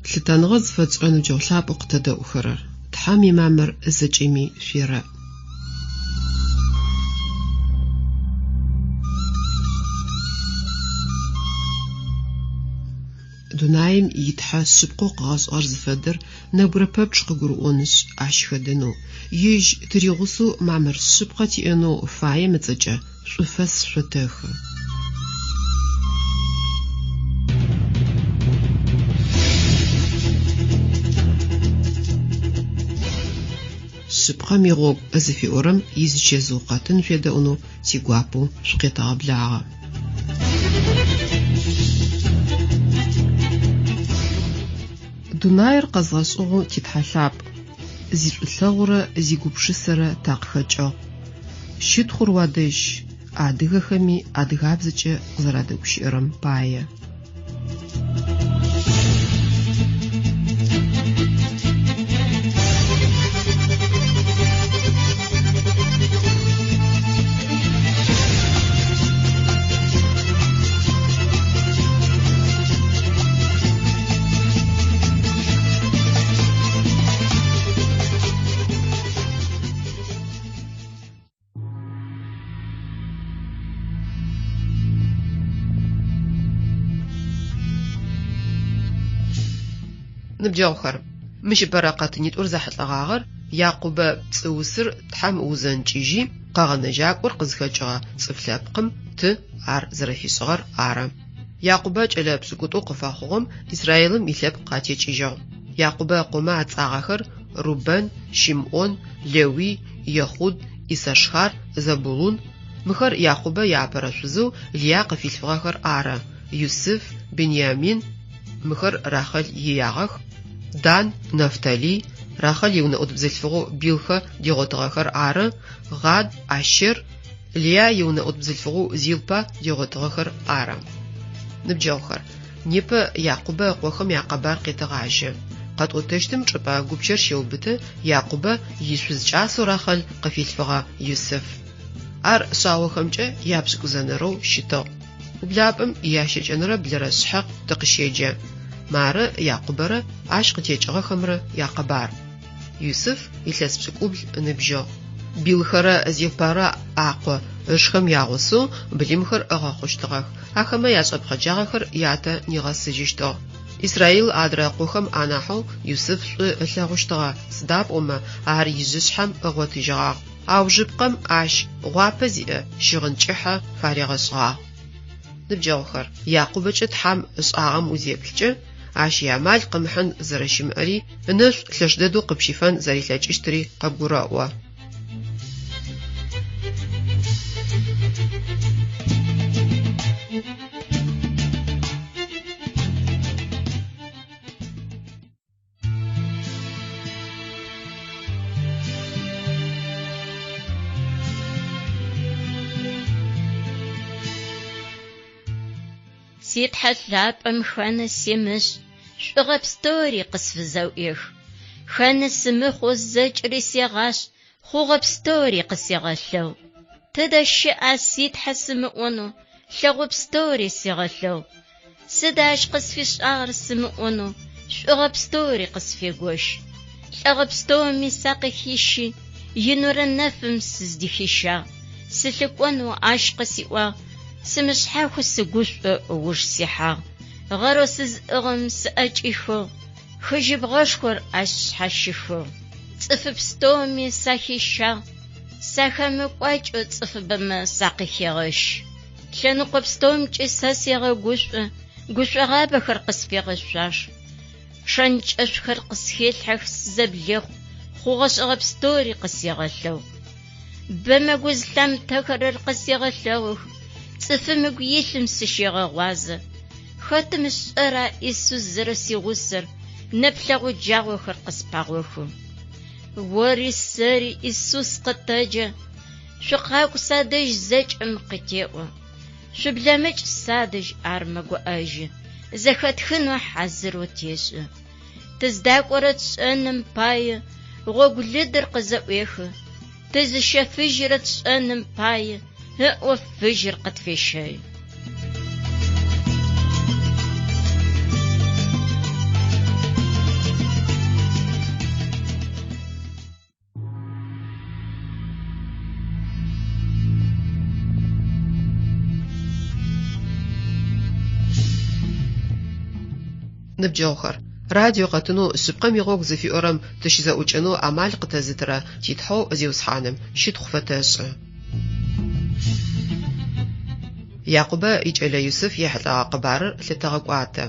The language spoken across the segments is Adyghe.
Лъытэныгъэ зыфэтшӏырэ ныбджэгъу лъапӏэу къытэдэӏухэрэр, Тхьэм имамыр зэкӏэми шъуерэӏ. Дунаим и Тхьэ шъыпкъэу къыгъэшӏыгъэр зыфэдэр нэбгырэ пэпчъ къыгурыӏонышъ, ащ хэдэнэу, ежь тыригъусэу мамыр шъыпкъэ тиӏэнэу фаем ыцӏэкӏэ шӏуфэс шъотэхы. Шъыпкъэм игъогу зыфиӏорэм изычэзыу къэтын шъуедэӏунэу тигуапэу шъукъетэгъэблагъэ. Дунаир къэзгъэшӏыгъэу ти Тхьэ лъапӏ, зишӏулъэгъурэ зигупшысэрэ такъыхэкӏыгъ. Щытхъур уадэжь, адыгэхэми адыгабзэкӏэ къызэрадэгущыӏэрэм пае. Ныбджэгъухэр, мыщ ыпэрэ къэтынитӏур зэхьылӏэгъагъэр Якъубэ пцӏыусыр Тхьэм ыузэнкӏыжьи, Къэгъэнэжьакӏор къызхэкӏыгъэ цӏыф лъэпкъым ты ар зэрэфишӏыгъэр ары. Якъубэ кӏэлэ пшӏыкӏутӏу къыфэхъугъэм Израилым илъэпкъ къатекӏыжьыгъ. Якъубэ ыкъомэ ацӏагъэхэр Рубэн, Щимӏон, Лэуй, Ехъуд, Иссашхар, Зэбулун, мыхэр Якъубэ иапэрэ шъузэу Лия къыфилъфыгъэхэр ары, Юсыф, Бениамин, мыхэр Рахэл иягъэх, Дан, Нафталий, Рахэл иунэӏут бзылъфыгъэу Билхэ дигъотыгъэхэр ары, Гад, Ащэр, Лия иунэӏут бзылъфыгъэу Зилпа дигъотыгъэхэр ары. Ныбджэгъухэр, непэ Якъубэ ыкъохэм якъэбар къетэгъажьэ. Къэтӏотэщтым чӏыпӏэ гупчэр щеубыты Якъубэ ишъуз кӏасэу Рахэл къыфилъфыгъэ Юсыф. Ар шъаохэмкӏэ япшӏыкӏузэнэрэу щытыгъ. Ублапӏэм иящэкӏэнэрэ блырэ шъхьэ тыкъыщеджэ. Мары Якъубэрэ ащ къытекӏыгъэхэмрэ якъэбар. Юсыф илъэс пшӏыкӏубл ыныбжьыгъ. Билхэрэ Зилпарэ акъо ышхэм ягъусэу былымхэр ыгъэхъущтыгъэх, ахэмэ яшӏэпхъэджагъэхэр ятэ нигъэсыжьыщтыгъ. Исраил адрэ ыкъохэм анахьэу Юсыф шӏу ылъэгъущтыгъэ, сыда пӏомэ ар ижъышъхьэм ыгъотыжьыгъагъ. Аужыпкъэм ащ гъуапэ зиӏэ щыгъын кӏыхьэ фаригъэшӏыгъагъ. Ныбджэгъухэр, Якъубэкӏэ Тхьэм ышӏагъэм узеплъкӏэ, ащ иамал къымыхьын зэрэщымыӏэри, ынэшӏу лъэш дэдэу къыпщифэн зэрилъэкӏыщтыри къыбгурэӏо. Си Тхьэ лъапӏэм хэны семышӏ, шӏугъэ пстэури къысфызэӏуех. Хэны сымыхъоу зэкӏэри сегъашӏ, хъугъэ пстэури къысегъэлъэгъу. Тыдэ щыӏа си Тхьэ сымыӏонэу, лъэгъо пстэури сегъэлъэгъу. Сыда ащ къысфишӏагъэр сымыӏонэу, шӏугъэ пстэури къысфегощ. Лӏэгъэ пстэуми сакъыхищи, инурэ нэфым сыздыхищагъ. Сылъыкӏонэу ащ къысиӏуагъ, сымышъхьахэу сыгушӏоу ыуж сихьагъ. Гъэрэу сызыӏыгъым сыӏэкӏихыгъ, хы жьыбгъэшхор ащ сшъхьащихыгъ. Цӏыфы пстэуми сахищагъ, сахэмыкӏуакӏэу цӏыфыбэмэ сакъыхегъэщ. Лъэныкъо пстэумкӏи сэ сегъэгушӏо, гушӏогъабэхэр къысфегъэшъуаш. Шэнкӏэшъухэр къысхелъхьэх, сызэблехъу, хъугъэ-шӏэгъэ пстэури къысегъэлъэгъу. Бэмэ гу зылъамытэхэрэр къысегъэлъэгъух, цӏыфым ыгу илъым сыщегъэгъуазэ. Хэтым ышӏэра Исус зэрэсигъусэр, нэплъэгъу джагъохэр къыспагъохы. Ори сэри Исус къытэджэ, Шъукъакӏу садэжь зэкӏэм къытеӏо. Шъублэмыкӏ садэжь ар мэгуӏэжьы, зэхэтхынэу хьазырэу тешӏы. Тыздакӏорэ тшӏэным пае гъогу лыдыр къызэӏуехы, тызыщэфыжьырэ тшӏэным пае ыӏо фыжьыр Ныбджэгъухэр, радио къэтынэу Шъыпкъэм игъогу зыфиӏорэм тыщызэӏукӏэнэу амал къытэзытырэ ти Тхьэу Зиусхьаным щытхъу фэтэшӏы. Якъубэ икӏэлэ Юсыф ехьылӏэгъэ къэбарыр лъытэгъэкӏуатэ.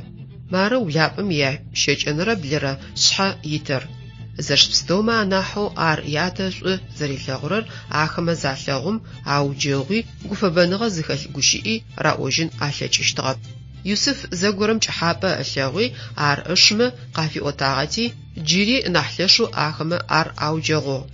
Мары ублапӏэм ия щэкӏэнэрэ блырэ шъхьэ итыр. Зэш пстэумэ анахьэу ар ятэ шӏу зэрилъэгъурэр ахэмэ залъэгъум, ауджэгъуи, гуфэбэныгъэ зыхэлъ гущыӏи раӏожьын алъэкӏыщтыгъэп. Юсыф зэгорэм пкӏыхьапӏэ ылъэгъуи, ар ышмэ къафиӏотагъэти, джыри нахь лъэшэу ахэмэ ар ауджэгъугъ.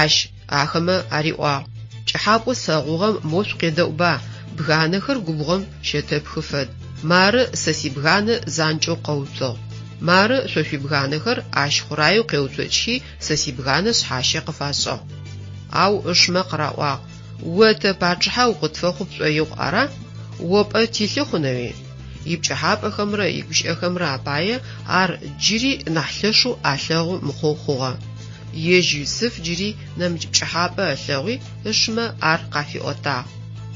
Ащ ахэмэ ариӏуагъ, Пкӏыхьапӏэу слъэгъугъэм мо шъукъедэӏуба, бганэхэр губгъом щэтэпхы фэд. Мары сэ сибганэ занкӏэу къэуцугъ. Мары шъо шъуибганэхэр ащ хъураеу къеуцокӏхи, сэ сибганэ шъхьащэ къыфашӏыгъ. Ау ышмэ къыраӏуагъ, О тэ пачъыхьэ укъытфэхъу пшӏоигъу ара? О пӏэ тилъы хъунэуи? Ипкӏыхьапӏэхэмрэ игущыӏэхэмрэ апае ар джыри нахь лъэшэу алъэгъу мыхъоу хъугъэ. Ежь Юсыф джыри нэмыкӏ пкӏыхьапӏэ ылъэгъуи, ышмэ ар къафиӏотагъ.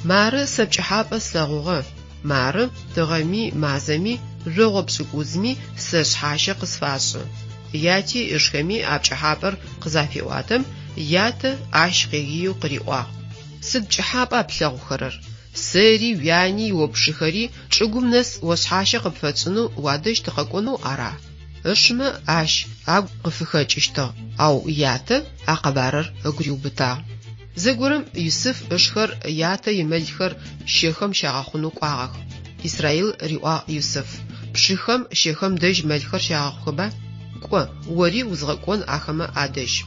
Мары сэ пкӏыхьапӏэ слъэгъугъэ, мары, тыгъэми, мазэми, жъогъо пшӏыкӏузми сэ шъхьащэ къысфашӏы. Яти ышхэми а пкӏыхьапӏэр къызафеӏуатэм, ятэ ащ къегиеу къыриӏуагъ, Сыд пкӏыхьапӏа плъэгъухэрэр? Сэри, уяни, о пшыхэри чӏыгум нэс о шъхьащэ къыпфэтшӏынэу уадэжь тыкъэкӏонэу ара? Ышмэ ащ агу къыфыхэкӏыщтыгъ, ау ятэ а къэбарыр ыгу риубытагъ. Зэгорэм Юсыф ышхэр ятэ имэлхэр Щэхэм щагъэхъунэу кӏуагъэх. Исраил риӏуагъ Юсыф, Пшыхэм Щэхэм дэжь мэлхэр щагъэхъухэба? Кӏо, ори узгъэкӏон ахэмэ адэжь.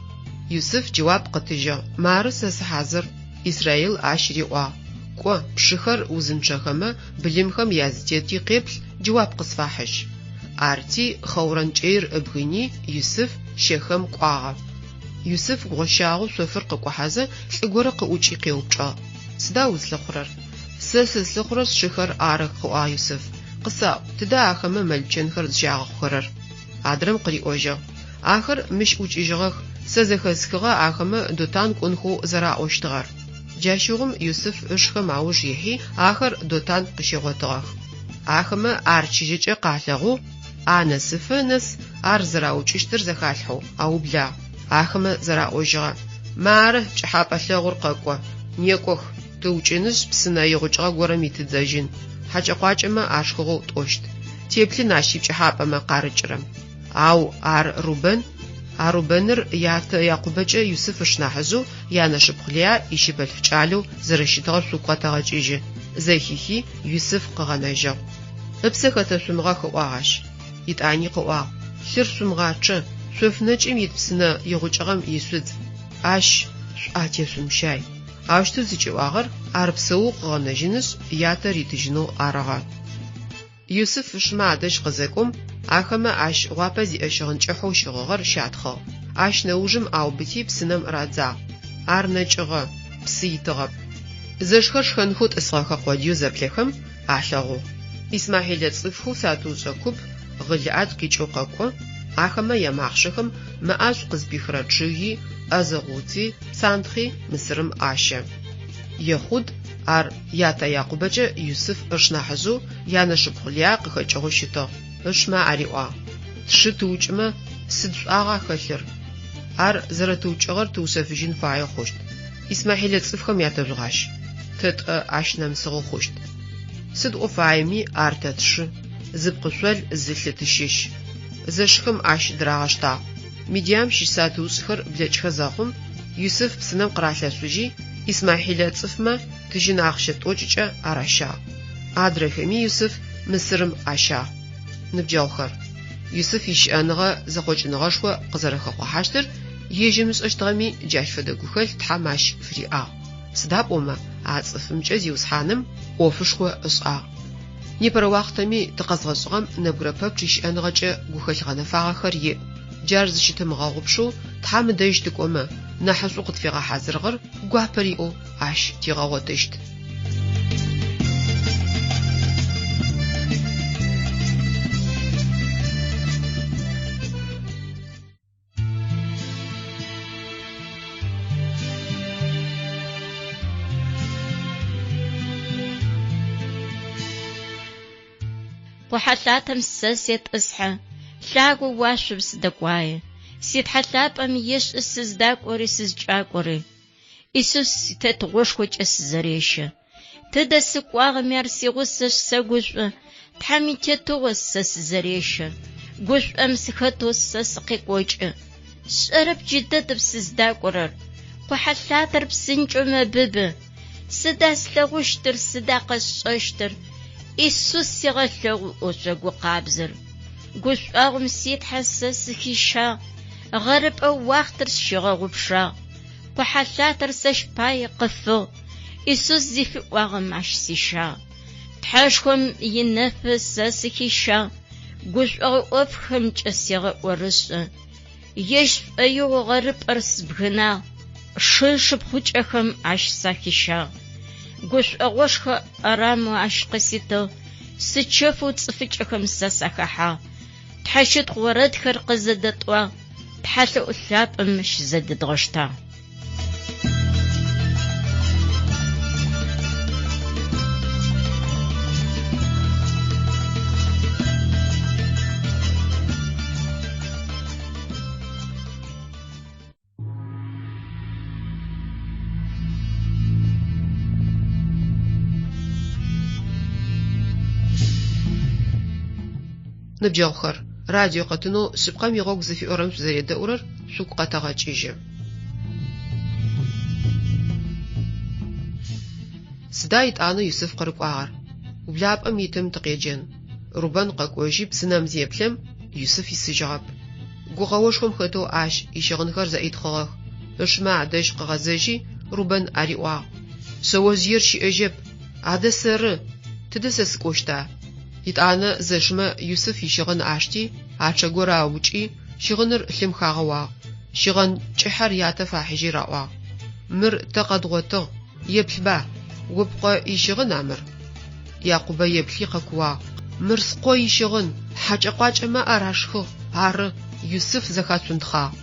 Юсыф джэуап къытыжьыгъ, Мары сэ сыхьазыр. Исраил ащ риӏуагъ, Кӏо, пшыхэр узынчъэхэмэ, былымхэм язытети къеплъ, джэуап къысфахьыжь. Арти, Хъэурэн кӏэир ыбгыни, Юсыф Щэхэм кӏуагъэ. Юсыф гъощагъэу шъофыр къыкӏухьэзэ, лӏы горэ къыӏукӏи къеупчӏыгъ, Сыда узлъыхъурэр? Сэ сызлъыхъурэр сшыхэр арых, къыӏуагъ Юсыф. Къысаӏу, тыдэ ахэмэ мэл-пчэнхэр зыщагъэхъухэрэр? Адрэм къыриӏожьыгъ, Ахэр мыщ ӏукӏыжьыгъэх, сэ зэхэсхыгъэ ахэмэ Дотан кӏонхэу зэраӏощтыгъэр. Джащыгъум Юсыф ышхэм ауж ихьи, ахэр Дотан къыщигъотыгъэх. Ахэмэ ар чыжьэкӏэ къалъэгъугъ, анэсыфэ нэс ар зэраукӏыщтыр зэхалъхьэу аублагъ. Ахэмэ зэраӏожьыгъэ, Мары, пкӏыхьапӏэ лъэгъур къэкӏо, некӏох, тыукӏынышъ, псынэ игъукӏыгъэ горэм итыдзэжьын, хьэкӏэ-къуакӏэмэ ашхыгъэу тӏощт. Теплъын ащ ипкӏыхьапӏэмэ къарыкӏырэм. Ау ар Рубэн, а Рубэныр ятэ Якъубэкӏэ Юсыф ышнахьыжъэу янэшыпхъу Леа ищыпэлъф кӏалэу зэрэщытыгъэр шъугу къэтэгъэкӏыжьы, зэхихи, Юсыф къыгъэнэжьыгъ. Ыпсэ хэтэшъумыгъэх, ыӏуагъ ащ. Етӏани къыӏуагъ, Лъыр шъумыгъачъэ, шъоф нэкӏым ит псынэ игъукӏыгъэм ишъудз, ащ шъуӏатешъумыщай. Аущтэу зыкӏиӏуагъэр ар псэоу къыгъэнэжьынышъ, ятэ ритыжьынэу арыгъэ. Юсыф ышмэ адэжь къызэкӏом, ахэмэ ащ гъуапэ зиӏэ щыгъын кӏыхьэу щыгъыгъэр щатхъыгъ. Ащ нэужым аубыти псынэм радзагъ. Ар нэкӏыгъэ, псы итыгъэп. Зэшхэр шхэнхэу тӏысыгъэхэ къодыеу зэплъэхэм, алъэгъугъ. Исмахьилэ цӏыфхэу сатыушӏэ куп Гъылыӏад къикӏэу къэкӏо, ахэмэ ямахъшэхэм мэ ӏашӏу къызпихырэ чъыги, ӏэзэгъу уци, сантхъи Мысырым ащэ. Ехъуд, ар ятэ Якъубэкӏэ Юсыф ышнахьыжъэу янэшыпхъу Леа къыхэкӏыгъэу щытыгъ, ышмэ ариӏуагъ, Тшы тыукӏымэ, сыд шӏуагъа хэлъыр? Ар зэрэтыукӏыгъэр тыушъэфыжьын фае хъущт. Исмахьилэ цӏыфхэм ятэжъугъащ. Тэ тӏэ ащ нэмысыгъэу хъущт. Сыд ӏо фаеми, ар тэ тшы, зы пкъышъол, зы лъы тыщыщ. Зэшыхэм ащ дырагъэштагъ. Мидиам щыщ сатыушӏхэр блэкӏхэ зэхъум, Юсыф псынэм къыралъэшъужьи, Исмахьилэ цӏыфмэ тыжьын ахъщэ тӏокӏыкӏэ аращагъ. Адрэхэми Юсыф Мысырым ащагъ. Ныбджэгъухэр, Юсыф ищыӏэныгъэ зэхъокӏыныгъэшхо къызэрэхэхъухьащтыр ежь ымышӏэщтыгъэми, джащ фэдэ гухэлъ Тхьэм ащ фыриӏагъ. Сыда пӏомэ а цӏыфымкӏэ Зиусхьаным ӏофышхо ышӏагъ. Непэрэ уахътэми тыкъэзгъэшӏыгъэм нэбгырэ пэпчъ ищыӏэныгъэкӏэ гухэлъ гъэнэфагъэхэр иӏ. Джар зыщытымыгъэгъупшэу Тхьэм ыдэжь тыкӏомэ, нахьышӏоу къытфигъэхьазырыгъэр гуапэр иӏэу ащ тигъэгъотыщт. Къухьэлъатэм сэ сетӏысхьэ, лъагэу уашъом сыдэкӏуае. Си Тхьэ лъапӏэм ешӏэ сыздакӏори сызкӏакӏори. Исус итетыгъошхокӏэ сызэрещэ. Тыдэ сыкӏуагъэми ар сигъусэшъ сэгушӏо, Тхьэм итетыгъо сэ сызэрещэ. Гушӏом сыхэтэу сэ сыкъекӏокӏы. Сшӏэрэп джыдэдэм сыздакӏорэр. Къухьэлъатэр псынкӏэу мэбыбы. Сыда слъэгъущтыр, сыда къэсшӏэщтыр? Исус сегъэлъэгъу ошъогу къабзэр. Гушӏуагъом си Тхьэ сэ сыхищагъ, гъэрыпӏэ уахътэр сщигъэгъупшагъ. Къухьэлъатэр сэщ пае къыфыгъ, Исус зыфиӏуагъэм ащ сищагъ. Тхьэшхом инэфы сэ сыхищагъ, гушӏогъо ӏофхэмкӏэ сегъэӏорышӏэ. Ежь шӏоигъо гъэрыпӏэр сбгынагъ, шы-шыпхъукӏэхэм ащ сахищагъ. Гушӏогъошхо ӏэрамэу ащ къыситыгъ, сычэфэу цӏыфыкӏэхэм сэ сахэхьагъ. Тхьэщытхъу орэдхэр къызэдэтӏуагъ, тхьэлъэӏу лъапӏэм щызэдедгъэштагъ. Ныбджэгъухэр, радио къэтынэу Шъыпкъэм игъогу зыфиӏорэм шъузэредэӏурэр шъугу къэтэгъэкӏыжьы. Сыда етӏанэ Юсыф къырыкӏуагъэр? Ублапӏэм итым тыкъеджэн. Рубэн къэкӏожьи псынэм зеплъэм, Юсыф исыжьыгъэп. Гукъэошхом хэтэу ащ ищыгъынхэр зэӏитхъыгъэх. Ышмэ адэжь къыгъэзэжьи, Рубэн ариӏуагъ, Шъэожъыер щыӏэжьэп, адэ сэры, тыдэ сэ сыкӏощта? Етӏанэ зэшмэ Юсыф ищыгъын ашти, ачъэ горэ аукӏи, щыгъыныр лъым хагъэуагъ. Щыгъын кӏыхьэр ятэ фахьыжьи раӏуагъ, Мыр тэ къэдгъотыгъ, еплъба, о пкъо ищыгъына мыр? Якъубэ еплъи къэкууагъ, Мыр скъо ищыгъын, хьакӏэ-къуакӏэмэ ар ашхыгъ, ары, Юсыф зэхацунтхъагъ.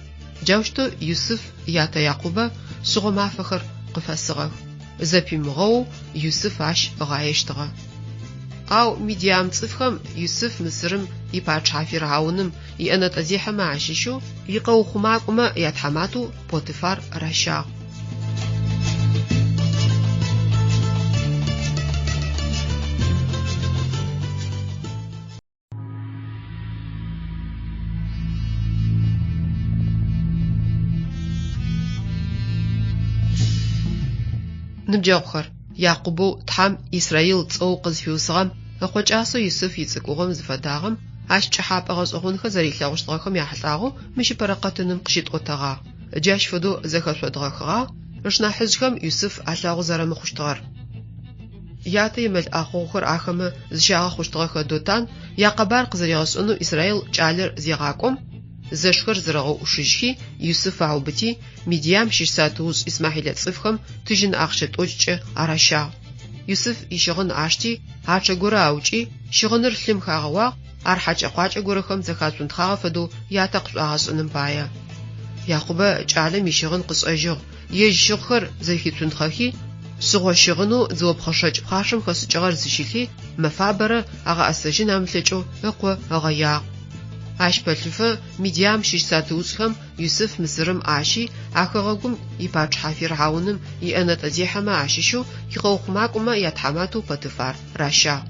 Джаущтэу Юсыф ятэ Якъубэ шъыгъо мафэхэр къыфэсыгъэх. Зэпимыгъэоу Юсыф ащ ыгъаещтыгъэ. Ау мидиам цӏыфхэм Юсыф Мысырым ипачъыхьэ фирхьауным иӏэнэтӏэзехьэмэ ащыщэу икъэухъумакӏомэ ятхьаматэу Потыфар ращагъ. Ныбджэгъухэр, Якъубэу Тхьэм Исраил цӏэу къызфиусыгъэм ыкъо кӏасэу Юсыф ицӏыкӏугъом зыфэдагъэм, ащ пкӏыхьапӏэ гъэшӏэгъонхэр зэрилъэгъущтыгъэхэм яхьылӏагъэу мыщ ыпэрэ къэтыным къыщытӏотэгъагъ. Джащ фэдэу зэхэшъодгъэхыгъагъ ышнахьыжъхэм Юсыф алъэгъу зэрэмыхъущтыгъэр. Ятэ имэл ӏахъогъухэр ахэмэ зыщагъэхъущтыгъэхэ Дотан якъэбар къызэригъэшӏэнэу Исраил кӏалэр зегъакӏом, зэшхэр зэрэгъэуӏушыжьхи, Юсыф аубыти, Мидиам щыщ сатыушӏ исмахьилэ цӏыфхэм тыжьын ахъщэ тӏокӏкӏэ аращагъ. Юсыф ищыгъын ашти, ачъэ горэ аукӏи, щыгъыныр лъым хагъэуагъ, ар хьакӏэ-къуакӏэ горэхэм зэхацунтхъагъэ фэдэу ятэ къышӏуагъэшӏыным пае. Якъубэ кӏалэм ищыгъын къышӏэжьыгъ, ежь щыгъхэр зэхицунтхъэхи, шъыгъо щыгъынэу дзыопхъэ шэкӏ пхъашэм хэшӏыкӏыгъэр зыщилъи, мэфабэрэ агъэӏэсэжьын амылъэкӏэу ыкъо ыгъэягъ. Ащ пэлъыфэ Мидиам щыщ сатыушӏхэм Юсыф Мысырым ащи, а хэгъэгум ипачъыхьэ фирхьауным иӏэнэтӏэзехьэмэ ащыщэу икъэухъумакӏомэ ятхьаматэу Потыфар ращагъ.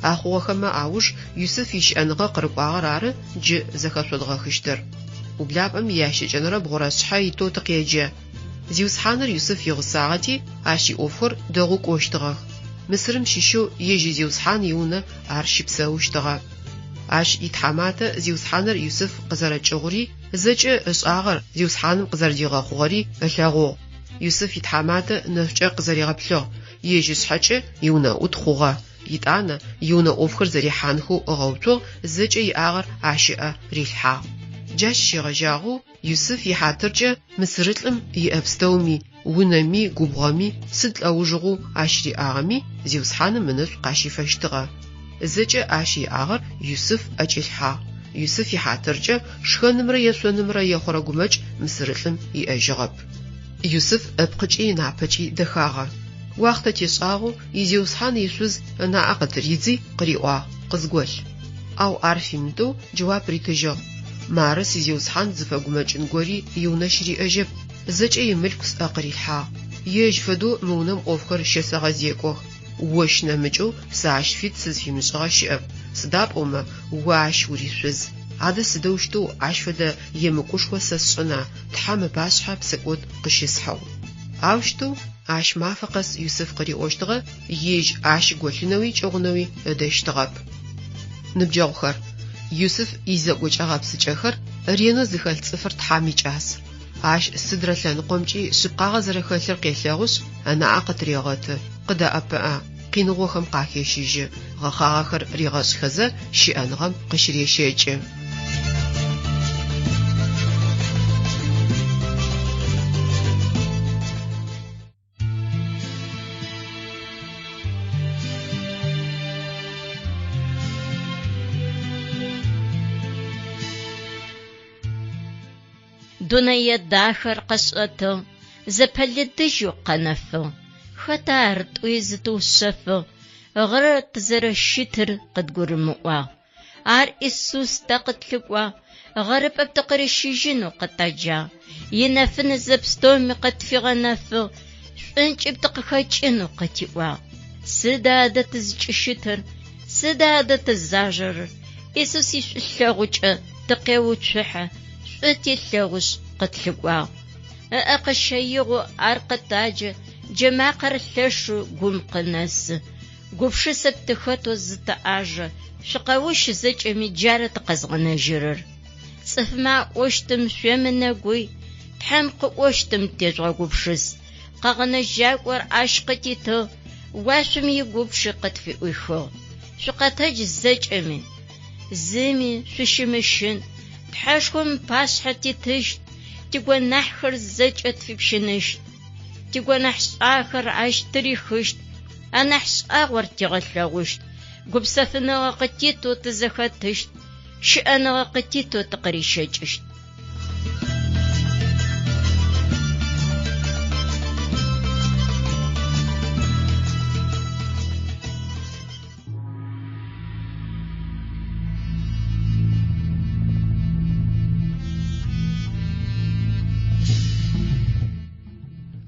А хъугъэхэмэ ауж Юсыф ищыӏэныгъэ къырыкӏуагъэр ары джы зэхэшъодгъэхыщтыр. Ублапӏэм иящэкӏэнэрэ бгъурэ шъхьэ итэу тыкъеджэ. Зиусхьаныр Юсыф игъусагъэти, ащ иӏофхэр дэгъоу кӏощтыгъэх. Мысырым щыщэу ежь изиусхьан иунэ ар щыпсэущтыгъэ. Ащ итхьаматэ Зиусхьаныр Юсыф къызэрэкӏыгъури, зэкӏэ ышӏагъэр Зиусхьаным къызэрэдигъэхъугъэри ылъэгъугъ. Юсыф итхьаматэ нэшӏукӏэ къызэригъэплъыгъ, ежь ышъхьэкӏэ иунэӏут хъугъэ. Етӏанэ иунэ ӏофхэр зэрихьанхэу ыгъэуцугъ, зэкӏэ иӏагъэр ащ ыӏэ рилъхьагъ. Джащ щегъэжьагъэу Юсыф ихьатыркӏэ мысырылӏым иӏэ пстэуми, унэми, губгъоми, сыд лӏэужыгъоу ащ риӏагъэми, Зиусхьаным ынэшӏу къащифэщтыгъэ. Зэкӏэ ащ иӏагъэр Юсыф ӏэкӏилъхьагъ. Юсыф ихьатыркӏэ шхэнымрэ ешъонымрэ ехъурэ гумэкӏ мысырылӏым иӏэжьыгъэп. Юсыф ыпкъыкӏи ынапэкӏи дэхагъэ. Уахътэ тешӏагъэу изиусхьан ишъуз ынаӏэ къытыридзи, къыриӏуагъ. къызголъ. Ау ар фимыдэу джэуап ритыжьыгъ, Мары сизиусхьан зыфэгумэкӏын гори иунэ щыриӏэжьэп, зэкӏэ имылъку сӏэ къырилъхьагъ. Ежь фэдэу мы унэм ӏофхэр щэсэгъэзекӏох. Ощ нэмыкӏэу сэ ащ фит сызфимышӏыгъэ щыӏэп, сыда пӏомэ о ащ уришъуз. Адэ сыдэущтэу ащ фэдэ емыкӏушхо сэ сшӏэна, Тхьэм ыпашъхьэ псэкӏод къыщысхьэу? Аущтэу ащ мафэ къэс Юсыф къыриӏощтыгъэ, ежь ащ голъынэуи кӏыгъунэуи ыдэщтыгъэп. Ныбджэгъухэр, Юсыф изекӏокӏэ-гъэпсыкӏэхэр ренэу зыхэлъ цӏыфыр Тхьэм икӏас. Ащ сыдрэ лъэныкъомкӏи шъыпкъагъэ зэрэхэлъыр къелъэгъушъ, ынаӏэ къытырегъэты, къыдэӏэпыӏэ, къиныгъохэм къахещыжьы, гъэхъагъэхэр ригъэшӏхэзэ щыӏэныгъэм къыщырещэкӏы. Дунэе дахэр къэшӏэтыгъ, зэпэлыдыжьэу къэнэфыгъ. Хэта ар тӏуи зытыушъэфыгъ, гъэрэ тызэрэщытыр къыдгурымыӏуагъ. Ар Исус тэ къытлъыкӏуагъ, гъэрыпӏэм тыкъырищыжьынэу къытэджагъ. Инэфын зэпстэуми къытфигъэнэфыгъ, шӏункӏым тыкъыхэкӏынэу къытиӏуагъ. Сыда адэ тызкӏыщытыр? Сыда адэ тызажэрэр? Исус ишӏулъэгъукӏэ тыкъеуцухьэ, шӏу телъэгъушъ къытлъыкӏуагъ. Ыӏэ къыщэигъэу ар къытаджэ, джэмакъэр лъэшэу гум къынэсы. Гупшысэ тыхэтэу зытэӏажэ, шъукъэущ зэкӏэми джары тыкъэзгъэнэжьырэр. Цӏыфмэ аӏощтым шъуемынэгуй, Тхьэм къыӏощтым тежъугъэгупшыс. Къэгъэнэжьакӏор ащ къытитыгъ, уашъом игупчи къытфыӏуихыгъ. Шъукъэтэдж зэкӏэми, зыми шъущымыщын, Тхьэшхом ыпашъхьэ титыщт, тигонахьхэр зэкӏэ тфипщыныщт. Тигонахьшӏахэр ащ тырихыщт, анахь шӏагъор тигъэлъэгъущт, гупсэфыныгъэ къытитэу тызэхэтыщт, щыӏэныгъэ къытитэу тыкъырищэкӏыщт.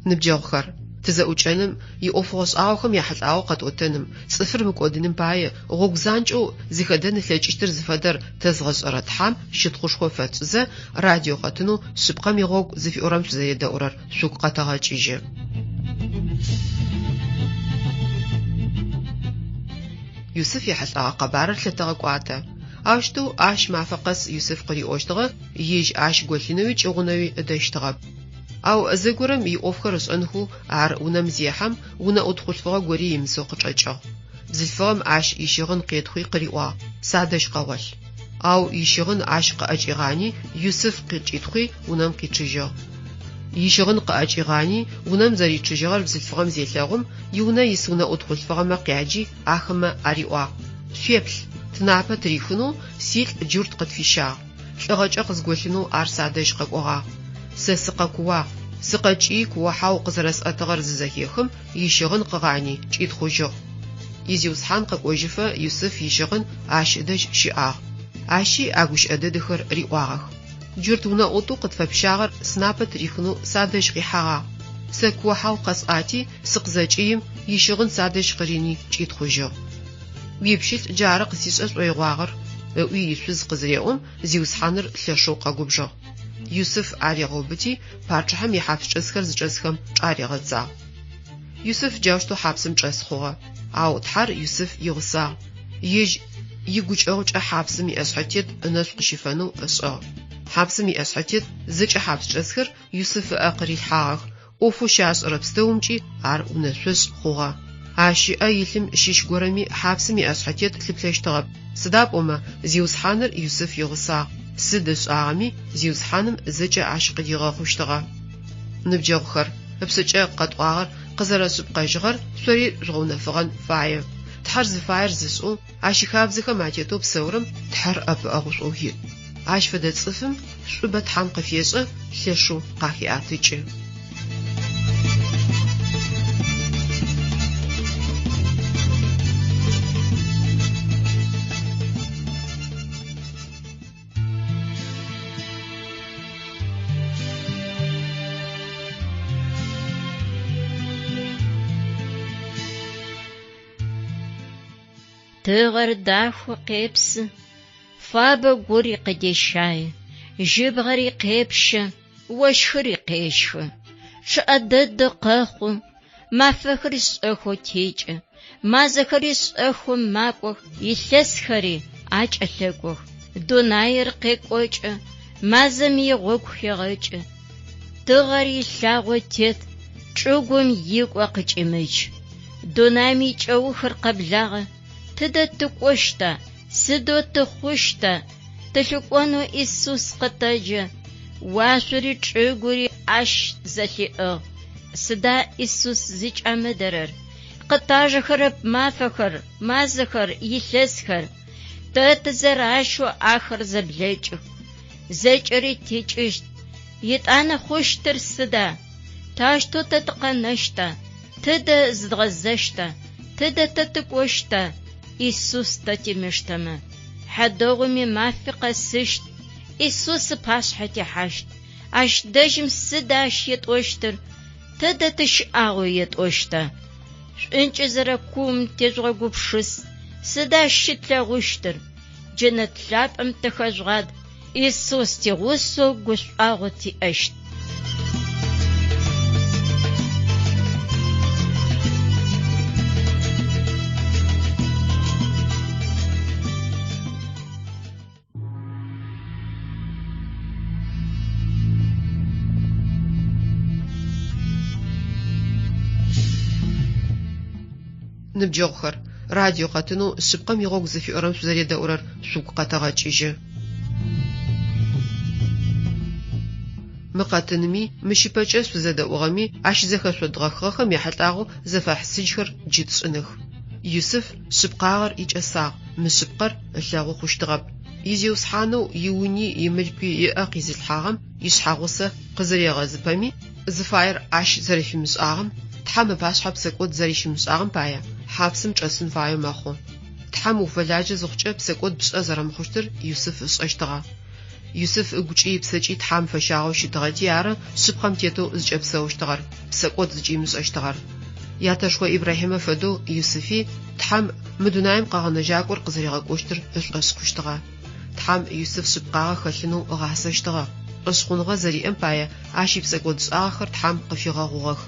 Ныбджэгъухэр, тызэӏукӏэным, иӏофыгъо шӏагъохэм яхьылӏагъэу къэтӏотэным, цӏыфыр мыкӏодыным пае гъогу занкӏэу зыхэдэн ылъэкӏыщтыр зыфэдэр тэзгъэшӏэрэ Тхьэм щытхъушхо фэтшӏызэ, радио къэтынэу Шъыпкъэм игъогу зыфиӏорэм шъузэредэӏурэр шъугу къэтэгъэкӏыжьы. Юсыф ехьылӏэгъэ къэбарыр лъытэгъэкӏуатэ. Аущтэу ащ мафэ къэс Юсыф къыриӏощтыгъэ, ежь ащ голъынэуи кӏыгъунэуи ыдэщтыгъэп. Ау зэгорэм иӏофхэр ышӏэнхэу ар унэм зехьэм, унэӏут хъулъфыгъэ гори имысэу къычӏэкӏыгъ. Бзылъфыгъэм ащ ищыгъын къетхъуи къыриӏуагъ, Садэжь къэгъолъ. Ау ищыгъын ащ къыӏэкӏигъани, Юсыф къыкӏитхъуи, унэм къичъыжьыгъ. Ищыгъын къыӏэкӏигъани, унэм зэричъыжьыгъэр бзылъфыгъэм зелъэгъум, иунэ ис унэӏут хъулъфыгъэмэ къяджи, ахэмэ ариӏуагъ, Шъуеплъ, тынапэ тырихынэу силӏ джурт къытфищагъ. Лӏыгъэкӏэ къызголъынэу ар садэжь къэкӏогъагъ. Сэ сыкъэкууагъ. Сыкъэкӏыий куохьау къызэрэсӏэтыгъэр зызэхехым, ищыгъын къыгъани, кӏитхъужьыгъ. Изиусхьан къэкӏожьыфэ Юсыф ищыгъын ащ ыдэжь щыӏагъ. Ащи а гущыӏэ дэдэхэр риӏуагъэх. Джурт унэӏутэу къытфэпщагъэр сынапэ тырихынэу садэжь къихьэгъагъ. Сэ куохьау къэсӏати, сыкъызэкӏыим, ищыгъын садэжь къырини, кӏитхъужьыгъ. Уипщылӏ джары къысишӏэ шӏоигъуагъэр, ыӏуи ишъуз къызыреӏом, зиусхьаныр лъэшэу къэгубжыгъ. Юсыф аригъэубыти, пачъыхьэм ихьапсчӏэсхэр зычӏэсхэм чӏаригъэдзагъ. Юсыф джаущтэу хьапсым чӏэс хъугъэ. Ау Тхьэр Юсыф игъусагъ. Ежь игукӏэгъукӏэ хьапсым иӏэшъхьэтет ынэшӏу къыщыфэнэу ышӏыгъ. Хьапсым иӏэшъхьэтет зэкӏэ хьапсчӏэсхэр Юсыф ыӏэ къырилъхьагъэх, ӏофэу щашӏэрэ пстэумкӏи ар унэшъошӏ хъугъэ. Ащ ыӏэ илъым щыщ горэми хьапсым иӏэшъхьэтет лъыплъэщтыгъэп, сыда пӏомэ Зиусхьаныр Юсыф игъусагъ, сыд ышӏагъэми Зиусхьаным зэкӏэ ащ къыдигъэхъущтыгъэ. Ныбджэгъухэр, ыпшъэкӏэ къэтӏуагъэр къызэрэшъыпкъэжьыгъэр шъори жъугъэунэфыгъэн фае. Тхьэр зыфаер зышӏэу, Ащ ихабзэхэм атетэу псэурэм Тхьэр ӏэпыӏэгъушӏоу иӏ. Ащ фэдэ цӏыфым шӏубэ Тхьэм къыфешӏэ, лъэшэу къахеӏэтыкӏы. Тыгъэр дахэу къепсы, фабэ гури къыдещае, жьыбгъэри къепщэ, ощхыри къещхы. Чъыӏэ дэдэ къэхъу, мафэхэри шӏэхэу текӏы, мазэхэри шӏэхэу макӏох, илъэсхэри акӏэлъэкӏох. Дунаир къекӏокӏы, мазэм игъогу хегъэкӏы. Тыгъэр илъагъо тет, чӏыгум икӏо къыкӏимыч. Дунаим икӏэухыр къэблагъэ, тыдэ тыкӏощта, сыдэу тыхъущта? Тылъыкӏонэу Исус къытэджэ, уашъори чӏыгури ащ зэлъиӏыгъ. Сыда Исус зыкӏамыдэрэр? Къытажэхэрэп мафэхэр, мазэхэр, илъэсхэр. Тэ тызэращэу ахэр зэблэкӏых. Зэкӏэри текӏыщт. Етӏанэ хъущтыр сыда? Таущтэу тэ тыкъэнэщта? Тыдэ зыдгъэзэщта? Тыдэ тэ тыкӏощта? Исус тэ тимыштэмэ? Хьадэгъум имафи къэсыщт, Исус ыпашъхьэ тихьащт. Ащ дэжьым сыда ащ етӏощтыр? Тыдэ тыщыӏагъэу етӏощта? Шӏункӏы зэрэкуум тежъугъэгупшыс, сыда ащ щытлъэгъущтыр? Джэнэт лъапӏэм тыхэжъугъад, Исус тигъусэу гушӏуагъо тиӏэщт. Ныбджэгъухэр, радио къэтынэу Шъыпкъэм игъогу зыфиӏорэм шъузэредэӏурэр шъугу къэтэгъэкӏыжьы. Мы къэтынми, мыщ ыпэкӏэ шъузэдэӏугъэми ащызэхэшъодгъэхыгъэхэм яхьылӏагъэу зэфэхьысыжьхэр джы тшӏыных. Юсыф шъыпкъагъэр икӏэсагъ, мышъыпкъэр ылъэгъу хъущтыгъэп. Изиусхьанэу иуни имылъкуи ыӏэ къизылъхьагъэм ишъхьагъусэ къызэрегъэзыпэми, зыфаер ащ зэрэфимышӏагъэм, Тхьэм ыпашъхьэ псэкӏод зэрэщимышӏагъэм пае, хьапсым чӏэсын фаеу мэхъу. Тхьэм уфэлажьэ зыхъукӏэ псэкӏод пшӏэ зэрэмыхъущтыр Юсыф ышӏэщтыгъэ. Юсыф ыгукӏи ыпсэкӏи Тхьэм фэщагъэу щытыгъэти ары шъыпкъэм тетэу зыкӏэпсэущтыгъэр, псэкӏод зыкӏимышӏэщтыгъэр. Ятэшхо Ибрахьимэ фэдэу Юсыфи Тхьэм мы дунаим Къэгъэнэжьакӏор къызэригъэкӏощтыр ышӏошъ хъущтыгъэ. Тхьэм Юсыф шъыпкъагъэ хэлъынэу ыгъасэщтыгъэ. Шӏошъхъуныгъэ зэриӏэм пае ащ ипсэкӏодшӏагъэхэр Тхьэм къыфигъэгъугъэх.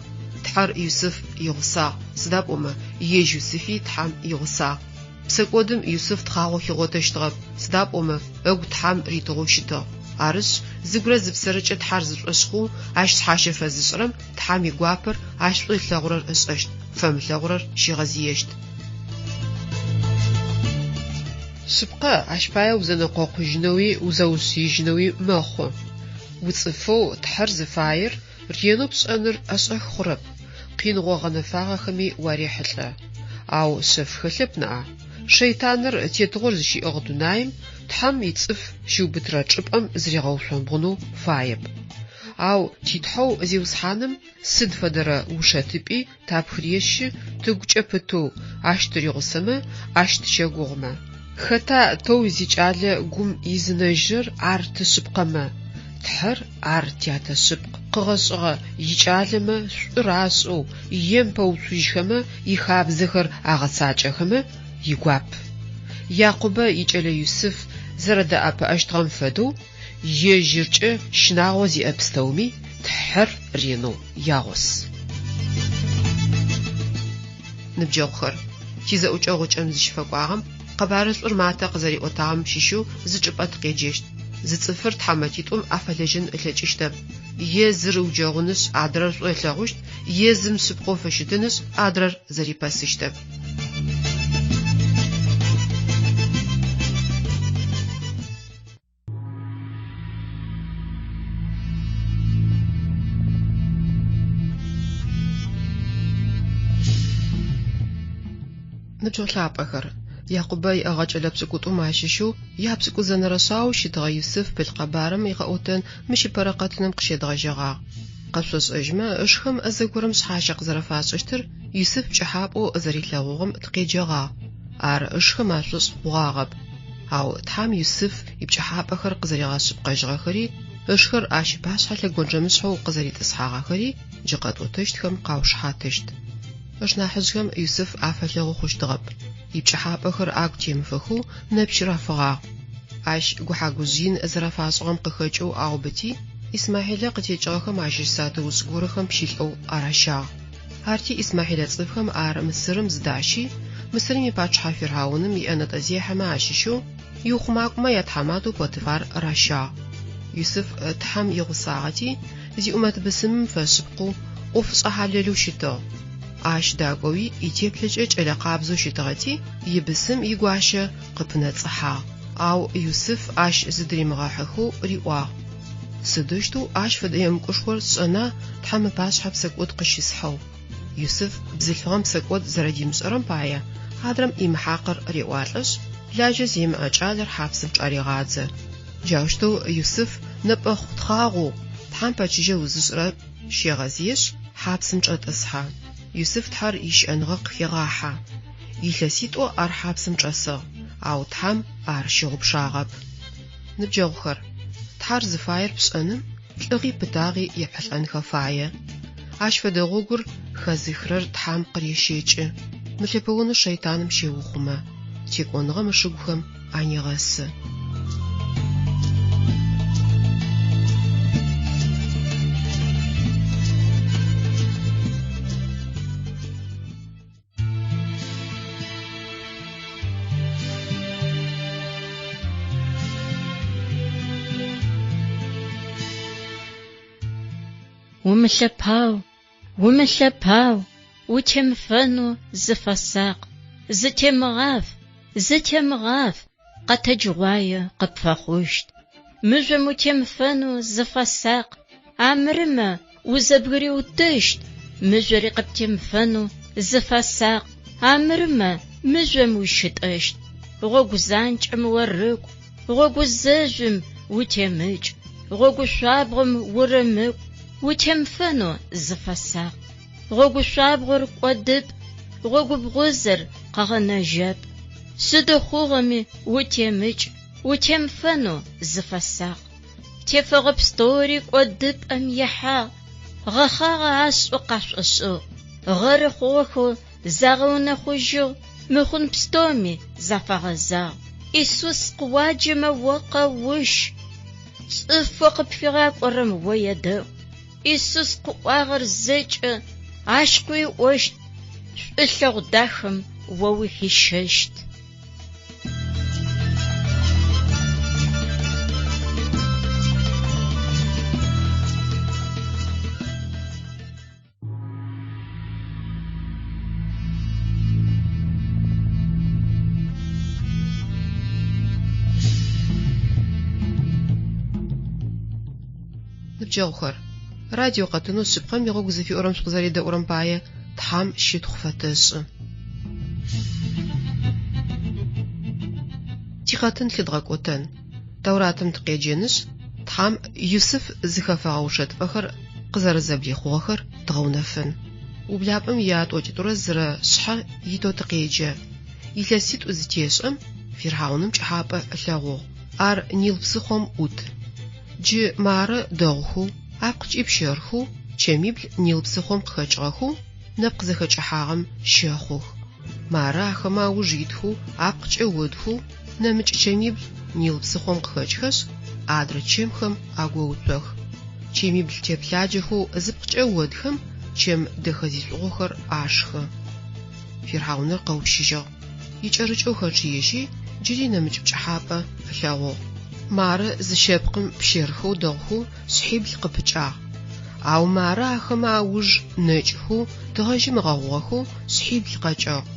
Тхьэр Юсыф игъусагъ, сыда пӏомэ ежь Юсыфи Тхьэм игъусагъ. Псэкӏодым Юсыф тхъагъо хигъотэщтыгъэп, сыда пӏомэ ыгу Тхьэм ритыгъэу щытыгъ. Арышъ, зыгурэ зыпсэрэкӏэ Тхьэр зышӏошъ хъоу ащ шъхьащэ фэзышӏырэм Тхьэм игуапэр, ащ шӏу ылъэгъурэр ышӏэщт, фэмылъэгъурэр щигъэзыещт. Шъыпкъэ, ащ пае узэнэкъокъужьынэуи узэушъыижьынэуи мэхъу. Уцӏыфэу Тхьэр зыфаер ренэу пшӏэныр ӏэшӏэх хъурэп, къиныгъо гъэнэфагъэхэми уарехьылӏэ. Ау шъэф хэлъэп ныӏа, шэйтаныр тетыгъор зыщиӏыгъ дунаим Тхьэм ицӏыф щиубытырэ чӏыпӏэм зыригъэушъомбгъунэу фаеп. Ау ти Тхьэу Зиусхьаным сыд фэдэрэ ушэтыпӏи тапхырещы тыгукӏэ пытэу Ащ тыригъусэмэ, Ащ тыщэгугъымэ. Хэта тэу зикӏалэ гум изынэжьрэр ар ты шъыпкъэмэ? Тхьэр ар тятэ шъыпкъ. Къыгъэшӏыгъэ икӏалэмэ шӏур ашӏэу, ем пэуцужьхэмэ, ихабзэхэр агъэцакӏэхэмэ, игуап. Якъубэ икӏэлэ Юсыф зэрэдэӏэпыӏэщтыгъэм фэдэу, Ежьыркӏэ щынагъо зиӏэ пстэуми Тхьэр ренэу ягъус. Ныбджэгъухэр, тизэӏукӏэгъу кӏэм зыщыфэкӏуагъэм къэбарышӏур Матэ къызэриӏотагъэм щыщэу зы чӏыпӏэ тыкъеджэщт. Зы цӏыфыр тхьамэтитӏум афэлэжьэн ылъэкӏыщтэп. Е зыр ыуджэгъунышъ, адрэр шӏу ылъэгъущт, е зым шъыпкъэу фыщытынышъ, адрэр зэрипэсыщтэп. Ныбджэгъу лъапӏэхэр, Якъубэ иӏэгъэ кӏэлэ пшӏыкӏутӏум ащыщэу япшӏыкӏузэнэрэ шъаоу щытыгъэ Юсыф пылъ къэбарым икъэӏотэн мыщ ыпэрэ къэтыным къыщедгъэжьэгъагъ. Къэшъошӏэжьмэ, ышхэм зэгорэм шъхьащэ къызэрэфашӏыщтыр Юсыф пкӏыхьапӏэу зэрилъэгъугъэм тыкъеджэгъагъ. Ар ышхэм ашӏошъ хъугъагъэп. Ау Тхьэм Юсыф ипкӏыхьапӏэхэр къызэригъэшъыпкъэжьыгъэхэри, ышхэр ащ ыпашъхьэ лъэгонджэмышъхьэу къызэритӏысхьагъэхэри джы къэтӏотэщтхэм къаушыхьатыщт. Ышнахьыжъхэм Юсыф афэлъэгъу хъущтыгъэп. Ипкӏыхьапӏэхэр агу темыфэхэу нэпч рафыгъагъ. Ащ гухьагужъ ин зэрэфашӏыгъэм къыхэкӏэу аубыти, Исмахьилэ къытекӏыгъэхэм ащыщ сатыушӏ горэхэм пщылӏэу аращагъ. Арти Исмахьилэ цӏыфхэм ар Мысырым зыдащи, Мысырым ипачъыхьэ фирхьауным иӏэнэтӏэзехьэмэ ащыщэу, иухъумакӏомэ ятхьаматэу Потыфар ращагъ. Юсыф Тхьэм игъусагъэти, зиӏумэт бысымым фэшъыпкъэу, ӏофышӏэ хьалэлэу щытыгъ. Ащ дакӏоуи итеплъэкӏэ кӏэлэ къабзэу щытыгъэти, ибысым игуащэ къыпынэцӏыхьагъ. Ау Юсыф ащ зыдыримыгъэхьыхэу риӏуагъ, Сыдэущтэу ащ фэдэ емыкӏушхор сшӏэна Тхьэм ыпашъхьэ псэкӏод къыщысхьэу? Юсыф бзылъфыгъэм псэкӏод зэрэдимышӏэрэм пае, адрэм имыхьакъыр реӏуалӏэшъ, лажьэ зимыӏэ кӏалэр хьапсым чӏарегъадзэ. Джаущтэу Юсыф нэпӏэхъу тхъагъоу, Тхьэм пэчыжьэ узышӏырэр щегъэзыешъ, хьапсым чӏэтӏысхьэ. Юсыф Тхьэр ищыӏэныгъэ къыхегъахьэ. Илъэситӏо ар хьапсым чӏэсыгъ, ау Тхьэм ар щыгъупшагъэп. Ныбджэгъухэр, Тхьэр зыфаер пшӏэным лӏыгъи пытагъи епхьылӏэнхэ фае. Ащ фэдэ гъогур хэзыхырэр Тхьэм къырещэкӏы, мылъэпэонэу шэйтаным щеухъумэ, текӏоныгъэм ышыгухэм анегъэсы. Умылъэпау, умылъэпау, утемыфэнэу зыфэсакъ, зытемыгъаф, зытемыгъаф, къэтэджыгъуае къыпфэхъущт. Мыжъом утемыфэнэу зыфэсакъ, амырымэ узэбгыриутыщт. Мыжъори къыптемыфэнэу зыфэсакъ, амырымэ мыжъом ущытӏэщт. Гъогу занкӏэм орыкӏу, гъогу зэжъум утемыкӏ, гъогу шъуабгъом урымыкӏу, утемыфэнэу зыфэсакъ. Гъогу шъуабгъор кӏодыпӏ, гъогу бгъузэр къэгъэнэжьэпӏ. Сыды хъугъэми утемыкӏ, утемыфэнэу зыфэсакъ. Тефэгъэ пстэури кӏодыпӏэм ихьагъ, гъэхъагъэ ашӏэу къашӏошӏыгъ, гъэры хъугъэхэу загъэунэхъужьыгъ, мыхъун пстэуми зафагъэзагъ. Исус къыуаджэмэ о къэущ, цӏыфэу къыпфигъакӏорэм о едэӏу. Исус къыӏуагъэр зэкӏэ ащ къыуиӏощт, шӏулъэгъу дахэм о ухищэщт. Ныбджэгъухэр, радио къэтынэу Шъыпкъэм игъогу зыфиӏорэм шъукъызэредэӏурэм пае Тхьам щытхъу фэтэшӏы. Тикъэтын лъыдгъэкӏотэн. Тауратым тыкъеджэнышъ, Тхьам Юсыф зыхэфэгъэ ушэтыпӏэхэр къызэрэзэблихъугъэхэр дгъэунэфын. Ублапӏэм ятӏокӏитӏурэ зырэ шъхьэ итэу тыкъеджэ. Илъэситӏу зытешӏэм, фирхьауным пкӏыхьапӏэ ылъэгъугъ. Ар Нил псыхъом ӏут. Джы мары дэгъухэу, апкъыкӏи пщэрхэу, чэмибл Нил псыхъом къыхэкӏыгъэхэу, нэпкъ зэхэкӏыхьагъэм щэхъух. Мары ахэмэ ауж итхэу, апкъыкӏэ одхэу, нэмыкӏ чэмибл Нил псыхъом къыхэкӏхэшъ, адрэ чэмхэм агоуцох. Чэмибл теплъаджэхэу зыпкъкӏэ одхэм чэм дэхэ зишӏугъохэр ашхы. Фирхьауныр къэущыжьыгъ. Икӏэрыкӏэу хэчъыежьи, джыри нэмыкӏ пкӏыхьапӏэ ылъэгъугъ. Мары зы щэпкъым пщэрхэу дэгъухэу шъхьибл къыпыкӏагъ. Ау мары ахэмэ ауж нэкӏхэу, тыгъэжьым ыгъэгъугъэхэу шъхьибл къэкӏыгъ.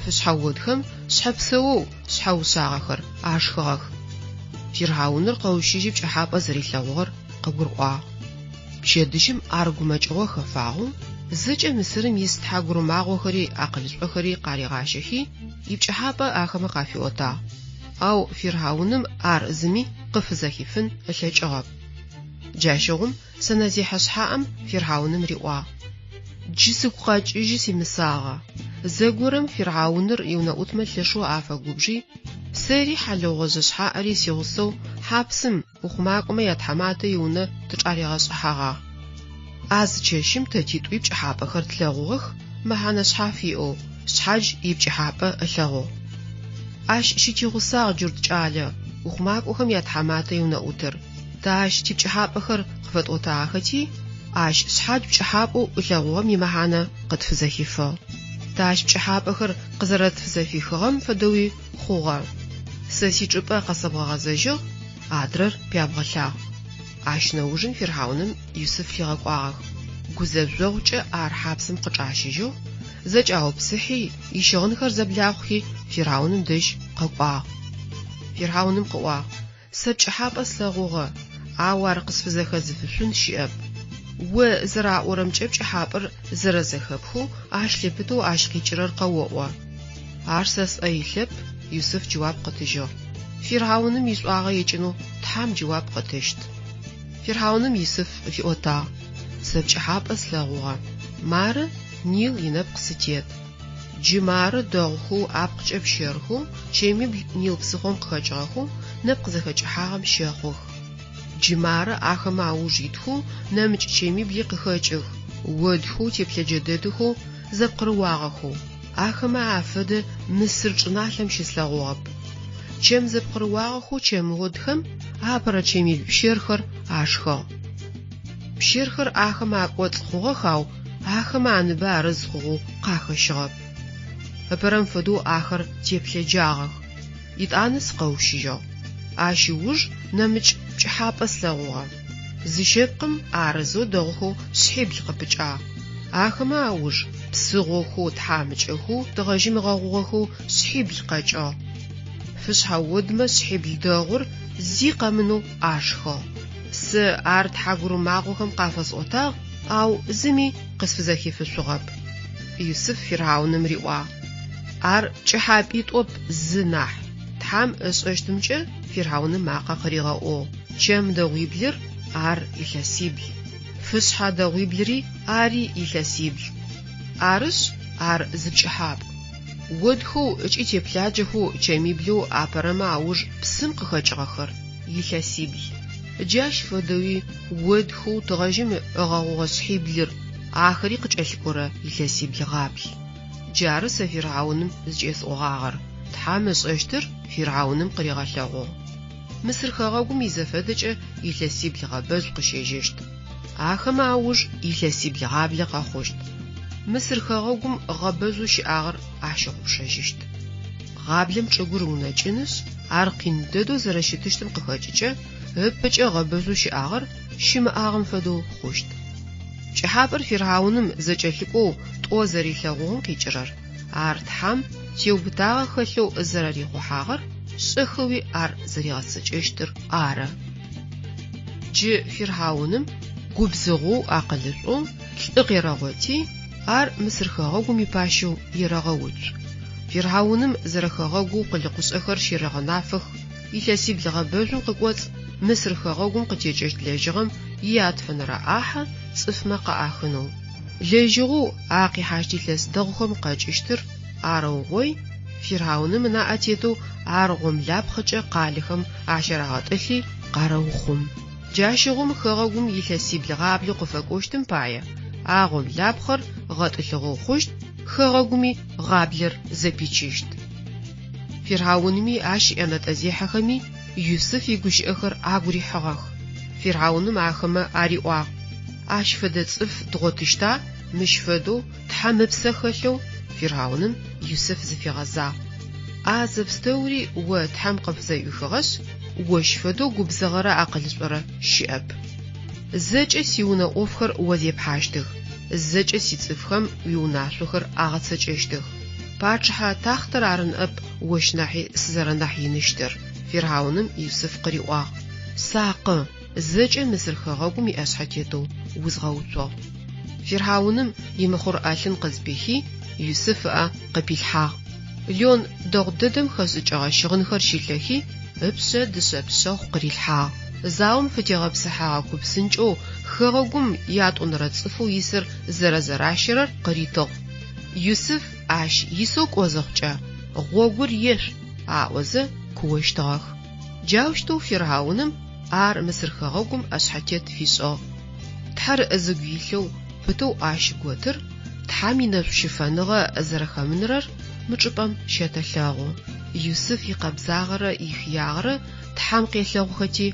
Фышъхьэ одхэм шъхьэ псэоу шъхьэ ушъагъэхэр ашхыгъэх. Фирхьауныр къэущыжьи пкӏыхьапӏэ зэрилъэгъугъэр къыгурыӏуагъ. Пчэдыжьым ар гумэкӏыгъо хэфагъэу, зэкӏэ Мысырым ис тхьагурымагъохэри акъылышӏохэри къаригъащэхи, ипкӏыхьапӏэ ахэмэ къафиӏотагъ. Ау фирхьауным ар зыми къыфызэхифын ылъэкӏыгъэп. Джащыгъум сэнэзехьэ шъхьаӏэм фирхьауным риӏуагъ, Джы сыгу къэкӏыжьы симысагъэ. Зэгорэм фирхьауныр иунэӏутмэ лъэшэу афэгубжи, сэри хьалыгъугъэжъэ шъхьаӏэри сигъусэу хьапсым, ухъумакӏомэ ятхьаматэ иунэ шъхьадж ипкӏыхьапӏэ ылъэгъугъ. Ащ щытигъусагъ джурт кӏалэ, ухъумакӏохэм ятхьаматэ иунэӏутыр. Тэ ащ типкӏыхьапӏэхэр къыфэтӏотагъэхэти, ащ шъхьадж пкӏыхьапӏэу ылъэгъугъэм имэхьанэ къытфызэхифыгъ. Тэ ащ пкӏыхьапӏэхэр къызэрэтфызэхихыгъэм фэдэуи хъугъэ. Сэ сичӏыпӏэ къэсэбгъэгъэзэжьыгъ, адрэр пябгъэлъагъ. Ащ нэужым фирхьауным Юсыф лъигъэкӏуагъэх. Гузэжъогъукӏэ ар хьапсым къычӏащыжьыгъ, зэкӏаупсыхьи, ищыгъынхэр зэблахъухи, фирхьауным дэжь къэкӏуагъ. Фирхьауным къыӏуагъ, Сэ пкӏыхьапӏэ слъэгъугъэ, ау ар къысфызэхэзыфышъун щыӏэп. О зэраӏорэмкӏэ пкӏыхьапӏэр зэрэзэхэпхэу, ащ лъыпытэу ащ къикӏырэр къэоӏо. Ар сэ сӏэ илъэп, Юсыф джэуап къытыжьыгъ. Фирхьауным ишӏуагъэ екӏынэу Тхьэм джэуап къытыщт. Фирхьауным Юсыф фиӏотагъ, Сэ пкӏыхьапӏэ слъэгъугъэ. Мары, Нил инэпкъ сытет. Джы мары дэгъухэу, апкъкӏэ пщэрхэу, чэмибл Нил псыхъом къыхэкӏыгъэхэу нэпкъ зэхэкӏыхьагъэм щэхъух. Джы мары ахэмэ ауж итхэу нэмыкӏ чэмибли къыхэкӏых, одхэу, теплъэджэ дэдэхэу, зэпкъырыуагъэхэу. Ахэмэ афэдэ Мысыр чӏыналъэм щыслъэгъугъэп. Чэм зэпкъырыуагъэхэу чэмодхэм апэрэ чэмибл пщэрхэр ашхыгъ. Пщэрхэр ахэмэ акӏоцӏ хъугъэх, ау ахэмэ аныбэ арыз хъугъэу къахэщыгъэп. Ыпэрэм фэдэу ахэр теплъэджагъэх. Етӏанэ сыкъэущыжьыгъ. Ащ ыуж нэмыкӏ пкӏыхьапӏэ слъэгъугъэ. Зы щэпкъым арызэу дэгъухэу шъхьибл къыпыкӏагъ. Ахэмэ ауж псыгъохэу, тхьамыкӏэхэу, тыгъэжьым ыгъэгъугъэхэу шъхьибл къэкӏыгъ. Фышъхьэ одмэ шъхьибл дэгъур зи къэмынэу ашхыгъ. Сэ ар тхьагурымагъохэм къафэсӏотагъ, ау зыми къысфызэхифышъугъэп. Юсыф фирхьауным риӏуагъ, Ар пкӏыхьапӏитӏоп, зы нахь. Тхьэм ышӏэщтымкӏэ фирхьауным макъэ къыригъэӏугъ, Чэм дэгъуиблыр, ар илъэсибл. Фышъхьэ дэгъуиблри, ари илъэсибл. Арышъ, ар зы пкӏыхьапӏ. Одхэу ыкӏи теплъаджэхэу чэмиблэу апэрэмэ ауж псым къыхэкӏыгъэхэр, илъэсибл. Джащ фэдэуи одхэу тыгъэжьым ыгъэгъугъэ шъхьиблыр, ахэри къыкӏэлъыкӏорэ илъэсибл гъабл. Джары сэ фирхьауным зыкӏесӏогъагъэр, Тхьэм ышӏэщтыр фирхьауным къыригъэлъэгъугъ. Мысыр хэгъэгум изэфэдэкӏэ илъэсибл гъэбэжъу къыщежьэщт. Ахэмэ ауж илъэсибл гъаблэ къэхъущт. Мысыр хэгъэгум гъэбэжъоу щыӏагъэр ащыгъупшэжьыщт. Гъаблэм чӏыгур ыунэкӏынышъ, ар къин дэдэу зэрэщытыщтым къыхэкӏыкӏэ, ыпэкӏэ гъэбэжъоу щыӏагъэр щымыӏагъэм фэдэу хъущт. Пкӏыхьапӏэр фирхьауным зэкӏэлъыкӏоу тӏо зэрилъэгъугъэм къикӏырэр, ар Тхьэм теубытагъэ хэлъэу зэрэрихъухьагъэр, шӏэхэуи ар зэригъэцэкӏэщтыр ары. Джы фирхьауным губзыгъэу, акъылышӏоу лӏы къерэгъоти, ар Мысыр хэгъэгум ипащэу ерэгъэуцу. Фирхьауным зэрэхэгъэгоу къулыкъушӏэхэр щерэгъэнафэх, илъэсибл гъэбэжъум къыкӏоцӏ Мысыр хэгъэгум къытекӏэщт лэжьыгъэм иятфэнэрэ ӏахьэ цӏыфмэ къаӏахынэу. Лэжьыгъэу а къихьащт илъэс дэгъухэм къэкӏыщтыр арэугъой, фирхьауным ынаӏэ тетэу ар гъомлапхъэкӏэ къалэхэм ащарагъэтӏылъи къарэухъум. Джащыгъум хэгъэгум илъэсибл гъаблэу къыфэкӏощтым пае а гъомлапхъэр гъэтӏылъыгъэу хъущт, хэгъэгуми гъаблэр зэпичыщт. Фирхьаунми ащ иӏэнэтӏэзехьэхэми Юсыф игущыӏэхэр агу рихьыгъэх. Фирхьауным ахэмэ ариӏуагъ, Ащ фэдэ цӏыф дгъотыщта, мыщ фэдэу, Тхьэм Ыпсэ хэлъэу? Фирхьауным Юсыф зыфигъэзагъ, А зэпстэури о Тхьэм къыпфызэӏуихыгъэшъ, ощ фэдэу губзыгъэрэ акъылышӏорэ щыӏэп. Зэкӏэ сиунэ ӏофхэр о зепхьащтых, зэкӏэ сицӏыфхэм уиунашъохэр агъэцэкӏэщтых. Пачъыхьэ тахътэр ары ныӏэп ощ нахьи сызэрэнахь иныщтыр, фирхьауным Юсыф къыриӏуагъ. Сакъы, зэкӏэ Мысыр хэгъэгум иӏэшъхьэтетэу узгъэуцугъ. Фирхьауным имыхъур ӏэлъын къызпихи, Юсыф ыӏэ къыпилъхьагъ. Лён дэгъу дэдэм хэшӏыкӏыгъэ щыгъынхэр щилъэхи, ыпшъэ дышъэ пшъэхъу къырилъхьагъ. Заом фытегъэпсыхьэгъэ ку псынкӏэу хэгъэгум ятӏонэрэ цӏыфэу исыр зэрэзэращэрэр къыритыгъ. Юсыф ащ исэу кӏо зыхъукӏэ, Гъогур ешӏу! аӏозэ куощтыгъэх. Джаущтэу фирхьауным ар Мысыр хэгъэгум ӏэшъхьэтет фишӏыгъ. Тхьэр зыгу илъэу пытэу ащ готыр. Тхьэм инэшӏущыфэныгъэ зэрэхэмынырэр мы чӏыпӏэм щэтэлъэгъу. Юсыф икъэбзагъэрэ ихыягъэрэ Тхьэм къелъэгъухэти,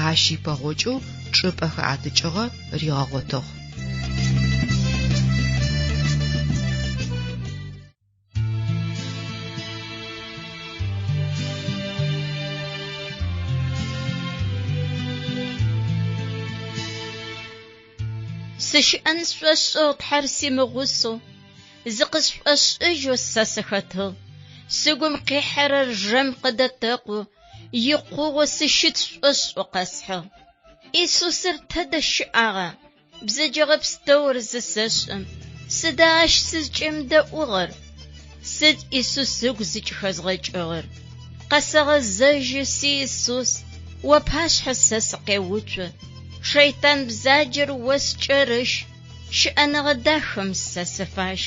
ащ ипэгъокӏэу чӏыпӏэ хэӏэтыкӏыгъэ ригъэгъотыгъ. Сыщыӏэн сшӏошӏыгъ Тхьэр симыгъусэу, Зыкъысшӏошӏыжьэу сэ сыхэтыгъ. Сыгум къихьэрэр жэм къыдэтэкъу, Икъугъэу сыщыт сшӏошӏэу къэсхьыгъ. Исусыр тэдэ щыӏагъа? Бзэджэгъэ пстэур зысэшӏым, сыда ащ сызкӏемыдэӏугъэр? Сыд Исус ыгу зыкӏыхэзгъэкӏыгъэр? Къэсэгъэзэжьы, си Исус, уапашъхьэ сэ сыкъеуцо. Шэйтан бзаджэр о скӏэрыщ, щыӏэныгъэ дахэм сэ сыфащ.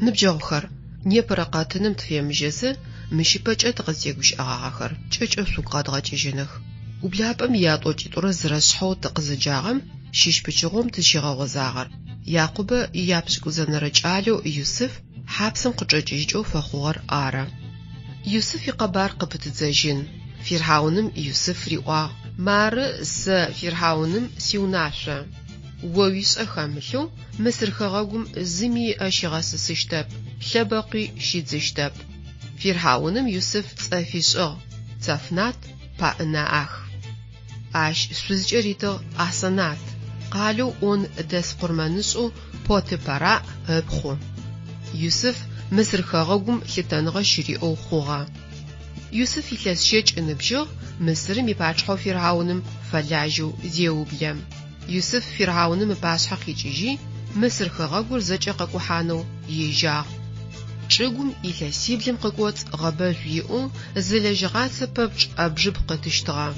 Ныбджэгъухэр, непэрэ къэтыным тыфемыжьэзэ, мыщ ыпэкӏэ тыкъызтегущыӏэгъагъэхэр кӏэкӏэу шъугу къэдгъэкӏыжьыных. Ублапӏэм иятӏокӏитӏурэ зырэ шъхьэу тыкъызэджагъэм щыщ пычыгъом тызщигъэгъозагъэр Якъубэ ияпшӏыкӏузэнэрэ кӏалэу Юсыф хьапсым къычӏэкӏыжьыкӏэу фэхъугъэр ары. Юсыф икъэбар къыпытыдзэжьын. Фирхьауным Юсыф риӏуагъ, Мары сэ фирхьауным сиунашъо. О уишӏэ хэмылъэу Мысыр хэгъэгум зыми ыӏэ щигъэсысыщтэп, лъэбэкъуи щидзыщтэп. Фирхьауным Юсыф цӏэ фишӏыгъ, Цафнат Паӏынаах. Ащ шъузкӏэ ритыгъ Асэнат, къалэу Он дэс къурмэнышӏэу Потыпэраӏ ыпхъу. Юсыф Мысыр хэгъэгум лъытэныгъэ щыриӏэу хъугъэ. Юсыф илъэс щэкӏ ыныбжьыгъ Мысырым ипачъыхьэу фирхьауным фэлажьэу зеублэм. Юсыф фирхьауным ыпашъхьэ къикӏыжьи, Мысыр хэгъэгур зэкӏэ къыкӏухьанэу ежьагъ. Чӏыгум илъэсиблым къыкӏоцӏ гъэбэжъу иӏэу зы лэжьыгъацэ пэпчъ ӏэбжыб къытыщтыгъэ.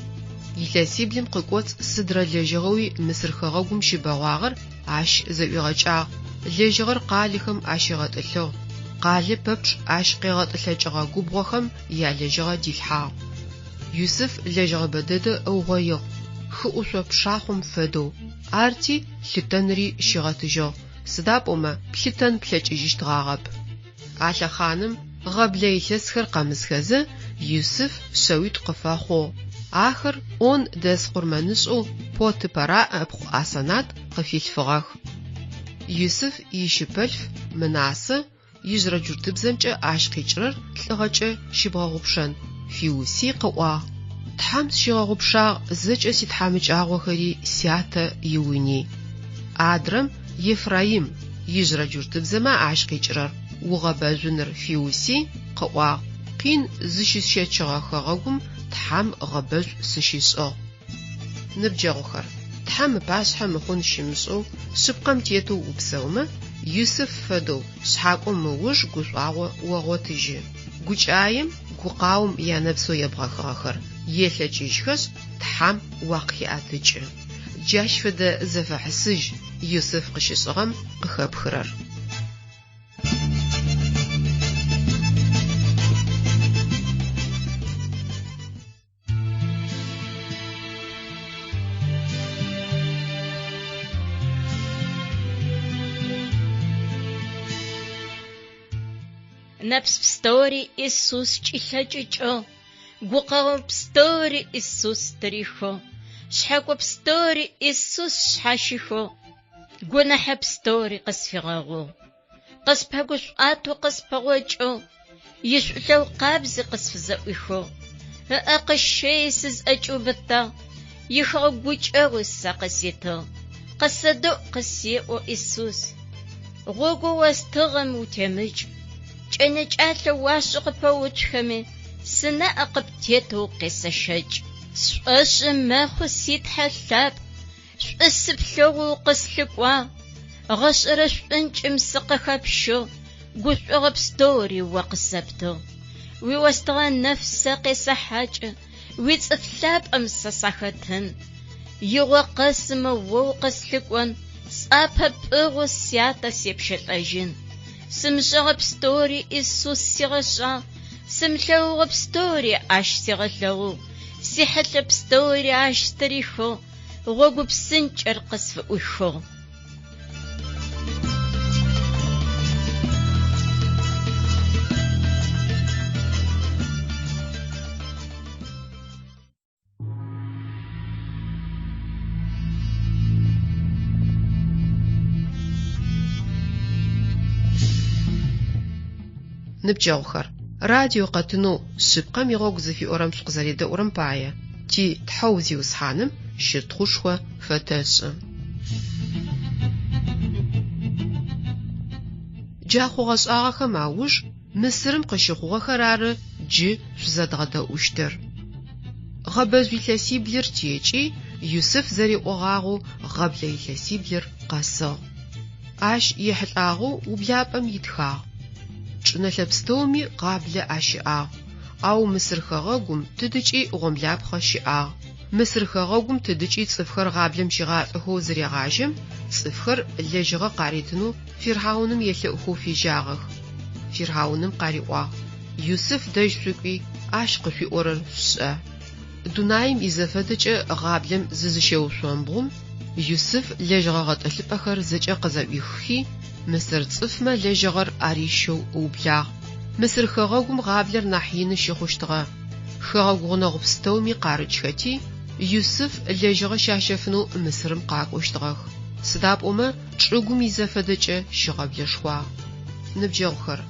Илъэсиблым къыкӏоцӏ сыдрэ лэжьыгъэуи Мысыр хэгъэгум щыбэгъуагъэр ащ зэӏуигъэкӏагъ, лэжьыгъэр къалэхэм ащигъэтӏылъыгъ, къалэ пэпчъ ащ къегъэтӏылъэкӏыгъэ губгъохэм ялэжьыгъэ дилъхьагъ. Юсыф лэжьыгъэ бэдэдэ ыугъоигъ, хыӏушъо пшахъом фэдэу, арти лъытэныри щигъэтыжьыгъ, сыда пӏомэ плъытэн плъэкӏыжьыщтгъагъэп. А лъэхъаным гъэблэ илъэсхэр къэмысхэзэ, Юсыф шъэуитӏу къыфэхъугъ. Ахэр Он дэс къурмэнышӏэу Потыпэраӏ ыпхъу Асэнат къыфилъфыгъэх. Юсыф ищыпэлъф Мынасэ, ижъырэ джуртыбзэмкӏэ ащ къикӏырэр лӏыгъэкӏэ щыбгъэгъупшэн, фиуси къыӏуагъ, Тхьэм сщигъэгъупшагъ зэкӏэ ситхьамыкӏагъохэри сятэ иуни. Адрэм Ефраим, ижъырэ джуртыбзэмэ ащ къикӏырэр, угъэбэжъуныр фиуси, къыӏуагъ, Къин зыщысщэчыгъэ хэгъэгум Тхьэм гъэбэжъу сыщишӏыгъ. Ныбджэгъухэр, Тхьэм ыпашъхьэ мыхъун щымышӏэу, шъыпкъэм тетэу упсэумэ, Юсыф фэдэу, шъхьакӏом ыуж гушӏуагъо огъотыжьы. Гукӏаем, гукъаом янэпсэу ебгъэхыгъэхэр елъэкӏыжьхэшъ, Тхьэм уакъыхеӏэтыкӏы. Джащ фэдэ зэфэхьысыжь Юсыф къыщышӏыгъэм къыхэпхырэр. Нэпс пстэури Исус кӏилъэкӏыкӏыгъ, гукъэо пстэури Исус тырихыгъ, шъхьэкӏо пстэури Исус шъхьащихыгъ, гонахьэ пстэури къысфигъэгъугъ. Къыспэгушӏуатэу къыспэгъокӏыгъ, ишӏулъэгъу къабзи къысфызэӏуихыгъ. Ыӏэ къысщэйи сызӏэкӏиубытагъ, ихэгъэгу гукӏэгъуи сэ къыситыгъ. Къысэдэӏу, къысеӏо Исус. Гъогоу остыгъэм утемыкӏ. Кӏэнэкӏалъэ уашӏэу къыпэуцухэми, сынаӏэ къыптетэу къесэщэкӏ. Сшӏошъы мэхъу си Тхьэ лъапӏ, Шӏу сыплъэгъоу укъыслъыкӏуагъ, Гъэшӏэрэ шӏункӏым сыкъыхэпщыгъ, Гушӏогъо пстэури о къысэптыгъ. Уиостыгъэ нэф сэ къесэхьакӏы, Уицӏыф лъапӏэм сэ сахэтын. Игъо къэсымэ о укъыслъыкӏон, Сӏапэ пӏыгъэу сятэ сепщэлӏэжьын. Сымышӏэгъэ пстэури Исус сигъэшӏагъ, сымылъэгъугъэ пстэури Ащ сигъэлъэгъугъ, сихьылъэ пстэури Ащ стырихыгъ, гъогу псынкӏэр къысфыӏуихыгъ. Ныбджэгъухэр, радио къэтынэу Шъыпкъэм игъогу зыфиӏорэм шъукъызэредэӏурэм пае ти Тхьэу Зиусхьаным щытхъушхо фэтэшӏы. Джа хъугъэ-шӏагъэхэм ауж Мысырым къыщыхъугъэхэр ары джы шъузэдгъэдэӏущтыр. Гъэбэжъу илъэсиблыр текӏи, Юсыф зэриӏогъагъэу гъэблэ илъэсиблыр къэсыгъ. Ащ ехьылӏагъэу ублапӏэм итхагъ. Чӏынэлъэ пстэуми гъаблэ ащыӏагъ, ау Мысыр хэгъэгум тыдыкӏи гъомлапхъэ щыӏагъ. Мысыр хэгъэгум тыдыкӏи цӏыфхэр гъаблэм щигъалӏэхэу зырегъажьэм, цӏыфхэр лэжьыгъэ къаритынэу фирхьауным елъэӏухэу фежьагъэх. Фирхьауным къариӏуагъ, Юсыф дэжь шъукӏуи, ащ къышъуиӏорэр шъушӏэ. Дунаим изэфэдэкӏэ гъаблэм зызыщеушъомбгъум, Юсыф лэжьыгъэ гъэтӏылъыпӏэхэр зэкӏэ къызэӏуиххи, мысыр цӏыфмэ лэжьыгъэр арищэу ыублагъ. Мысыр хэгъэгум гъаблэр нахь ины щыхъущтыгъэ. Хэгъэгу гъунэгъу пстэуми къарыкӏхэти, Юсыф лэжьыгъэ щащэфынэу Мысырым къакӏощтыгъэх. Сыда пӏомэ чӏыгум изэфэдэкӏэ щыгъэблэшхуагъ. Ныбджэгъухэр,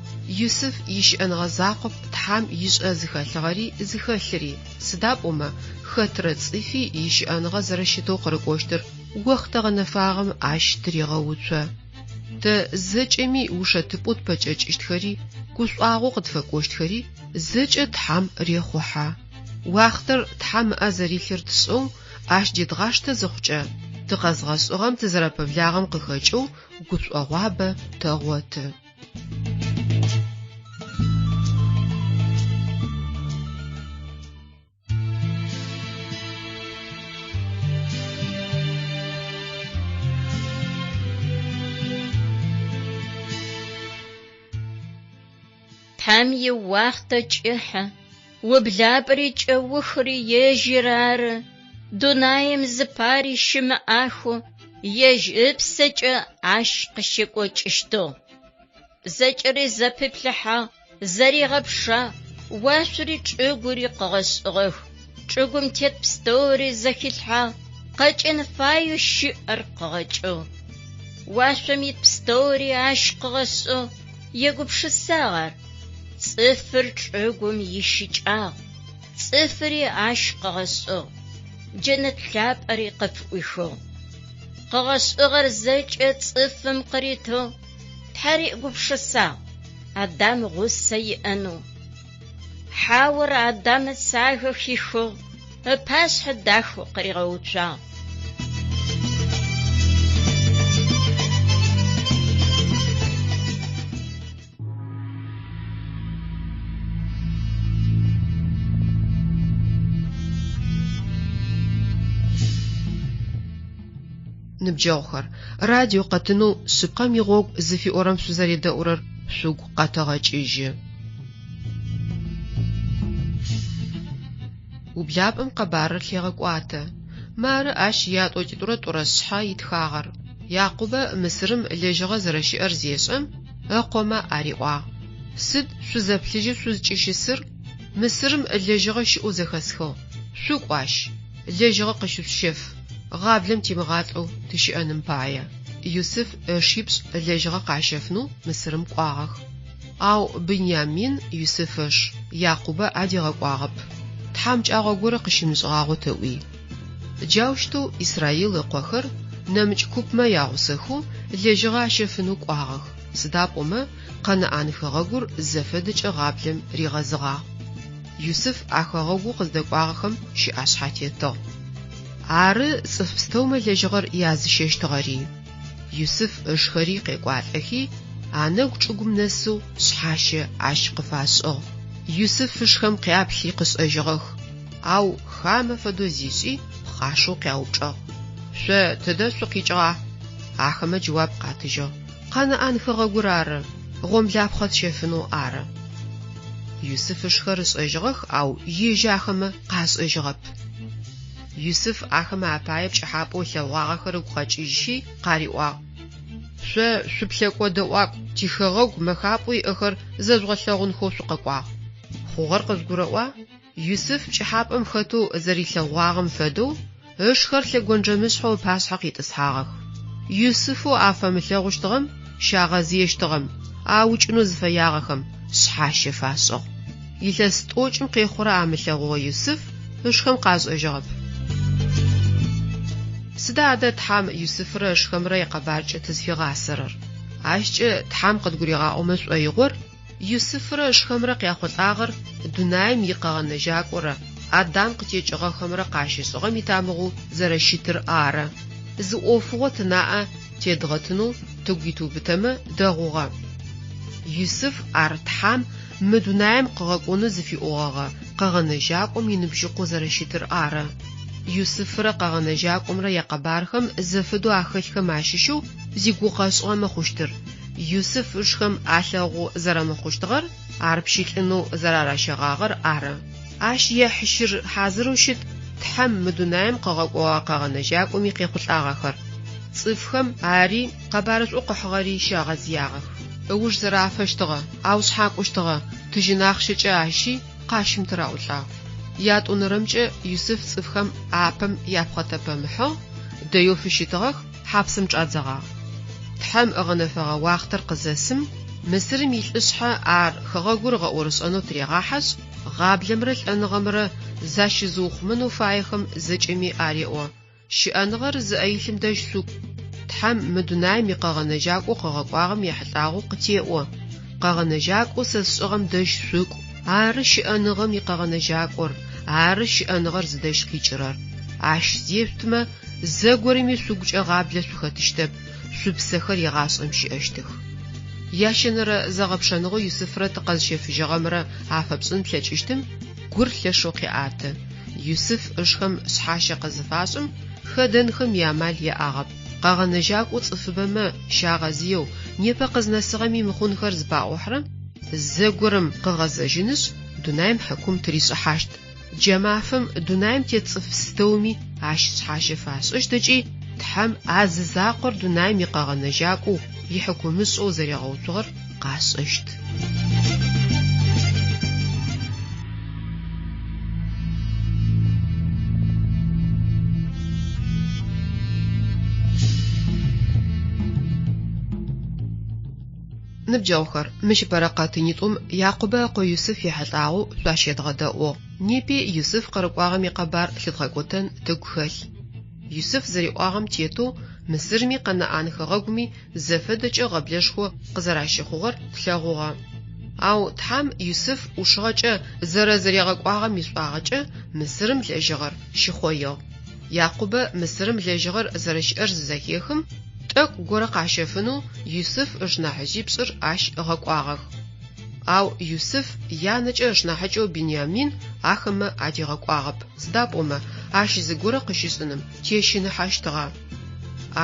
Юсыф ищыӏэныгъэ закъоп Тхьам ишӏэ зыхэлъыгъэри зыхэлъыри, сыда пӏомэ хэтрэ цӏыфи ищыӏэныгъэ зэрэщытэу къырыкӏощтыр охътэ гъэнэфагъэм ащ тырегъэуцо. Тэ зэкӏэми ушэтыпӏэу тпэкӏэкӏыщтхэри, гушӏуагъоу къытфэкӏощтхэри зэкӏэ Тхьам рехъухьэ. Уахътэр Тхьам ыӏэ зэрилъыр тшӏэу, ащ дедгъаштэ зыхъукӏэ, тыкъэзгъэшӏыгъэм тызэрэпэблагъэм къыхэкӏэу гушӏогъуабэ тэгъоты. Тхьэм иуахътэ кӏыхьэ, ублапӏэри кӏэухри ежьыр ары, дунаим зыпари щымыӏахэу ежь ыпсэкӏэ ащ къыщекӏокӏыщтыгъ. Зэкӏэри зэпиплъыхьагъ, зэригъэпшагъ, уашъори чӏыгури къыгъэшӏыгъэх, чӏыгум тет пстэури зэхилъхьагъ, къэкӏын фаеу щыӏэр къыгъэкӏыгъ. Уашъом ит пстэури ащ къыгъэшӏыгъ, егупшысагъ ар. Цӏыфыр чӏыгум ищыкӏагъ, цӏыфыри ащ къыгъэшӏыгъ, джэнэт лъапӏэри къыфыӏуихыгъ. Къыгъэшӏыгъэр зэкӏэ цӏыфым къыритыгъ, Тхьэри егупшысагъ, Адам гъусэ иӏэнэу. Хьаор Адам ыцагэ хихыгъ, ыпашъхьэ дахэу къыригъэуцуагъ. Ныбджэгъухэр, радио къэтынэу Шъыпкъэм игъогу зыфиӏорэм шъузэредэӏурэр шъугу къэтэгъэкӏыжьы. Ублапӏэм къэбарыр лъегъэкӏуатэ. Мары ащ ятӏокӏитӏурэ тӏурэ шъхьэ итхагъэр. Якъубэ Мысырым лэжьыгъэ зэрэщыӏэр зешӏэм, ыкъомэ ариӏуагъ, Сыд шъузэплъыжьы шъузкӏыщысыр? Мысырым лэжьыгъэ щыӏэу зэхэсхыгъ. Шъукӏу ащ, лэжьыгъэ къыщышъущэф, гъаблэм тимыгъалӏэу тыщыӏэным пае. Юсыф ышипшӏ лэжьыгъэ къащэфынэу Мысырым кӏуагъэх. Ау Бынямин Юсыф ыш, Якъубэ адигъэкӏуагъэп, тхьамыкӏагъо горэ къыщымышӏыгъагъот ыӏуи. Джаущтэу Исраил ыкъохэр нэмыкӏ купмэ ягъусэхэу лэжьыгъэ ащэфынэу кӏуагъэх, сыда пӏомэ Къэнаӏан хэгъэгур зэфэдэкӏэ гъаблэм ригъэзыгъагъ. Юсыф а хэгъэгоу къыздэкӏуагъэхэм щыӏэшъхьэтетыгъ. Ары цӏыф пстэумэ лэжьыгъэр языщэщтыгъэри. Юсыф ышхэри къекӏуалӏэхи, анэгу чӏыгум нэсэу шъхьащэ ащ къыфашӏыгъ. Юсыф ышхэм къяплъи къышӏэжьыгъэх, ау хамэ фэдэу зишӏи, пхъашэу къяупчӏыгъ, Шъо тыдэ шъукъикӏыгъа? Ахэмэ джэуап къатыжьыгъ, Къэнаӏан хэгъэгур ары. гъомлапхъэ тщэфынэу ары. Юсыф ышхэр ышӏэжьыгъэх, ау ежь ахэмэ къашӏэжьыгъэп. Юсыф ахэмэ апае пкӏыхьапӏэу ылъэгъугъагъэхэр ыгу къэкӏыжьхи, къариӏуагъ, Шъо шъуплъэкӏо-дэӏуакӏу, тихэгъэгу мэхапӏэу иӏэхэр зэжъугъэлъэгъунхэу шъукъэкӏуагъ. Хъугъэр къыжъугурэӏуа? Юсыф пкӏыхьапӏэм хэтэу зэрилъэгъугъагъэм фэдэу, ышхэр лъэгонджэмышъхьэу ыпашъхьэ къитӏысхьагъэх. Юсыфэу афэмылъэгъущтыгъэм, щагъэзыещтыгъэм, аукӏынэу зыфэягъэхэм шъхьащэ фашӏыгъ. Илъэс тӏокӏым къехъурэ амылъэгъугъэ Юсыф ышхэм къашӏэжьыгъэп. Сыда адэ Тхьэм Юсыфрэ ышхэмрэ якъэбаркӏэ тызфигъасэрэр? Ащкӏэ Тхьэм къыдгуригъаӏомэ шӏоигъор Юсыфрэ ышхэмрэ къяхъулӏагъэр дунаим и Къэгъэнэжьакӏорэ Адам къытекӏыгъэхэмрэ къащышӏыгъэм итамыгъэу зэрэщытыр ары. Зы ӏофыгъо тынаӏэ тедгъэтынэу тыгу итыубытэмэ дэгъугъэ. Юсыф ар Тхьам мы дунаим къыгъэкӏонэу зыфиӏогъэгъэ Къэгъэнэжьакӏом иныбжьыкъоу зэрэщытыр ары. Юсыфрэ Къэгъэнэжьакӏомрэ якъэбархэм зэфэдэу ахэлъхэм ащыщэу зигугъу къэшӏыгъэмэ хъущтыр, Юсыф ышхэм алъэгъу зэрэмыхъущтыгъэр, ар пщылӏынэу зэраращэгъагъэр ары. Ащ ехьыщыр хьазырэу щыт Тхьэм мы дунаим къыгъэкӏогъэ Къэгъэнэжьакӏоми къехъулӏагъэхэр. Цӏыфхэм ари, къэбарышӏоу къыхьыгъэри щагъэзыягъэх. Ыуж зэрафэщтыгъэ, аушъхьакӏущтыгъэ тыжьын ахъщэкӏэ ащи къащым тыраӏулӏагъ. Ятӏонэрэмкӏэ Юсыф цӏыфхэм апэм япхъэтэпэмыхьыгъ, дэеу фыщытыгъэх, хьапсым чӏадзэгъагъ. Тхьэм ыгъэнэфэгъэ уахътэр къызэсым, Мысырым илӏышъхьэ ар хэгъэгур ыгъэӏорышӏэнэу тырегъахьэшъ, гъаблэмрэ лӏэныгъэмрэ защызыухъумэнэу фаехэм зэкӏэми ареӏо, Щыӏэныгъэр зыӏэ илъым дэжь шъукӏу. Тхьэм мы дунаим и Къэгъэнэжьакӏоу къыгъэкӏуагъэм ехьылӏагъэу къытеӏо, Къэгъэнэжьакӏоу сэ сшӏыгъэм дэжь шъукӏу. Ары щыӏэныгъэм и Къэгъэнэжьакӏор, ары щыӏэныгъэр зыдэжь къикӏырэр. Ащ зешъутымэ, зэгорэми шъугукӏэ гъаблэ шъухэтыщтэп, шъупсэхэр егъашӏэм щыӏэщтых. Ящэнэрэ зэгъэпшэныгъэу Юсыфрэ тыкъэзыщэфыжьыгъэмрэ афэпшӏын плъэкӏыщтым гур лъэшэу къеӏэты. Юсыф ышхэм шъхьащэ къызыфашӏым, хэдэнхэм иамал яӏагъэп. Къэгъэнэжьакӏоу цӏыфыбэмэ щагъэзыеу непэ къызнэсыгъэми мыхъунхэр зыпаӏухьырэм зэгорэм къыгъэзэжьынышъ, дунаим хьыкум тыришӏыхьащт. Джа мафэм дунаим тет цӏыф пстэуми ащ шъхьащэ фашӏыщт ыкӏи Тхьэм а зы закъор дунаим икъэгъэнэжьакӏоу, ихьыкумышӏэу зэригъэуцугъэр къашӏэщт. Ныбджэгъухэр, мыщ ыпэрэ къэтынитӏум Якъубэ ыкъо Юсыф ехьылӏагъэу шъуащедгъэдэӏугъ. Непи Юсыф къырыкӏуагъэм икъэбар лъыдгъэкӏотэн тыгу хэлъ. Юсыф зэриӏуагъэм тетэу Мысырми Къэнаӏан хэгъэгуми зэфэдэкӏэ гъэблэшхо къызэращыхъугъэр тлъэгъугъэ. Ау Тхьэм Юсыф ӏушыгъэкӏэ зэрэзэригъэкӏуагъэм ишӏуагъэкӏэ Мысырым лэжьыгъэр щыхъоигъ. Якъубэ Мысырым лэжьыгъэр зэрэщыӏэр зызэхехым, тӏэкӏу горэ къащэфынэу Юсыф ышнахьыжъипшӏыр ащ ыгъэкӏуагъэх. Ау Юсыф янэкӏэ ышнахьыкӏэу Биниамин ахэмэ адигъэкӏуагъэп, сыда пӏомэ ащ зыгорэ къыщышӏыным тещыныхьэщтыгъэ.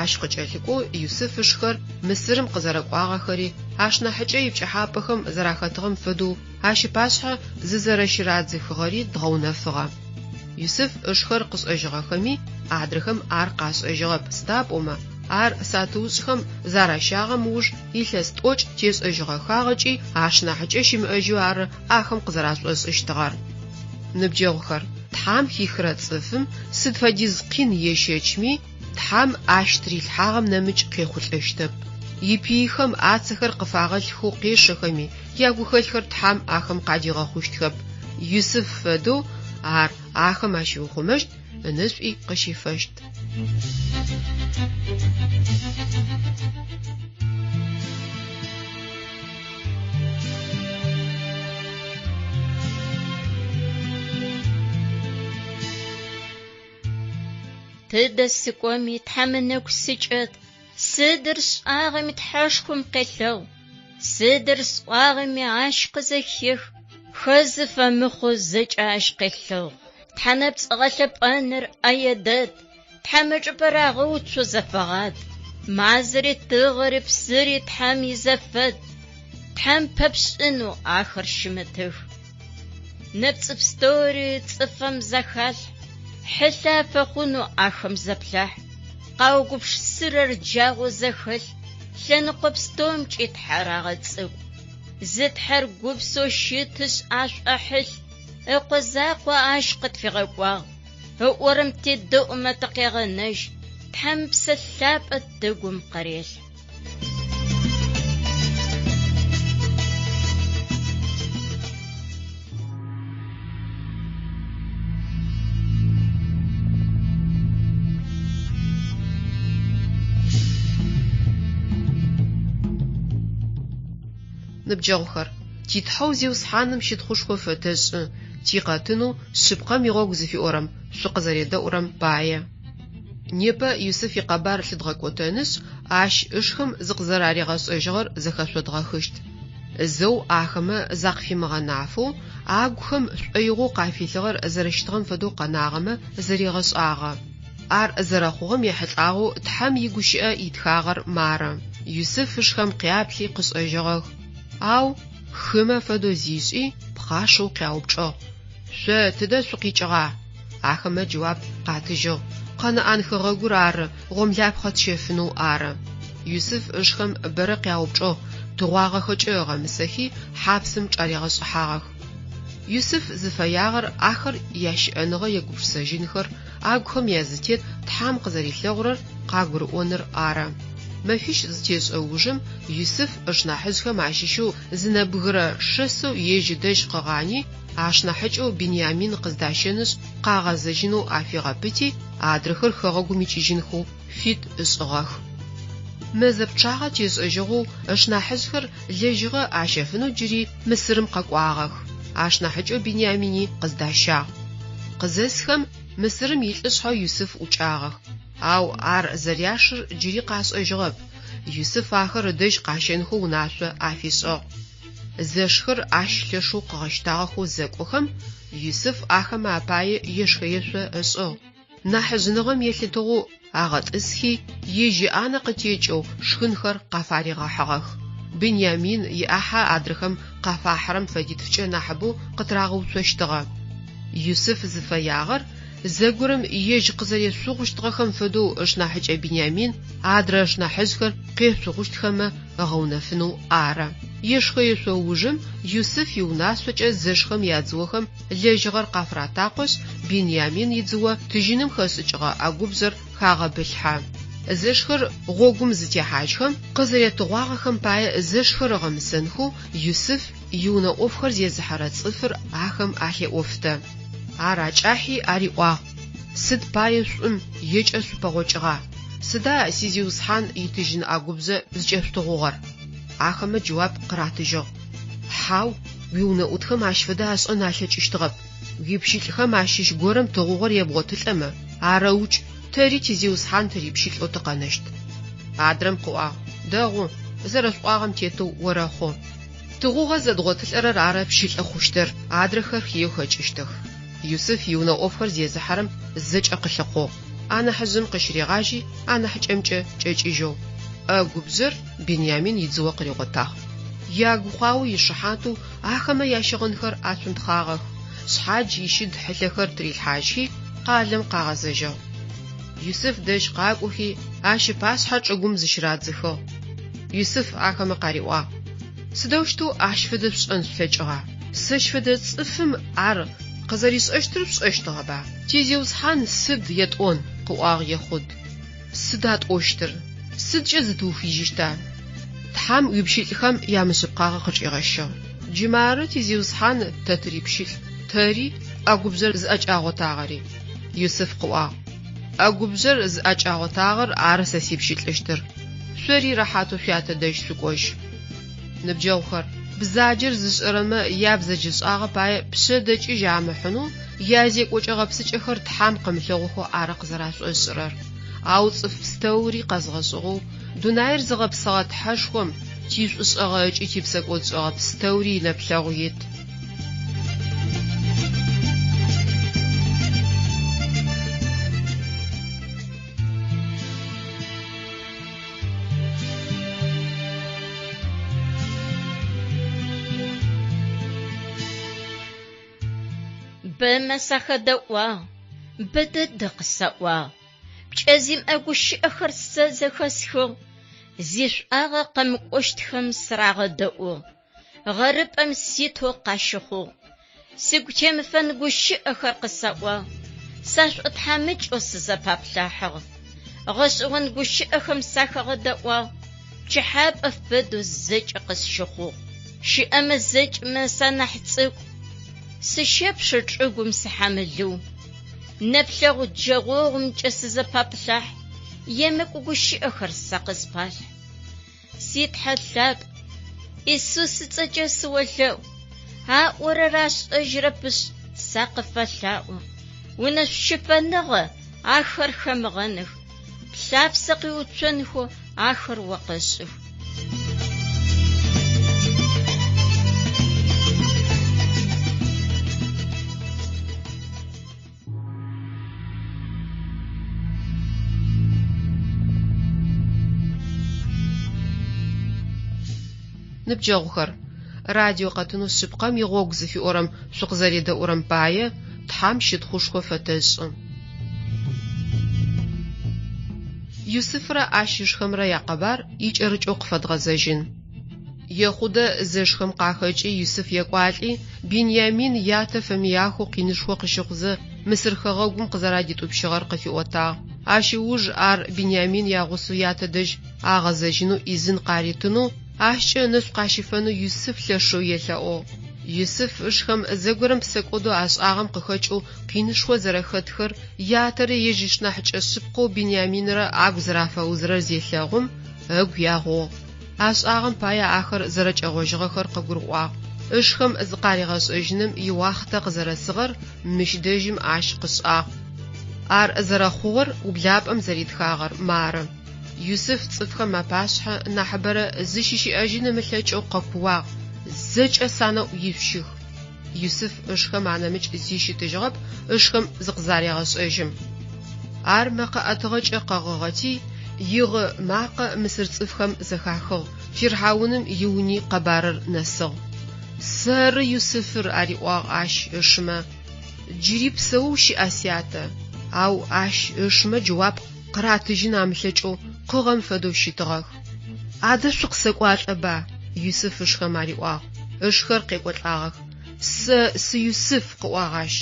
Ащ къыкӏэлъыкӏоу Юсыф ышхэр Мысырым къызэрэкӏуагъэхэри, ашнахьыкӏэ ипкӏыхьапӏэхэм зэрахэтыгъэм фэдэу ащ ыпашъхьэ зызэрэщырадзыхыгъэри дгъэунэфыгъэ. Юсыф ышхэр къышӏэжьыгъэхэми, адрэхэм ар къашӏэжьыгъэп, сыда пӏомэ ар сатыушӏхэм заращагъэм ыуж илъэс тӏокӏ тешӏэжьыгъэхагъэкӏи ашнахьыкӏэ щымыӏэжьэу ары ахэм къызэрашӏошӏыщтыгъэр. Ныбджэгъухэр, Тхьэм хихырэ цӏыфым сыд фэдиз къин ещэчми, Тхьэм ащ тырилъхьагъэм нэмыкӏ къехъулӏэщтэп. Ипыйхэм ацэхэр къыфагъэлъхэу къешэхэми, ягухэлъхэр Тхьэм ахэм къадигъэхъущтхэп. Юсыф фэдэу ар ахэм ащиухъумэщт, ынэшӏуи къыщифэщт. Тыдэ сыкӏоми, Тхьэм ынэгу сыкӏэт, сыдыр сшӏагъэми Тхьэшхом къелъэгъу, сыдыр сӏуагъэми Ащ къызэхех, хэзы фэмыхъоу зэкӏэ Ащ къелъэгъу. Тхьэ нэпцӏ гъэлъэпӏэныр ӏэе дэд, Тхьэм ычӏыпӏэ рагъэуцоу зэфэгъад. Мазэри, тыгъэри, псыри Тхьэм изэфэд. Тхьэм пэпшӏынэу ахэр щымытых. Нэпцӏы пстэури цӏыфым зэхалъхь, хьылъэ афэхъунэу ахэм зэплъахь. Къаугупшысырэр джагъоу зэхэлъ, лъэныкъо пстэумкӏи Тхьэр агъэцӏыкӏу. Зы Тхьэр гупсэу щытышъ ашӏохьылъ, Ыкъо закъо ащ къытфигъэкӏуагъ. Ыӏорэм тедэӏумэ тыкъегъэнэжь, Тхьэм Псэ Лъапӏэ тыгум къырелъхь. Ныбджэгъухэр, ти Тхьэу Зиусхьаным щытхъушхо фэтэшӏы, тикъэтынэу Шъыпкъэм игъогу зыфиӏорэм шъукъызэредэӏурэм пае. Непэ Юсыф икъэбар лъыдгъэкӏотэнышъ, ащ ышхэм зыкъызэраригъэшӏэжьыгъэр зэхэшъодгъэхыщт. Зэу ахэмэ закъыфимыгъэнафэу, агухэм шӏоигъоу къафилъыгъэр зэрэщытыгъэм фэдэу къэнагъэмэ зэригъэшӏагъэ. Ар зэрэхъугъэм ехьылӏагъэу Тхьэм игущыӏэ итхагъэр мары, Юсыф ышхэм къяплъи къышӏэжьыгъэх, ау хымэ фэдэу зишӏи, пхъашэу къяупчӏыгъ, Шъо тыдэ шъукъикӏыгъа? Ахэмэ джэуап къатыжьыгъ, Къэнаӏан хэгъэгур ары, гъомлапхъэ тщэфынэу ары. Юсыф ышхэм бэрэ къяупчӏыгъ, тыгъуагъэхэкӏэ ыгъэмысэхи, хьапсым чӏаригъэшӏыхьагъэх. Юсыф зыфэягъэр ахэр ящыӏэныгъэ егупшысэжьынхэр, агухэм язытет Тхьэм къызэрилъэгъурэр къагурыӏоныр ары. Мэфищ зытешӏэ ужым Юсыф ышнахьыжъхэм ащыщэу зы нэбгырэ шэсэу ежь ыдэжь къыгъани, ашнахьыкӏэу Биниамин къыздащэнышъ къагъэзэжьынэу афигъэпыти, адрэхэр хэгъэгум икӏыжьынхэу фит ышӏыгъэх. Мэзэ пчъагъэ тешӏэжьыгъэу ышнахьыжъхэр лэжьыгъэ ащэфынэу джыри Мысырым къэкӏуагъэх, ашнахьыкӏэу Биниамини къыздащагъ. Къызэсхэм Мысырым илӏышъхьэ Юсыф ӏукӏагъэх, ау ар зэряшыр джыри къашӏэжьыгъэп. Юсыф ахэр ыдэжь къащэнхэу унашъо афишӏыгъ. Зэшхэр ащ лъэшэу къыгъэщтагъэхэу зэкӏохэм, Юсыф ахэмэ апае ешхэ-ешъо ышӏыгъ. Нахьыжъыныгъэм елъытыгъэу агъэтӏысхи, ежь иӏанэ къытекӏэу шхынхэр къафаригъэхьыгъэх. Бынямин иӏахьэ адрэхэм къафахьырэм фэдитфкӏэ нахьыбэу къытырагъэуцощтыгъэ. Юсыф зыфэягъэр зэгорэм ежь къызэрешъугъущтыгъэхэм фэдэу ышнахьыкӏэ Бинямин адрэ ышнахьыжъхэр къешъугъущтхэмэ ыгъэунэфынэу ары. Ешхэ-ешъо ужым Юсыф иунашъокӏэ зэшхэм ядзыохэм лэжьыгъэр къафыратакъошъ, Бинямин идзыо тыжьыным хэшӏыкӏыгъэ ӏэгубжъэр хагъэбылъхьэ. Зэшхэр гъогум зытехьажьхэм, къызэретыгъуагъэхэм пае зэшхэр ыгъэмысэнхэу Юсыф иунэ ӏофхэр зезыхьэрэ цӏыфыр ахэм алъеӏофтэ. Ар акӏахьи ариӏуагъ, Сыд пае шӏум екӏэ шъупэгъокӏыгъа? Сыда сизиусхьан итыжьын ӏэгубжъэ зыкӏэшъутыгъугъэр? Ахэмэ джэуап къыратыжьыгъ, Хьау, уиунэӏутхэм ащ фэдэ ашӏэн алъэкӏыщтыгъэп. Уипщылӏхэм ащыщ горэм тыгъугъэр ебгъотылӏэмэ, арэукӏ, тэри тизиусхьан тырипщылӏэу тыкъэнэщт. Адрэм къыӏуагъ, Дэгъу, зэрэшъуӏуагъэм тетэу орэхъу. Тыгъугъэ зэдгъотылӏэрэр ары пщылӏы хъущтыр, адрэхэр хыеу хэкӏыщтых. Юсыф иунэ ӏофхэр зезыхьэрэм зэкӏэ къылъыхъугъ, анахьыжъым къыщыригъажьи анахьыкӏэмкӏэ кӏэкӏыжьэу. ӏэгубжъэр Бинямин идзыо къыригъотагъ. Ягукъао ишыхьатэу ахэмэ ящыгъынхэр ацунтхъагъэх, шъхьадж ищыд хьылъэхэр тырилъхьажьхи, къалэм къагъэзэжьыгъ. Юсыф дэжь къакӏохи, ащ ыпашъхьэ чӏыгум зыщырадзыхыгъ. Юсыф ахэмэ къариӏуагъ, Сыдэущтэу ащ фэдэ шъушӏэн шъулъэкӏыгъа? Сэщ фэдэ цӏыфым ар къызэришӏэщтыр шъушӏэщтыгъэба? Тизиусхьан сыд етӏон? къыӏуагъ Ехъуд. Сыда тӏощтыр? Сыдкӏэ зытыухыжьыщта? Тхьэм уипщылӏхэм ямышъыпкъагъэ къычӏигъэщыгъ. Джы мары тизиусхьан тэ тырипщылӏ, тэри, ӏэгубжъэр зыӏэкӏагъотагъэри. Юсыф къыӏуагъ, ӏэгубжъэр зыӏэкӏагъотагъэр ары сэ сипщылӏыщтыр. Шъори рэхьатэу шъуятэ дэжь шъукӏожь. Ныбджэгъухэр, бзаджэр зышӏэрэмэ ябзэджэшӏагъэ пае пшъэдэкӏыжь амыхьынэу язекӏокӏэ-гъэпсыкӏэхэр Тхьэм къымылъэгъухэу ары къызэрашӏошӏырэр. Ау цӏыф пстэури къэзгъэшӏыгъэу, дунаир зыгъэпсыгъэ Тхьэшхом тишӏушӏэгъэ ыкӏи типсэкӏодшӏэгъэ пстэури инэплъэгъу ит. Бэмэ сахэдэӏуагъ, бэ дэдэ къысаӏуагъ. Пкӏэ зимыӏэ гущыӏэхэр сэ зэхэсхыгъ, зишӏуагъэ къэмыкӏощтхэм сырагъэдэӏугъ. Гъэрыпӏэм ситэу къащыхъугъ. Сыгу темыфэн гущыӏэхэр къысаӏуагъ, сашӏотхьамыкӏэу сызэпаплъахьыгъ. Гъэшӏэгъон гущыӏэхэм сахагъэдэӏуагъ, пчыхьапӏэ фэдэу зэкӏэ къысщыхъугъ. Щыӏэмэ зэкӏэмэ санахь цӏыкӏу, сыщэпшэ чӏыгум сыхьамылыу. Нэплъэгъу джэгъогъумкӏэ сызэпаплъахь, емыкӏу гущыӏэхэр сэ къыспалъхь. Си Тхьэ лъапӏ, Исус ыцӏэкӏэ сыолъэӏу, аӏорэр ашӏэжьырэпышъ, сакъыфэлъаӏо. Унэшъу-щыфэныгъэ ахэр хэмыгъэных, плъапсэ къиуцонхэу ахэр о къэшӏых. Ныбджэгъухэр, радио къэтынэу Шъыпкъэм игъогу зыфиӏорэм шъукъызэредэӏурэм пае Тхьэм щытхъушхо фэтэшӏы. Юсыфрэ ащ ышхэмрэ якъэбар икӏэрыкӏэу къыфэдгъэзэжьын. Ехъудэ зэшхэм къахэкӏи Юсыф екӏуалӏи, Биньямин ятэ фэмыяхэу къинышхо къыщыхъузэ, Мысыр хэгъэгум къызэрадитӏупщыгъэр къыфиӏотагъ. Ащ ыуж ар Биньямин ягъусэу ятэ дэжь агъэзэжьынэу ӏизын къаритынэу, ащкӏэ ынэшӏу къащифэнэу Юсыф лъэшэу елъэӏугъ. Юсыф ышхэм зэгорэм псэкӏодэу ашӏагъэм къыхэкӏэу къинышхо зэрэхэтхэр, ятэрэ ежь ышнахьыкӏэ шъыпкъэу Биньяминрэ агу зэрафэузырэр зелъэгъум, ыгу ягъугъ. Ашӏагъэм пае ахэр зэрэкӏэгъожьыгъэхэр къыгурыӏуагъ. Ышхэм зыкъаригъэшӏэжьыным иуахътэ къызэрэсыгъэр мыщ дэжьым ащ къышӏагъ. Ар зэрэхъугъэр ублапӏэм зэритхагъэр мары. Юсыф цӏыфхэм апашъхьэ нахьыбэрэ зыщыщыӏэжьын ымылъэкӏэу къэкууагъ, Зэкӏэ санэӏу ишъущых! Юсыф ышхэм анэмыкӏ зи щытыжьыгъэп ышхэм зыкъызарегъэшӏэжьым. Ар мэкъэ ӏэтыгъэкӏэ къэгъыгъэти, игъы макъэ мысыр цӏыфхэм зэхахыгъ, фирхьауным иуни къэбарыр нэсыгъ. Сэры Юсыфыр, ариӏуагъ ащ ышымэ. Джыри псэоу щыӏа сятэ? Ау ащ ышымэ джэуап къыратыжьын амылъэкӏэу къыгъэм фэдэу щытыгъэх. Адэ шъукъысэкӏуалӏэба? Юсыф ышхэм ариӏуагъ. Ышхэр къекӏолӏагъэх. Сэ сы Юсыф, къыӏуагъ ащ.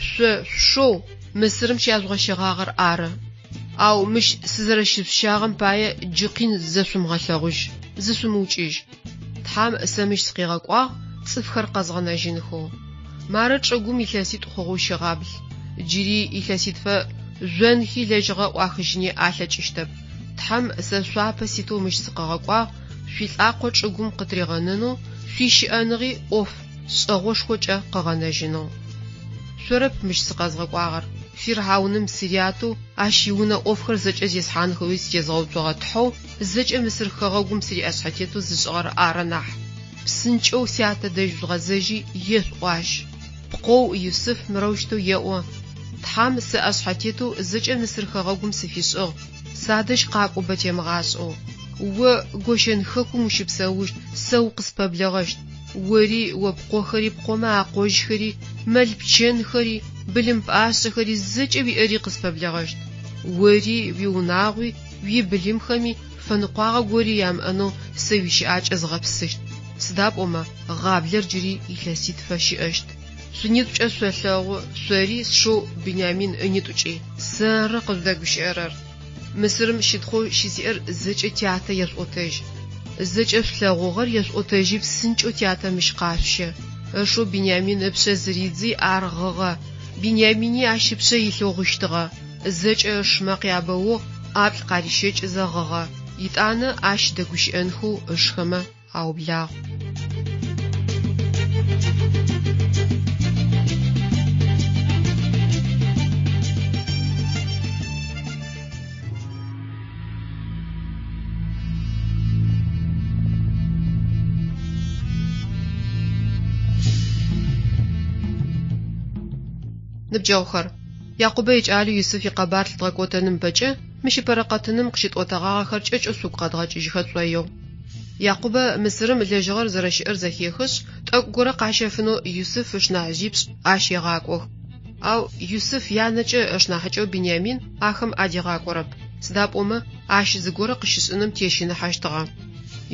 Шъо шъушэу Мысырым щяжъугъэщэгъагъэр ары. Ау мыщ сызэрэщышъущагъэм пае джы къин зэшъумыгъэлъэгъужь, зышъумыукӏыжь. Тхьэм сэ мыщ сыкъигъэкӏуагъ цӏыфхэр къэзгъэнэжьынхэу. Мары чӏыгум илъэситӏу хъугъэу щыгъабл. Джыри илъэситфэ жъонхи лэжьыгъэ ӏуахыжьыни алъэкӏыщтэп. Тхьэм сэ шъуапэ ситэу мыщ сыкъыгъэкӏуагъ, шъуилӏакъо чӏыгум къытыригъэнэнэу, шъуищыӏэныгъи ӏоф шӏэгъошхокӏэ къыгъэнэжьынэу. Шъорэп мыщ сыкъэзгъэкӏуагъэр, фирхьауным сырятэу, ащ иунэ ӏофхэр зэкӏэ зесхьанхэуи сытезгъэуцогъэ Тхьэу зэкӏэ Мысыр хэгъэгум сыриӏэшъхьэтетэу зышӏыгъэр ары нахь. Псынкӏэу сятэ дэжь жъугъэзэжьи, ешъуӏу ащ. Пкъоу Юсыф мырэущтэу еӏо, Тхьэм сэ ӏэшъхьэтетэу зэкӏэ Мысыр хэгъэгум сыфишӏыгъ, садэжь къакӏо бэ темыгъашӏэу. О Гощэн хэкум ущыпсэущт, сэ укъыспэблэгъэщт. Ори, о пкъохэри, пкъомэ акъожьхэри, мэл-пчэнхэри, былым пӏашъэхэри, зэкӏэ уиӏэри къыспэблэгъэщт. Ори, уиунагъуи, уибылымхэми фэныкъуагъэ гори ямыӏэнэу сэ уищыӏакӏэ згъэпсыщт, сыда пӏомэ гъаблэр джыри илъэситфэ щыӏэщт. Шъунитӏукӏэ шъолъэгъу, шъори сшэу Бинямин ынитӏукӏи. Сэры къыжъудэгущыӏэрэр. Мысырым щытхъоу щысиӏэр зэкӏэ тятэ ешъуӏотэжь. Зэкӏэ шъулъэгъугъэр ешъуӏотэжьи псынкӏэу тятэ мыщ къашъущэ. Ышэу Бинямин ыпшъэ зыридзи ар гъыгъэ. Бинямини ащ ыпшъэ илъэу гъыщтыгъэ. Зэкӏэ ышмэ къябэугъ, ӏаплӏ къарищэкӏызэ гъыгъэ. Етӏанэ ащ дэгущыӏэнхэу ышхэмэ аублагъ. Ныбджэгъухэр, Якъубэ икӏалэу Юсыф икъэбар лъыдгъэкӏотэным ыпэкӏэ, мыщ ыпэрэ къэтыным къыщытӏотэгъагъэхэр кӏэкӏэу шъугу къэдгъэкӏыжьыхэ тшӏоигъу. Якъубэ Мысырым лэжьыгъэр зэрэщыӏэр зэхехышъ, тӏэкӏу горэ къащэфынэу Юсыф ышнахьыжъипшӏ ащ егъакӏох. Ау Юсыф янэкӏэ ышнахьыкӏэу Биниамин ахэм адигъакӏорэп, сыда пӏомэ ащ зыгорэ къыщышӏыным тещыныхьэщтыгъэ.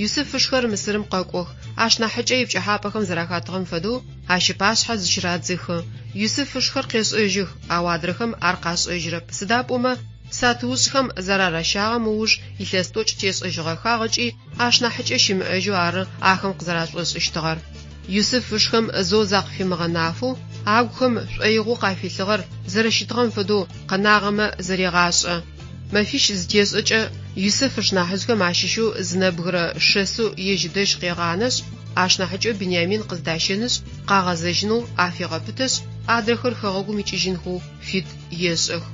Юсыф ышхэр Мысырым къэкӏох, ашнахьыкӏэ ипкӏыхьапӏэхэм зэрахатыгъэм фэдэу ащ ыпашъхьэ зыщырадзыхы. Юсыф ышхэр къешӏэжьых, ау адрэхэм ар къашӏэжьырэп, сыда пӏомэ сатыушӏхэм зараращагъэм ыуж илъэс тӏокӏ тешӏэжьыгъэхагъ ыкӏи ашнахьыкӏэ щымыӏэжьэу ары ахэм къызэрашӏошӏыщтыгъэр. Юсыф ышхэм зэу закъыфимыгъэнафэу, агухэм шӏоигъоу къафилъыгъэр зэрэщытыгъэм фэдэу къэнагъэмэ зэрегъашӏэ. Мэфищ зытешӏэкӏэ, Юсыф ышнахьыжъхэм ащыщэу зы нэбгырэ шэсэу ежь ыдэжь къегъанэшъ, ашнахьыкӏэу Биниамин къыздащэнышъ, къагъэзэжьынэу афегъэпытэшъ, адрэхэр хэгъэгум икӏыжьынхэу фит ешӏых.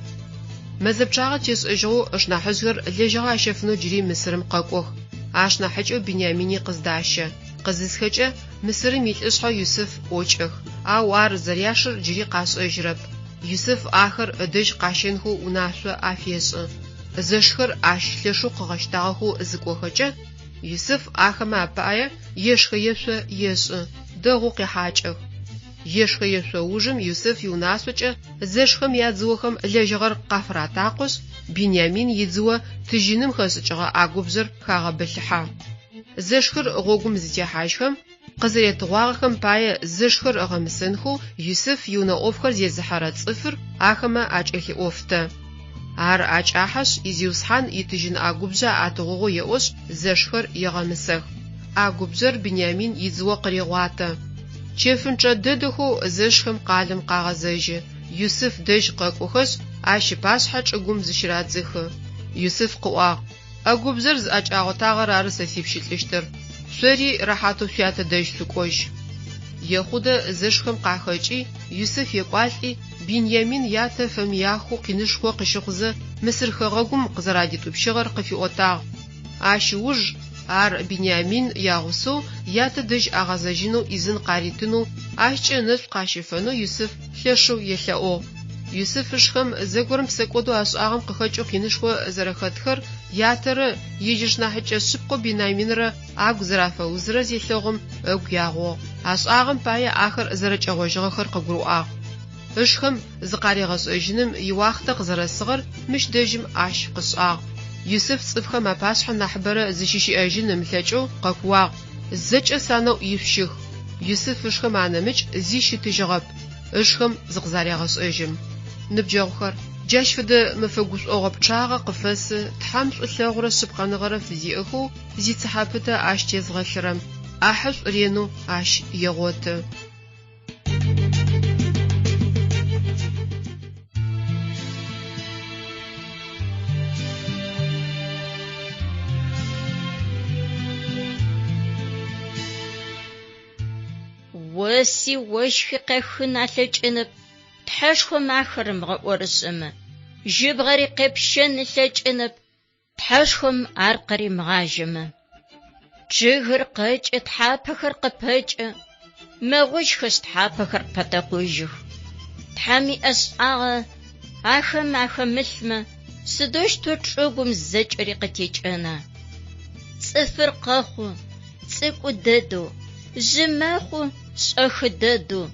Мэзэ пчъагъэ тешӏэжьыгъэу ышнахьыжъхэр лэжьыгъэ ащэфынэу джыри Мысырым къэкӏох. Ашнахьыкӏэу Биниамини къыздащэ. Къызысхэкӏэ, Мысырым илӏышъхьэ Юсыф ӏокӏэх, ау ар зэряшыр джыри къашӏэжьырэп. Юсыф ахэр ыдэжь къащэнхэу унашъо афешӏы. Зэшхэр ащ лъэшэу къыгъэщтагъэхэу зыкӏохэкӏэ, Юсыф ахэмэ апае ешхэ-ешъо ешӏы, дэгъоу къехьакӏэх. Ешхэ-ешъо ужым Юсыф иунашъокӏэ зэшхэм ядзыохэм лэжьыгъэр къафыратакъошъ, Биниамин идзыо тыжьыным хэшӏыкӏыгъэ ӏагубжъэр хагъэбылъыхьэ. Зэшхэр гъогум зытехьажьхэм, къызэретыгъуагъэхэм пае зэшхэр ыгъэмысэнхэу Юсыф иунэ ӏофхэр зезыхьэрэ цӏыфыр ахэмэ акӏэлъиӏофтэ. Ар акӏахьэшъ, изиусхьан итыжьын ӏагубжъэ атыгъугъэу еӏошъ, зэшхэр егъэмысэх. ӏагубжъэр Биниамин идзыо къырегъуатэ. Чэфынчъэ дэдэхэу зэшхэм къалэм къагъэзэжьы. Юсыф дэжь къэкӏохэшъ, ащ ыпашъхьэ чӏыгум зыщырадзыхы. Юсыф къыӏуагъ, ӏэгубжъэр зыӏэкӏагъотагъэр ары сэ сипщылӏыщтыр. Шъори рэхьатэу шъуятэ дэжь шъукӏожь. Ехъудэ зэшхэм къахэкӏи, Юсыф екӏуалӏи, Биньямин ятэ фэмыяхэу къинышхо къыщыхъузэ Мысыр хэгъэгум къызэрадитӏупщыгъэр къыфиӏотагъ. Ащ ыуж ар Биньямин ягъусэу ятэ дэжь агъэзэжьынэу ӏизын къаритынэу, ащкӏэ ынэшӏу къащыфэнэу Юсыф лъэшэу елъэӏугъ. Юсыф ышхэм зэгорэм псэкӏодэу ашӏагъэм къыхэкӏэу къинышхо зэрэхэтхэр ятэрэ ежь ышнахьыкӏэ шъыпкъэу Биньяминрэ агу зэрафэузырэр зелъэгъум ыгу ягъугъ, ашӏагъэм пае ахэр зэрэкӏэгъожьыгъэхэр къыгурыӏуагъ. Ышхэм зыкъаригъэшӏэжьыным иуахътэ къызэрэсыгъэр мыщ дэжьым ащ къышӏагъ. Юсыф цӏыфхэм апашъхьэ нахьыбэрэ зыщыщыӏэжьын ымылъэкӏэу къэкууагъ, Зэкӏэ санэӏу ишъущых! Юсыф ышхэм анэмыкӏ зи щытыжьыгъэп, ышхэм зыкъызарегъэшӏэжьым. Ныбджэгъухэр, джащ фэдэ мэфэ гушӏогъо пчъагъэ къыфэсы Тхьэм шӏулъэгъурэ шъыпкъэныгъэрэ фызиӏэхэу зицыхьэ пытэ ащ тезгъэлъырэм, ӏахьышӏу ренэу ащ егъоты. Оси ощхи къехын алъэкӏынэп, Тхьэшхом ахэр ымыгъэӏорышӏэмэ, жьыбгъэри къепщэн ылъэкӏынэп, Тхьэшхом ар къыримыгъажьэмэ. Чъыгыр къэкӏы, тхьапэхэр къыпэкӏэ, мэгъужьхэшъ, тхьапэхэр пэтэкъужьых. Тхьэм иӏэшӏагъэ ахэм ахэмылъмэ, сыдэущтэу чӏыгум зэкӏэри къытекӏэна? Цӏыфыр къэхъу, цӏыкӏу дэдэу, жъы мэхъу, шӏэхы дэдэу,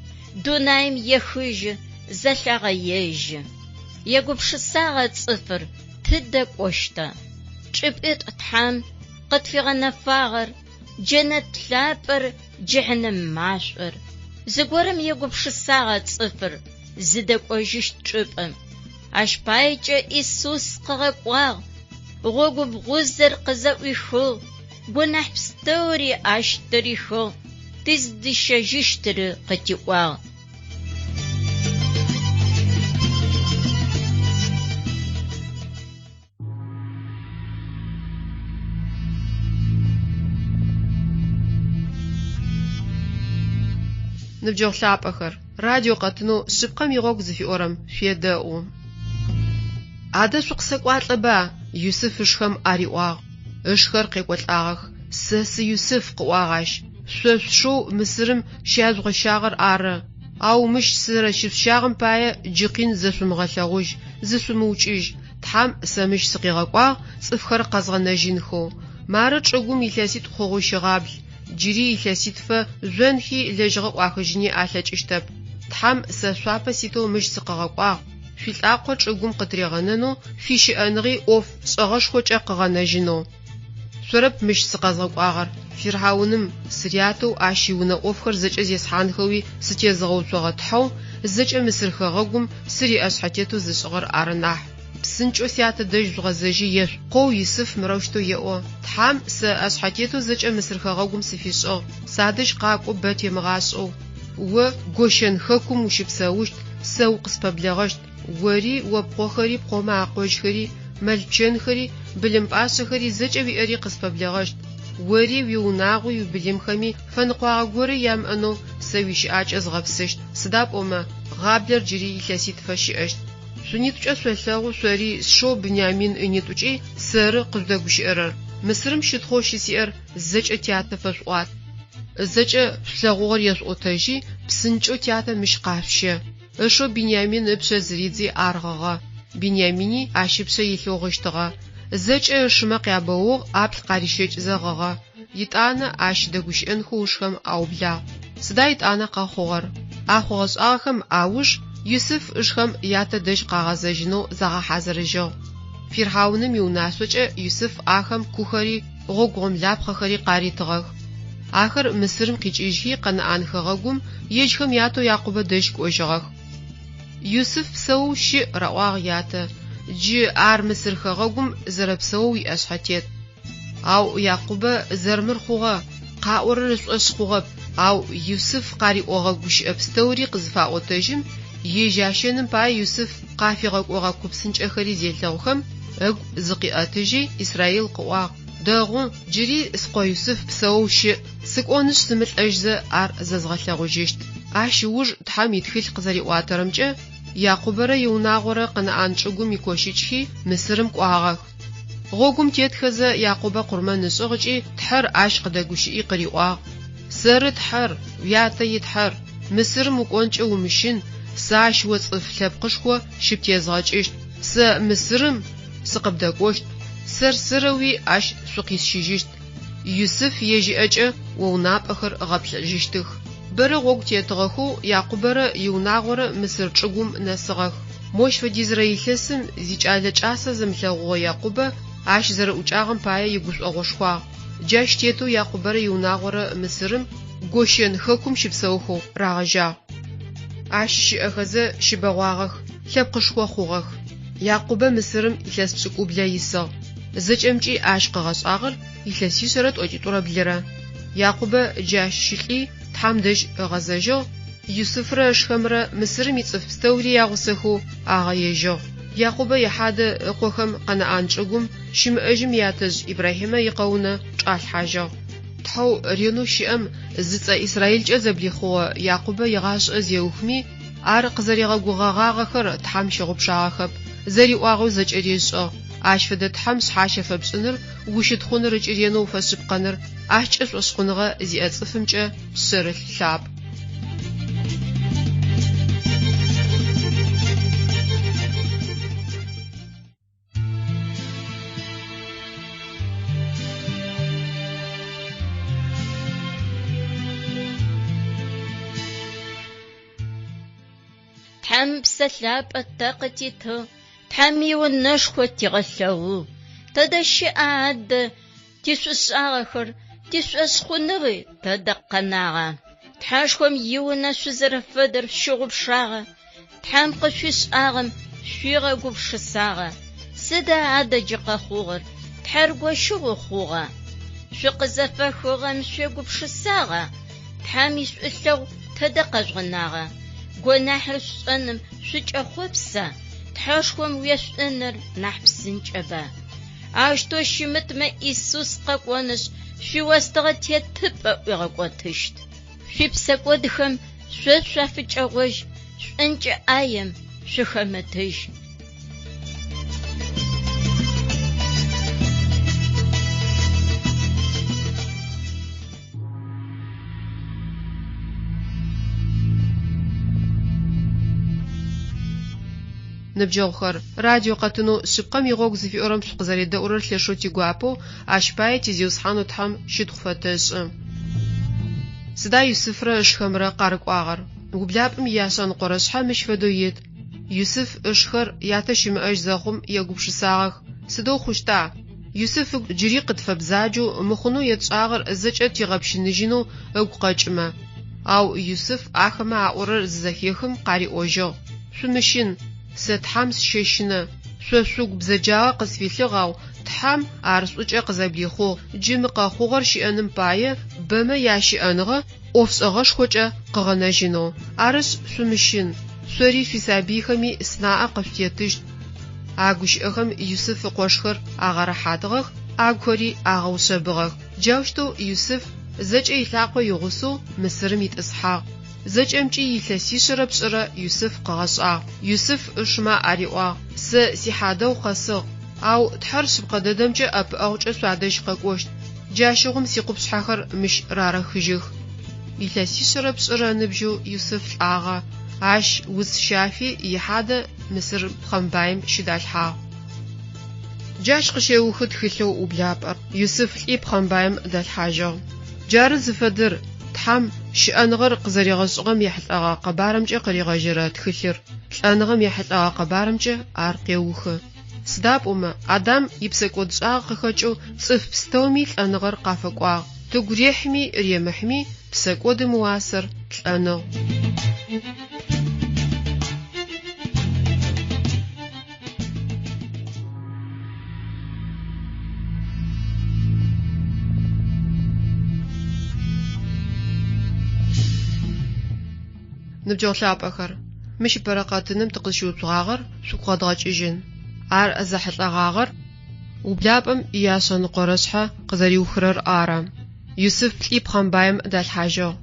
дунаим ехыжьы, зэлъагъэежьы. Егупшысагъа цӏыфыр тыдэ кӏощта? Чӏыпӏитӏу Тхьэм къытфигъэнэфагъэр, джэнэт лъапӏэр, джыхьнэм машӏор. Зыгорэм егупшысагъа цӏыфыр зыдэкӏожьыщт чӏыпӏэм? Ащ паекӏэ Исус къыгъэкӏуагъ, гъогу бгъузэр къызэӏуихыгъ, гонахь пстэури ащ тырихыгъ, тыздищэжьыщтыр къытиӏуагъ. Ныбджэгъу лъапӏэхэр, радио къэтынэу Шъыпкъэм игъогу зыфиӏорэм шъуедэӏу. Адэ шъукъысэкӏуалӏэба, Юсыф ышхэм ариӏуагъ. Ышхэр къекӏолӏагъэх. Сэ сы Юсыф, къыӏуагъ ащ, шъо шъушэу Мысырым щяжъугъэщагъэр ары. Ау мыщ сызэрэщышъущагъэм пае джы къин зэшъумыгъэлъэгъужь, зышъумыукӏыжь. Тхьэм сэ мыщ сыкъигъэкӏуагъ цӏыфхэр къэзгъэнэжьынхэу. Мары чӏыгум илъэситӏу хъугъэу щыгъабл, джыри илъэситфэ жъонхи лэжьыгъэ ӏуахыжьыни алъэкӏыщтэп. Тхьэм сэ шъуапэ ситэу мыщ сыкъыгъэкӏуагъ, шъуилӏакъо чӏыгум къытыригъэнэнэу, шъуищыӏэныгъи ӏоф шӏэгъэшхокӏэ къыгъэнэжьынэу. Шъорэп мыщ сыкъэзгъэкӏуагъэр, фирхьауным сырятэу ащ иунэ ӏофхэр зэкӏэ зесхьанхэуи сытезыгъэуцогъэ Тхьэу зэкӏэ Мысыр хэгъэгум сыриӏэшъхьэтетэу зышӏыгъэр ары нахь. Псынкӏэу сятэ дэжь жъугъэзэжьи ешъуӏу, Пкъоу Юсыф мырэущтэу еӏо, Тхьэм сэ ӏэшъхьэтетэу зэкӏэ Мысыр хэгъэгум сыфишӏыгъ, садэжь къакӏо бэ темыгъашӏэу. О Гощэн хэкум ущыпсэущт, сэ укъыспэблэгъэщт, ори, о пкъохэри, пкъомэ акъожьхэри, мэл-пчэнхэри, былым пӏашъэхэри, зэкӏэ уиӏэри къыспэблэгъэщт. Ори, уиунагъуи, уибылымхэми фэныкъуагъэ гори ямыӏэнэу сэ уищыӏакӏэ згъэпсыщт, сыда пӏомэ гъаблэр джыри илъэситфэ щыӏэщт. Шъунитӏукӏэ шъолъэгъу шъори сшэу Бынямин ынитӏукӏи сэры къыжъудэгущыӏэрэр. Мысырым щытхъоу щысиӏэр зэкӏэ тятэ фэшъуӏуат. Зэкӏэ шъулъэгъугъэр ешъуӏотэжьи, псынкӏэу тятэ мыщ къашъущэ. Ышэу Бинямин ыпшъэ зыридзи ар гъыгъэ. Бинямини ащ ыпшъэ илъэу гъыщтыгъэ. Зэкӏэ ышымэ къябэугъ, ӏаплӏ къарищэкӏзэ гъыгъэ. Етӏанэ ащ дэгущыӏэнхэу ышхэм аублагъ. Сыда етӏанэ къэхъугъэр? А хъугъэ-шӏагъэхэм ауж Юсыф ышхэм ятэ дэжь къагъэзэжьынэу загъэхьазырыжьыгъ. Фирхьауным иунашъокӏэ Юсыф ахэм кухэри гъогу гъомлапхъэхэри къаритыгъэх. Ахэр Мысырым къикӏыжьхи Къэнаӏан хэгъэгум ежьхэм ятэу Якъубэ дэжь кӏожьыгъэх. Юсыф псэоу щыӏ, раӏуагъ ятэ, джы ар Мысыр хэгъэгум зэрэпсэоу иӏэшъхьэтет. Ау Якъубэ зэрмыр хъугъэ, къаӏорэр ышӏошъ хъугъэп, ау Юсыф къариӏогъэ гущыӏэ пстэури къызыфаӏотэжьым, ежь ащэным пае Юсыф къафигъэкӏогъэ ку псынкӏэхэри зелъэгъухэм, ыгу зыкъиӏэтыжьи, Исраил къыӏуагъ, Дэгъу, джыри скъо Юсыф псэоу щыӏ, сыкӏонышъ сымылӏэжьзэ ар зэзгъэлъэгъужьыщт. Ащ ыуж Тхьэм итхылъ къызэриӏуатэрэмкӏэ, Якъубэрэ иунагъорэ Къэнаӏан чӏыгум икощыкӏхи, Мысырым кӏуагъэх. Гъогум тетхэзэ, Якъубэ къурмэн ышӏыгъ ыкӏи Тхьэр ащ къыдэгущыӏи къыриӏуагъ, Сэры Тхьэр, уятэ и Тхьэр. Мысырым укӏонкӏэ умыщын, сэ ащ о цӏыф лъэпкъышхо щыптезгъэкӏыщт. Сэ Мысырым сыкъыбдэкӏощт, сэр-сэрэуи ащ шъукъисщыжьыщт. Юсыф ежь ыӏэкӏэ о унапӏэхэр ыгъэплъэжьыщтых. Бэрэ гъогу тетыгъэхэу Якъубэрэ иунагъорэ Мысыр чӏыгум нэсыгъэх. Мощ фэдизрэ илъэсым зикӏалэ кӏасэ зымылъэгъугъэ Якъубэ ащ зэрэӏукӏагъэм пае игушӏогъошхуагъ. Джащ тетэу Якъубэрэ иунагъорэ Мысырым, Гощэн хэкум щыпсэухэу рагъэжьагъ. Ащ щыӏэхэзэ щыбэгъуагъэх, лъэпкъышхо хъугъэх. Якъубэ Мысырым илъэс пшӏыкӏублэ исыгъ. Зэкӏэмкӏи ащ къыгъэшӏагъэр илъэсишъэрэ тӏокӏитӏурэ блырэ. Якъубэ джащ щылӏи, Тхьэм дэжь ыгъэзэжьыгъ, Юсыфрэ ышхэмрэ Мысырым ицӏыф пстэури ягъусэхэу агъэежьыгъ. Якъубэ ихьадэ ыкъохэм Къэнаӏан чӏыгум щымыӏэжьым ятэжъ Ибрахьимэ икъэунэ чӏалъхьажьыгъ. Тхьэу ренэу щыӏэм зыцӏэ Израилкӏэ зэблихъугъэ Якъубэ игъашӏэ зеухми, ар къызэригъэгугъэгъагъэхэр Тхьэм щыгъупшагъэхэп, зэриӏуагъэу зэкӏэри ышӏыгъ. Ащ фэдэ Тхьэм шъхьащэ фэпшӏыныр, ущытхъуныр ыкӏи ренэу уфэшъыпкъэныр ащкӏэ шӏошъхъуныгъэ зиӏэ цӏыфымкӏэ пшъэрылъ лъапӏ. Тхьэм Псэ Лъапӏэ тэ къытитыгъ, Тхьэм иунэшхо тигъэлъэгъугъ. Тэдэ щыӏа адэ тишӏушӏагъэхэр, тишӏошъхъуныгъи тэдэ къэнагъа? Тхьэшхом иунэ шъузэрэфэдэр шъущыгъупшагъа? Тхьэм къышъуишӏагъэм шъуигъэгупшысагъа? Сыда адэ джы къэхъугъэр, Тхьэр гощыгъо хъугъа? Шъукъызэфэхыгъэм шъуегупшысагъа? Тхьэм ишӏулъэгъу тэдэ къэжъугъэнагъа? Гонахьыр шъушӏэным шъукӏэхъопса? Тхьэшхом уешӏуныр нахь псынкӏэба? Аущтэу щымытмэ, Исус къэкӏонышъ, шъуиостыгъэ тетыпӏэ ӏуигъэкӏотыщт. Шъуипсэкӏодхэм шъо шъуафыкӏэгъожь, шӏункӏэ ӏаем шъухэмытыжь. Ныбджэгъухэр, радио къэтынэу Шъыпкъэм игъогу зыфиӏорэм шъукъызэредэӏурэр лъэшэу тигуапэу, ащ пае ти Зиусхьанэу Тхьэм щытхъу фэтэшӏы. Сыда Юсыфрэ ышхэмрэ къарыкӏуагъэр? Ублапӏэм ияшъэныкъорэ шъхьэ мыщ фэдэу ит. Юсыф ышхэр ятэ щымыӏэжь зэхъум егупшысагъэх, Сыдэу хъущта? Юсыф ыгу джыри къытфэбзаджэу, мыхъунэу етшӏагъэр зэкӏэ тигъэпщыныжьынэу ыгу къэкӏымэ. Ау Юсыф ахэмэ аӏорэр зызэхехым къариӏожьыгъ, Шъумыщын, сэ Тхьэм сыщэщынэ. Шъо шъугу бзэджагъэ къысфилъыгъ, ау Тхьэм ар шӏукӏэ къызэблихъугъ, джы мы къэхъугъэр щыӏэным пае бэмэ ящыӏэныгъэ ӏофшӏэгъэшхокӏэ къыгъэнэжьынэу. Арышъ, шъумыщын, шъори шъуисабыйхэми сынаӏэ къышъутетыщт. А гущыӏэхэм Юсыф ыкъошхэр агъэрэхьатыгъэх, агухэри агъэушъэбыгъэх. Джаущтэу Юсыф зэкӏэ илӏакъо игъусэу Мысырым итӏысхьагъ. Зэкӏэмкӏи илъэсишъэрэ пшӏырэ Юсыф къыгъэшӏагъ. Юсыф ышымэ ариӏуагъ, Сэ сихьадэгъу къэсыгъ, ау Тхьэр шъыпкъэ дэдэмкӏэ ӏэпыӏэгъукӏэ шъуадэжь къэкӏощт. Джащыгъум сикъупшъхьэхэр мыщ рарэхыжьых. Илъэсишъэрэ пшӏырэ ыныбжьэу Юсыф лӏагъэ. Ащ уц щафи ихьадэ Мысыр пхъэмбаим щыдалъхьагъ. Джащ къыщеухы тхылъэу Ублапӏэр. Юсыф лӏи пхъэмбаим далъхьажьыгъ. Джары зыфэдэр Тхьэм щыӏэныгъэр къызэригъэшӏыгъэм ехьылӏэгъэ къэбарымкӏэ къыригъэжьэрэ тхылъыр, лӏэныгъэм ехьылӏэгъэ къэбарымкӏэ ар къеухы. Сыда пӏомэ, Адам ипсэкӏодшӏагъэ къыхэкӏэу цӏыф пстэуми лӏэныгъэр къафэкӏуагъ. Тыгу рехьыми ремыхьыми, псэкӏодым ыуасэр лӏэныгъ. Ныбджэгъу лъапӏэхэр, мыщ ыпэрэ къэтыным тыкъызщыуцугъагъэр шъугу къэдгъэкӏыжьын. Ар зэхьылӏэгъагъэр ублапӏэм ияшъэныкъорэ шъхьэ къызэриухырэр ары. Юсыф лӏи пхъэмбаим далъхьажьыгъ.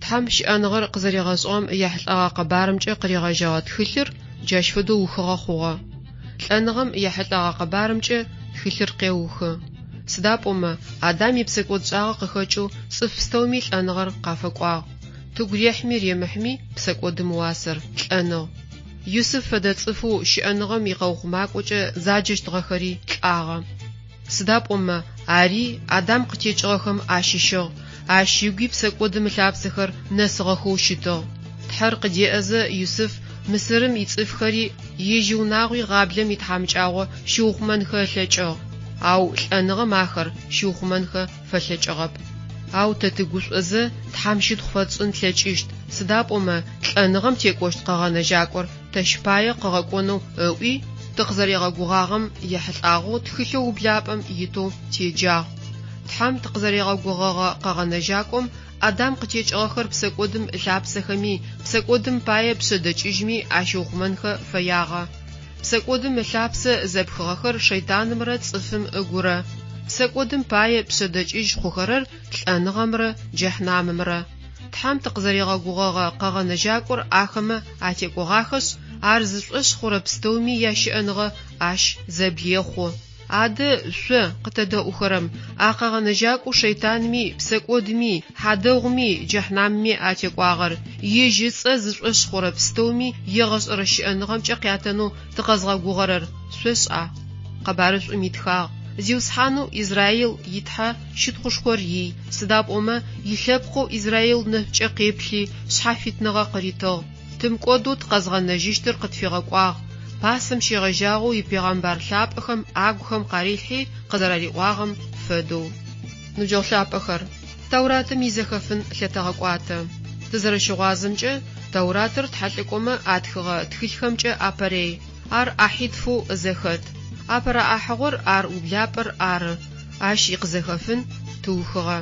Тхьэм щыӏэныгъэр къызэригъэшӏыгъэм ехьылӏэгъэ къэбарымкӏэ къыригъэжьэгъэ тхылъыр джащ фэдэу ухыгъэ хъугъэ. Лӏэныгъэм ехьылӏэгъэ къэбарымкӏэ тхылъыр къеухы. Сыда пӏомэ, Адам ипсэкӏодшӏагъэ къыхэкӏэу цӏыф пстэуми лӏэныгъэр къафэкӏуагъ. Тыгу рехьми ремыхьми псэкӏодым ыуасэр, лӏэныгъ. Юсыф фэдэ цӏыфэу щыӏэныгъэм икъэухъумакӏокӏэ заджэщтыгъэхэри лӏагъэ. Сыда пӏомэ, ари Адам къытекӏыгъэхэм ащыщыгъ, ащ ыгуи псэкӏодым ылъапсэхэр нэсыгъэхэу щытыгъ. Тхьэр къыдеӏэзэ, Юсыф Мысырым ицӏыфхэри ежь иунагъуи гъаблэм итхьамыкӏагъо щиухъумэнхэ ылъэкӏыгъ, ау лӏэныгъэм ахэр щиухъумэнхэ фэлъэкӏыгъэп. Ау тэ тыгушӏозэ Тхьэм щытхъу фэтшӏын тлъэкӏыщт, сыда пӏомэ лӏэныгъэм текӏощт Къэгъэнэжьакӏор тэщ пае къыгъэкӏонэу ыӏуи, тыкъызэригъэгугъагъэм ехьылӏагъэу тхылъэу ублапӏэм итэу теджагъ. Тхьэм тыкъызэригъэгугъэгъэ Къэгъэнэжьакӏом Адам къытекӏыгъэхэр псэкӏодым ылъапсэхэми, псэкӏодым пае пшъэдэкӏыжьми ащиухъумэнхэ фэягъэ. Псэкӏодым ылъапсэ зэпхыгъэхэр шэйтанымрэ цӏыфым ыгурэ. Псэкӏодым пае пшъэдэкӏыжь хъухэрэр лӏэныгъэмрэ джэхьнамымрэ. Тхьэм тыкъызэригъэгугъэгъэ Къэгъэнэжьакӏор ахэмэ атекӏогъахэшъ, ар зышӏошъ хъурэ пстэуми ящыӏэныгъэ ащ зэблехъу. Адэ, шъо, къытэдэӏухэрэм, а Къэгъэнэжьакӏоу шэйтанми, псэкӏодми, хьадэгъуми, джэхьнамми атекӏуагъэр, ежь ыцӏэ зышӏошъ хъурэ пстэуми егъэшӏэрэ щыӏэныгъэмкӏэ къятэнэу тыкъэзгъэгугъэрэр шъошӏа? Къэбарышӏум итхагъ, Зиусхьанэу Израил и Тхьэ щытхъушхор ий, сыда пӏомэ илъэпкъэу Израил нэшӏукӏэ къеплъи, шъхьафитныгъэ къыритыгъ. Тымыкӏодэу тыкъэзгъэнэжьыщтыр къытфигъэкӏуагъ, пасэм щегъэжьагъэу ипегъэмбар лъапӏэхэм агухэм къарилъхьи къызэрариӏуагъэм фэдэу. Ныбджэгъу лъапӏэхэр, Тауратым изэхэфын лъэтэгъэкӏуатэ. Тызэрэщыгъуазэмкӏэ, Тауратыр тхьэлӏыкӏомэ атхыгъэ тхылъхэмкӏэ апэрей. Ар ӏахьитфэу зэхэт. Апэрэ ӏахьыгъор ар ублапӏэр ары, ащ икъызэхэфын тыухыгъэ.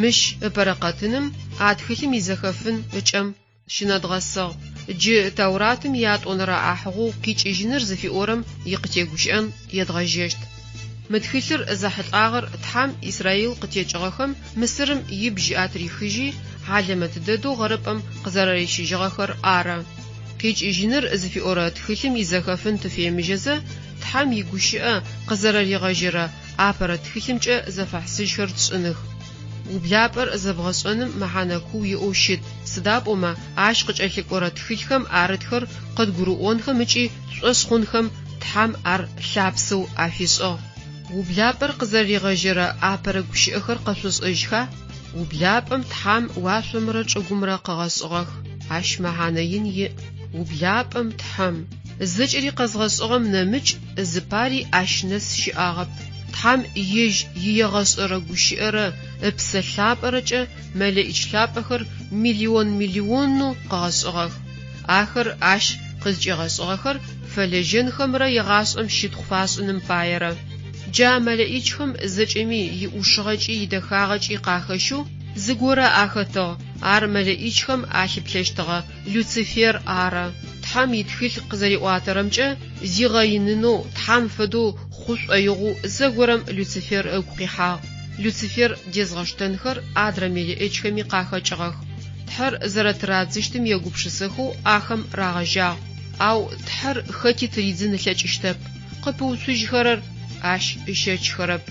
Мыщ ыпэрэ къэтыным а тхылъым изэхэфын ыкӏэм щынэдгъэсыгъ. Джы Тауратым иятӏонэрэ ӏахьыгъоу Къикӏыжьыныр зыфиӏорэм икъытегущыӏэн едгъэжьэщт. Мы тхылъыр зэхьылӏагъэр Тхьэм Исраил къытекӏыгъэхэм Мысырым ибжь атырихыжьи, хьалэмэт дэдэу гъэрыпӏэм къызэрэрищыжьыгъэхэр ары. Къикӏыжьыныр зыфиӏорэ тхылъым изэхэфын тыфемыжьэзэ, Тхьэм игущыӏэ къызэрэригъэжьэрэ апэрэ тхылъымкӏэ зэфэхьысыжьхэр тшӏыных. Ублапӏэр зэбгъэшӏэным мэхьанэ куу иӏэу щыт, сыда пӏомэ ащ къыкӏэлъыкӏорэ тхылъхэм арытхэр къыдгурыӏонхэм ыкӏи тшӏошъ хъунхэм Тхьэм ар лъапсэу афишӏыгъ. Ублапӏэр къызэрэригъэжьэрэ апэрэ гущыӏэхэр къэшъошӏэжьха? Ублапӏэм Тхьэм уашъомрэ чӏыгумрэ къыгъэшӏыгъэх. Ащ мэхьанэ ин иӏ. Ублапӏэм Тхьэм, зэкӏэри къэзгъэшӏыгъэм нэмыкӏ зыпари ащ нэс щыӏагъэп. Тхьэм ежь иегъэшӏэрэ гущыӏэрэ Ыпсэ Лъапӏэрэкӏэ мэлэӏич лъапӏэхэр миллион-миллионэу къыгъэшӏыгъэх. Ахэр ащ къызкӏигъэшӏыгъэхэр фэлэжьэнхэмрэ егъашӏэм щытхъу фашӏыным паерэ. Джа мэлэӏичхэм зэкӏэми иӏушыгъэкӏи идэхагъэкӏи къахэщэу зыгорэ ахэтыгъ, ар мэлэӏичхэм алъыплъэщтыгъэ Люцифер ары. Тхьэм итхылъ къызэриӏуатэрэмкӏэ, зигъэинынэу, Тхьэм фэдэу хъу шӏоигъоу зэгорэм Люцифер ыгу къихьагъ. Люцифер дезгъэштэнхэр адрэ мелыӏычхэми къахэкӏыгъэх. Тхьэр зэрэтырадзыщтым егупшысэхэу ахэм рагъэжьагъ. Ау Тхьэр хэти тыридзын ылъэкӏыщтэп. Къыпыуцужьхэрэр ащ ыщэчхэрэп.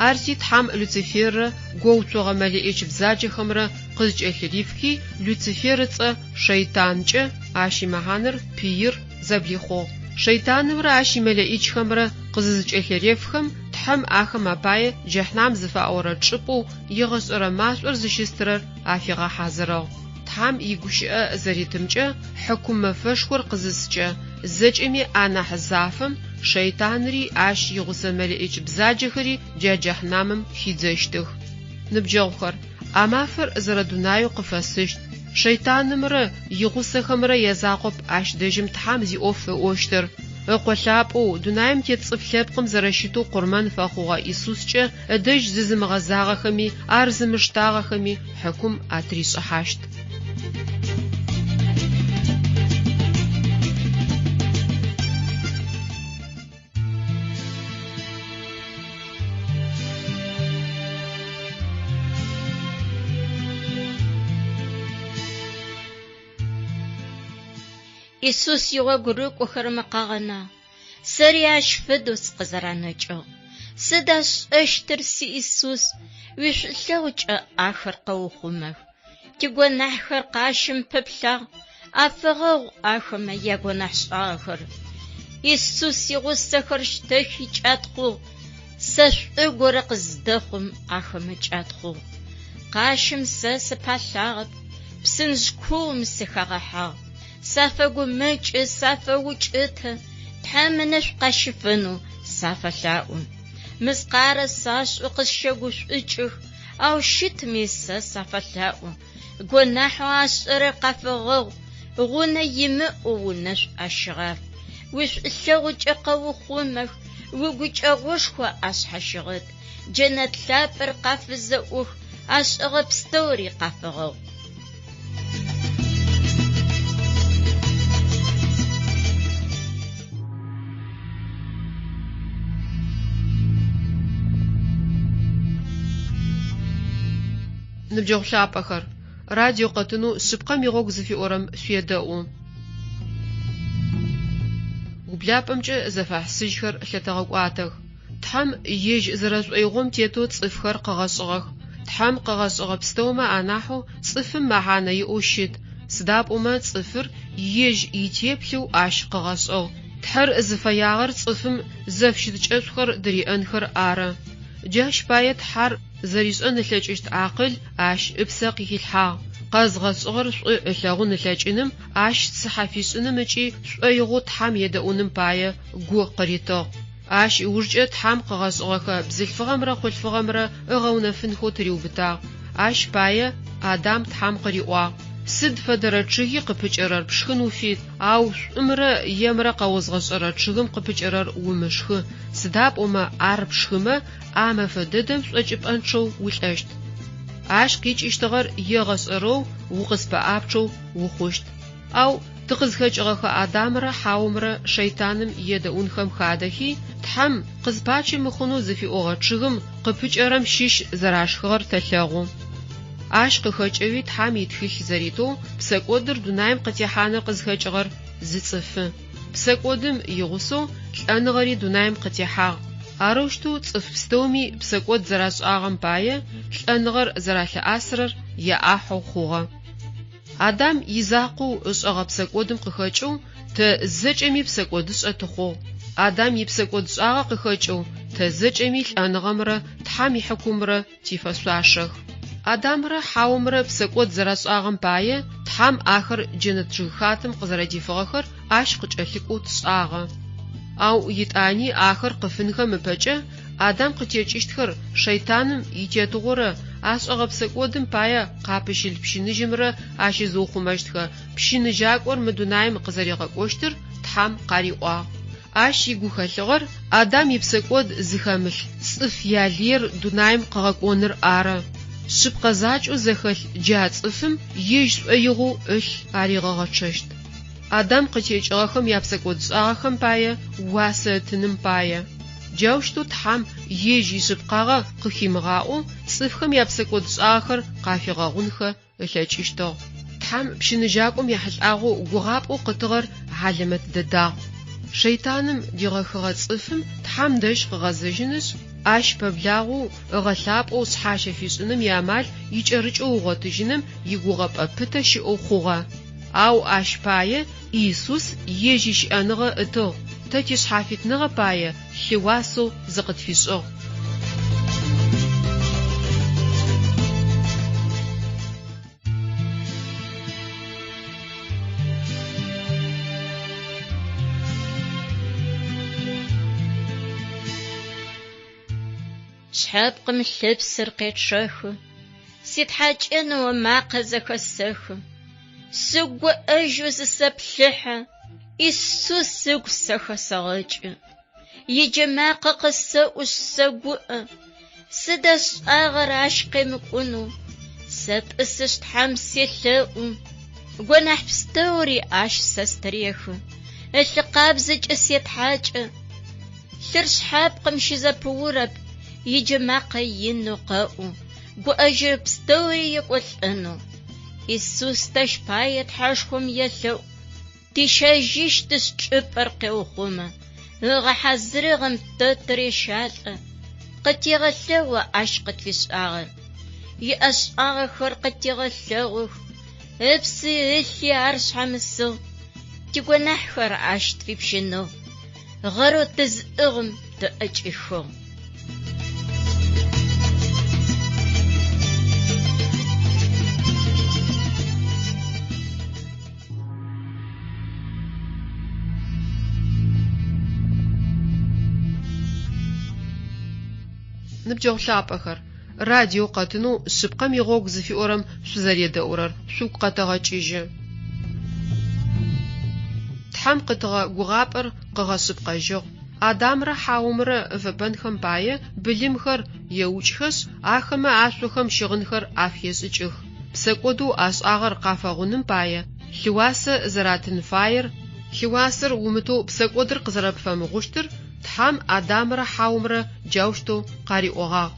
Арти Тхьэм Люциферрэ гоуцогъэ мэлэӏич бзаджэхэмрэ къызкӏэлъырифхи, Люцифер ыцӏэ Шэйтанкӏэ, ащ имэхьанэр пыир, зэблихъугъ. Шэйтанымрэ ащ имэлэӏичхэмрэ къызызыкӏэлъырефхэм, Тхьэм ахэм апае джэхьнам зыфаӏорэ чӏыпӏэу егъэшӏэрэ машӏор зыщыстырэр афигъэхьазырыгъ. Тхьэм игущыӏэ зэритымкӏэ, хьыкум мэфэшхор къызыскӏэ, зэкӏэми анахь зафэм шэйтанри ащ игъусэ мэлэӏич бзаджэхэри джа джэхьнамым хидзэщтых. Ныбджэгъухэр, а мафэр зэрэдунаеу къыфэсыщт. Шэйтанымрэ игъусэхэмрэ язакъоп ащ дэжьым Тхьэм зиӏоф ыӏощтыр. Ыкъо лъапӏэу, дунаим тет цӏыф лъэпкъым зэрэщытэу къурмэн фэхъугъэ Исускӏэ ыдэжь зызымыгъэзагъэхэми ар зымыштагъэхэми хьыкум атыришӏыхьащт. Исус игъогу рыкӏохэрэмэ къагъэнагъ. Сэри ащ фэдэу сыкъызэранэкӏыгъ. Сыда сшӏэщтыр, си Исус, уишӏулъэгъукӏэ ахэр къэухъумэх. Тигонахьхэр къащым пыплъагъ, афэгъэгъу ахэмэ ягонахьшӏагъэхэр. Исус игъусэхэр щтэхи кӏатхъугъ, сэ шӏу горэ къыздэхъум ахэмэ кӏатхъугъ. Къащым сэ сыпалъагъэп, псынжъ куум сыхагъэхьагъ. Сафэгумэкӏы, сафэукӏытэ, Тхьэм ынэшӏу къащыфэнэу сафэлъаӏо. Мыскъарэ сашӏэу къысщэгушӏукӏых, ау щытми сэ сафэлъаӏо. Гонахьэу ашӏэрэр къафэгъэгъу, гъунэ имыӏэу унэшӏу ащыгъаф. Уишӏулъэгъукӏэ къэухъумэх, уигукӏэгъушхо ашъхьащыгъэт. Джэнэт лъапӏэр къафызэӏух, ашӏэгъэ пстэури къафэгъэгъу. Ныбджэгъу лъапӏэхэр, радио къэтынэу Шъыпкъэм игъогу зыфиӏорэм шъуедэӏу. Ублапӏэмкӏэ зэфэхьысыжьхэр лъэтэгъэкӏуатэх. Тхьэм ежь зэрэшӏоигъом тетэу цӏыфхэр къыгъэшӏыгъэх. Тхьэм къыгъэшӏыгъэ пстэумэ анахьэу цӏыфым мэхьанэ иӏэу щыт, сыда пӏомэ цӏыфыр ежь итеплъэу ащ къыгъэшӏыгъ. Тхьэр зыфэягъэр цӏыфым зэфыщытыкӏэшӏухэр дыриӏэнхэр ары. Джащ пае Тхьэр зэришӏэн ылъэкӏыщт акъыл ащ ыпсэ къыхилъхьагъ. Къэзгъэшӏыгъэр шӏу ылъэгъун ылъэкӏыным, ащ цыхьэ фишӏыным ыкӏи шӏоигъоу Тхьэм едэӏуным пае гу къыритыгъ. Ащ ыужкӏэ Тхьэм къыгъэшӏыгъэхэ бзылъфыгъэмрэ хъулъфыгъэмрэ ыгъэунэфынхэу тыриубытагъ. Ащ пае Адам Тхьэм къыриӏуагъ, Сыд фэдэрэ чъыги къыпыкӏэрэр пшхын уфит, ау шӏумрэ емрэ къэозгъэшӏэрэ чъыгым къыпыкӏэрэр умышхы, сыда пӏомэ ар пшхымэ, а мэфэ дэдэм шӏокӏыпӏэнчъэу улӏэщт. Ащ къикӏыщтыгъэр егъэшӏэрэу укъыспэӏапчъэу ухъущт. Ау тыкъызхэкӏыгъэхэ Адамрэ Хьаомрэ шэйтаным едэӏунхэм хадэхи, Тхьэм къызпачи мыхъунэу зыфиӏогъэ чъыгым къыпыкӏэрэм щыщ зэрашхыгъэр тэлъэгъу. Ащ къыхэкӏэуи Тхьэм итхылъ зэритэу псэкӏодыр дунаим къытехьаныр къызхэкӏыгъэр зы цӏыфы. Псэкӏодым игъусэу лӏэныгъэри дунаим къытехьагъ. Арэущтэу цӏыф пстэуми псэкӏод зэрашӏагъэм пае лӏэныгъэр зэралъыӏасырэр яӏахьэу хъугъэ. Адам изакъоу ышӏэгъэ псэкӏодым къыхэкӏэу тэ зэкӏэми псэкӏодышӏэ тыхъугъ. Адам ипсэкӏодшӏагъэ къыхэкӏэу тэ зэкӏэми лӏэныгъэмрэ Тхьэм ихьыкумрэ тифэшъуашэх. Адамрэ Хьаомрэ псэкӏод зэрашӏагъэм пае Тхьэм ахэр джэнэт чъыгхатэм къызэрэдифыгъэхэр ащ къыкӏэлъыкӏоу тшӏагъэ. Ау етӏани ахэр къыфынхэм ыпэкӏэ Адам къытекӏыщтхэр шэйтаным итетыгъорэ ашӏэгъэ псэкӏодым пае къапыщылъ пщыныжьымрэ ащызыухъумэщтхэ пщыныжьакӏор мы дунаим къызэригъэкӏощтыр Тхьэм къариӏуагъ. Ащ игухэлъыгъэр Адам ипсэкӏод зыхэмылъ цӏыф ялыер дунаим къыгъэкӏоныр ары. Шъыпкъэ закӏэу зэхэлъ джа цӏыфым ежь шӏоигъоу ылъ аригъэгъэчъэщт. Адам къытекӏыгъэхэм япсэкӏодшӏагъэхэм пае уасэ ытыным пае. Джаущтэу Тхьэм ежь ишъыпкъагъэ къыхимыгъаӏоу цӏыфхэм япсэкӏодшӏагъэхэр къафигъэгъунхэ ылъэкӏыщтыгъ. Тхьэм пщыныжьакӏом ехьылӏагъэу гугъапӏэу къытыгъэр хьалэмэт дэдагъ. Шэйтаным дигъэхыгъэ цӏыфым Тхьэм дэжь къыгъэзэжьынышъ, ащ пэблагъэу, ыгъэлъапӏэу шъхьащэ фишӏыным иамал икӏэрыкӏэу ыгъотыжьыным игугъэпӏэ пытэ щыӏэу хъугъэ. Ау ащ пае Иисус ежь ищыӏэныгъэ ытыгъ, тэ тишъхьафитныгъэ пае лъыуасэу зыкъытфишӏыгъ. Шъхьэпкъым лъыпсыр къечъэхы, Ситхьакӏынэу ымакъэ зэхэсэхы. Сыгу гуӏэжьэу зысэплъыхьэ, Исус ыгу сэ хэсэгъэкӏы. Иджэмакъэ къысэӏушъ сэгуӏэ, Сыда сшӏагъэр ащ къемыкӏунэу? Сэтӏысышъ Тхьэм селъэӏу, Гонахь пстэури ащ сэ стырехы, Ылъы къабзэкӏэ сетхьакӏы. Лъыр шъхьапкъым щызэпыурэп, Иджэмакъэ инэу къэӏу, Гуӏэжьырэ пстэури екӏолӏэнэу. Исус тэщ пае Тхьэшхом елъэӏу, Тищэжьыщтышъ чӏыпӏэр къеухъумэ, Ыгъэхьазырыгъэм тэ тырещалӏэ, Къытегъэлъэгъу ащ къытфишӏагъэр. Иӏэшӏагъэхэр къытегъэлъэгъух, Ыпси ылъи ар шъхьамысыгъ, Тигонахьхэр ащ тфипщыныгъ, Гъэрэу тызыӏыгъым тыӏэкӏихыгъ. Ныбджэгъу лъапӏэхэр, радио къэтынэу Шъыпкъэм игъогу зыфиӏорэм шъузэредэӏурэр шъугу къэтэгъэкӏыжьы. Тхьэм къытыгъэ гугъапӏэр къыгъэшъыпкъэжьыгъ. Адамрэ Хьаомрэ ыфэпэнхэм пае былымхэр еукӏхэшъ, ахэмэ ашъохэм щыгъынхэр афешӏыкӏых. Псэкӏодэу ашӏагъэр къафэгъуным пае лъыуасэ зэратын фаер, лъыуасэр умытэу псэкӏодыр къызэрэпфэмыгъущтыр Тхьэм Адамрэ Хьаомрэ джаущтэу къариӏогъагъ.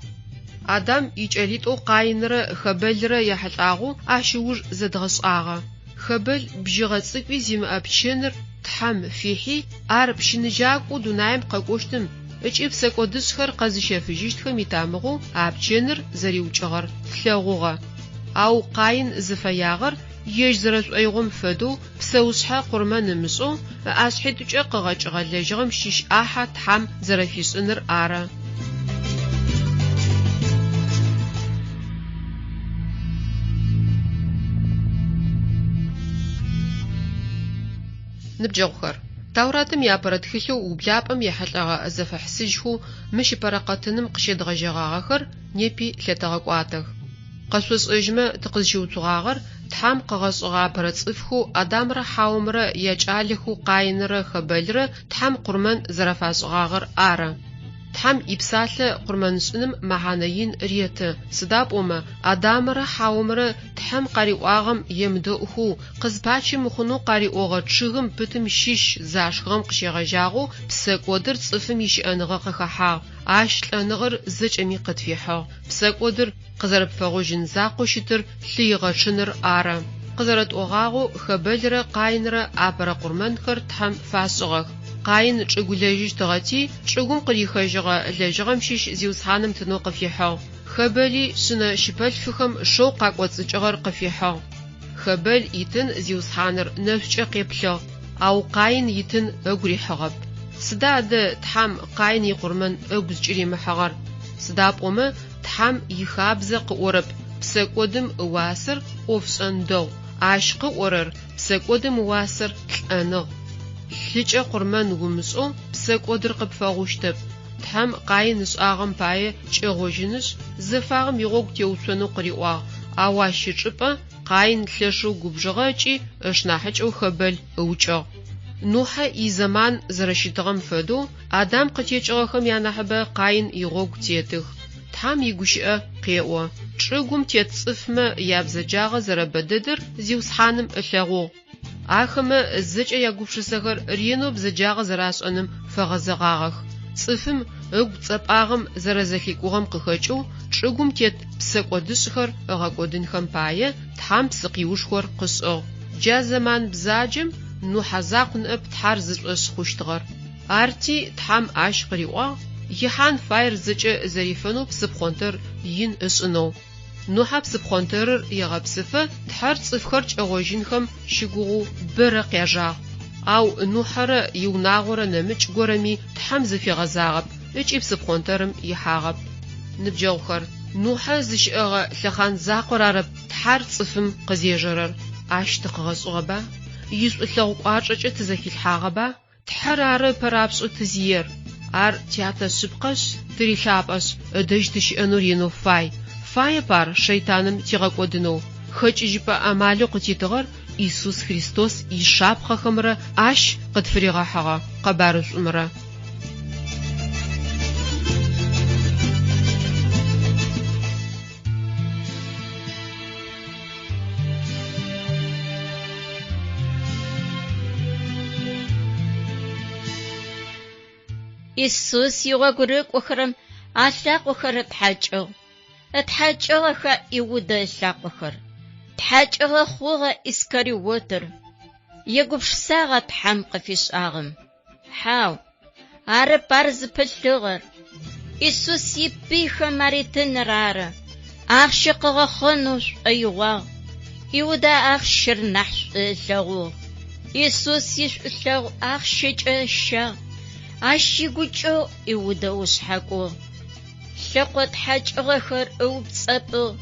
Адам икӏэлитӏоу Къаинрэ Хэбэлрэ яхьылӏагъэу ащ ыуж зэдгъэшӏагъэ. Хэбэл бжьыгъэ цӏыкӏуи зимыӏэ пчэныр Тхьэм фихьи, ар пщыныжьакӏоу дунаим къэкӏощтым ыкӏи псэкӏодышӏхэр къэзыщэфыжьыщтхэм итамыгъэу а пчэныр зэриукӏыгъэр тлъэгъугъэ. Ау Къаин зыфэягъэр ежь зэрэшӏоигъом фэдэу псэушъхьэ къурмэн ымышӏэу, ыӏашъхьитӏукӏэ къыгъэкӏыгъэ лэжьыгъэм щыщ ӏахьэ Тхьэм зэрэфишӏыныр ары. Ныбджэгъухэр, Тауратым иапэрэ тхылъэу Ублапӏэм ехьылӏэгъэ зэфэхьысыжьхэу мыщ ыпэрэ къэтыным къыщедгъэжьэгъагъэхэр непи лъэтэгъэкӏуатэх. Къэшъошӏэжьмэ, тыкъызщыуцугъагъэр Тхьэм къыгъэшӏыгъэ апэрэ цӏыфхэу Адамрэ Хьаомрэ якӏалэхэу Къаинрэ Хэбэлрэ Тхьэм къурмэн зэрафашӏыгъагъэр ары. Тхьэм ипсалъэ къурмэншӏыным мэхьанэ ин реты, сыда пӏомэ Адамрэ Хьаомрэ Тхьэм къариӏуагъэм емыдэӏухэу, къызпачи мыхъунэу къариӏогъэ чъыгым пытым щыщ зашхыгъэм къыщегъэжьагъэу псэкӏодыр цӏыфым ищыӏэныгъэ къыхэхьагъ, ащ лӏэныгъэр зэкӏэми къытфихьыгъ. Псэкӏодыр къызэрэпфэгъужьын закъоу щытыр лъы игъэчъыныр ары. Къызэрэтӏогъагъэу, Хэбэлрэ Къаинрэ апэрэ къурмэнхэр Тхьэм фашӏыгъэх. Къаин чӏыгу ылэжьыщтыгъэти, чӏыгум къырихыжьыгъэ лэжьыгъэм щыщ Зиусхьаным тынэу къыфихьыгъ. Хэбэли шъынэ щыпэлъфыхэм шэу къакӏоцӏыкӏыгъэр къыфихьыгъ. Хэбэл итын Зиусхьаныр нэшӏукӏэ къеплъыгъ, ау Къаин итын ыгу рихьыгъэп. Сыда адэ Тхьэм Къаин икъурмэн ыгу зыкӏыримыхьыгъэр? Сыда пӏомэ Тхьэм ихабзэ къыӏорэп, псэкӏодым ыуасэр ӏофшӏэн дэгъу. Ащ къыӏорэр, псэкӏодым ыуасэр лӏэныгъ. Лъыкӏэ къурмэн умышӏэу псэкӏодыр къыпфэгъущтэп. Тхьэм Къаин ышӏагъэм пае кӏэгъожьынышъ, зэфагъэм игъогу теуцонэу къыриӏуагъ, ау ащ ычӏыпӏэ Къаин лъэшэу губжыгъэ ыкӏи ышнахьыкӏэу Хэбэл ыукӏыгъ. Нухьэ изэман зэрэщытыгъэм фэдэу, Адам къытекӏыгъэхэм янахьыбэ Къаин игъогу тетых. Тхьэм игущыӏэ къеӏо, Чӏыгум тет цӏыфмэ ябзэджагъэ зэрэбэ дэдэр Зиусхьаным ылъэгъугъ. Ахэмэ зэкӏэ ягупшысэхэр ренэу бзэджагъэ зэрашӏэным фэгъэзэгъагъэх. Цӏыфым ыгу цӏэпӏагъэм зэрэзэлъикӏугъэм къыхэкӏэу чӏыгум тет псэкӏодышӏхэр ыгъэкӏодынхэм пае Тхьэм псыкъиушхор къышӏыгъ. Джа зэман бзаджэм Нухьэ закъу ныӏэп Тхьэр зышӏошъ хъущтыгъэр. Арти Тхьэм ащ къыриӏуагъ ихьан фаер зэкӏэ зэрифэнэу псыпхъонтэр ин ышӏынэу. Нухьэ псыпхъонтэрыр егъэпсыфэ Тхьэр цӏыфхэр кӏэгъожьынхэм щыгугъэу бэрэ къяжагъ. Ау Нухьэрэ иунагъорэ нэмыкӏ горэми Тхьэм зыфигъэзагъэп ыкӏи псыпхъонтэрым ихьагъэп. Ныбджэгъухэр, Нухьэ зыщыӏэгъэ лъэхъан закъор арэп Тхьэр цӏыфым къызежэрэр. Ащ тыкъыгъэшӏыгъэба? Ишӏулъэгъу кӏуачӏэкӏэ тызэхилъхьагъэба? Тхьэр ары ыпэрапшӏэу тызиер. Ар тятэ шъыпкъэшъ, тырилъапӏэшъ, ыдэжь тыщыӏэнэу ренэу фай. Фаеп ар шэйтаным тигъэкӏодынэу. Хэкӏыжьыпӏэ амалэу къытитыгъэр Исус Христос ишапхъэхэмрэ Ащ къытфыригъэхьыгъэ къэбарышӏумрэ. Исус игъогу рыкӏохэрэм алъакъохэр ытхьакӏыгъ. Ытхьакӏыгъэха Иудэ ылъакъохэр? Тхьакӏыгъэ хъугъэ Искариотыр. Егупшысагъа Тхьэм къыфишӏагъэм? Хьау, арэп ар зыпылъыгъэр. Исус ипыйхэм аритыныр ары. Ахъщэ къыгъэхъэнэу шӏоигъуагъ. Иудэ ахъщэр нахь шӏу ылъэгъугъ. Исус ишӏулъэгъу ахъщэкӏэ ыщагъ. Ащ игукӏэгъу Иудэ ыушъхьакӏугъ. Лъэкъо тхьакӏыгъэхэр ыупцӏэпӏыгъ,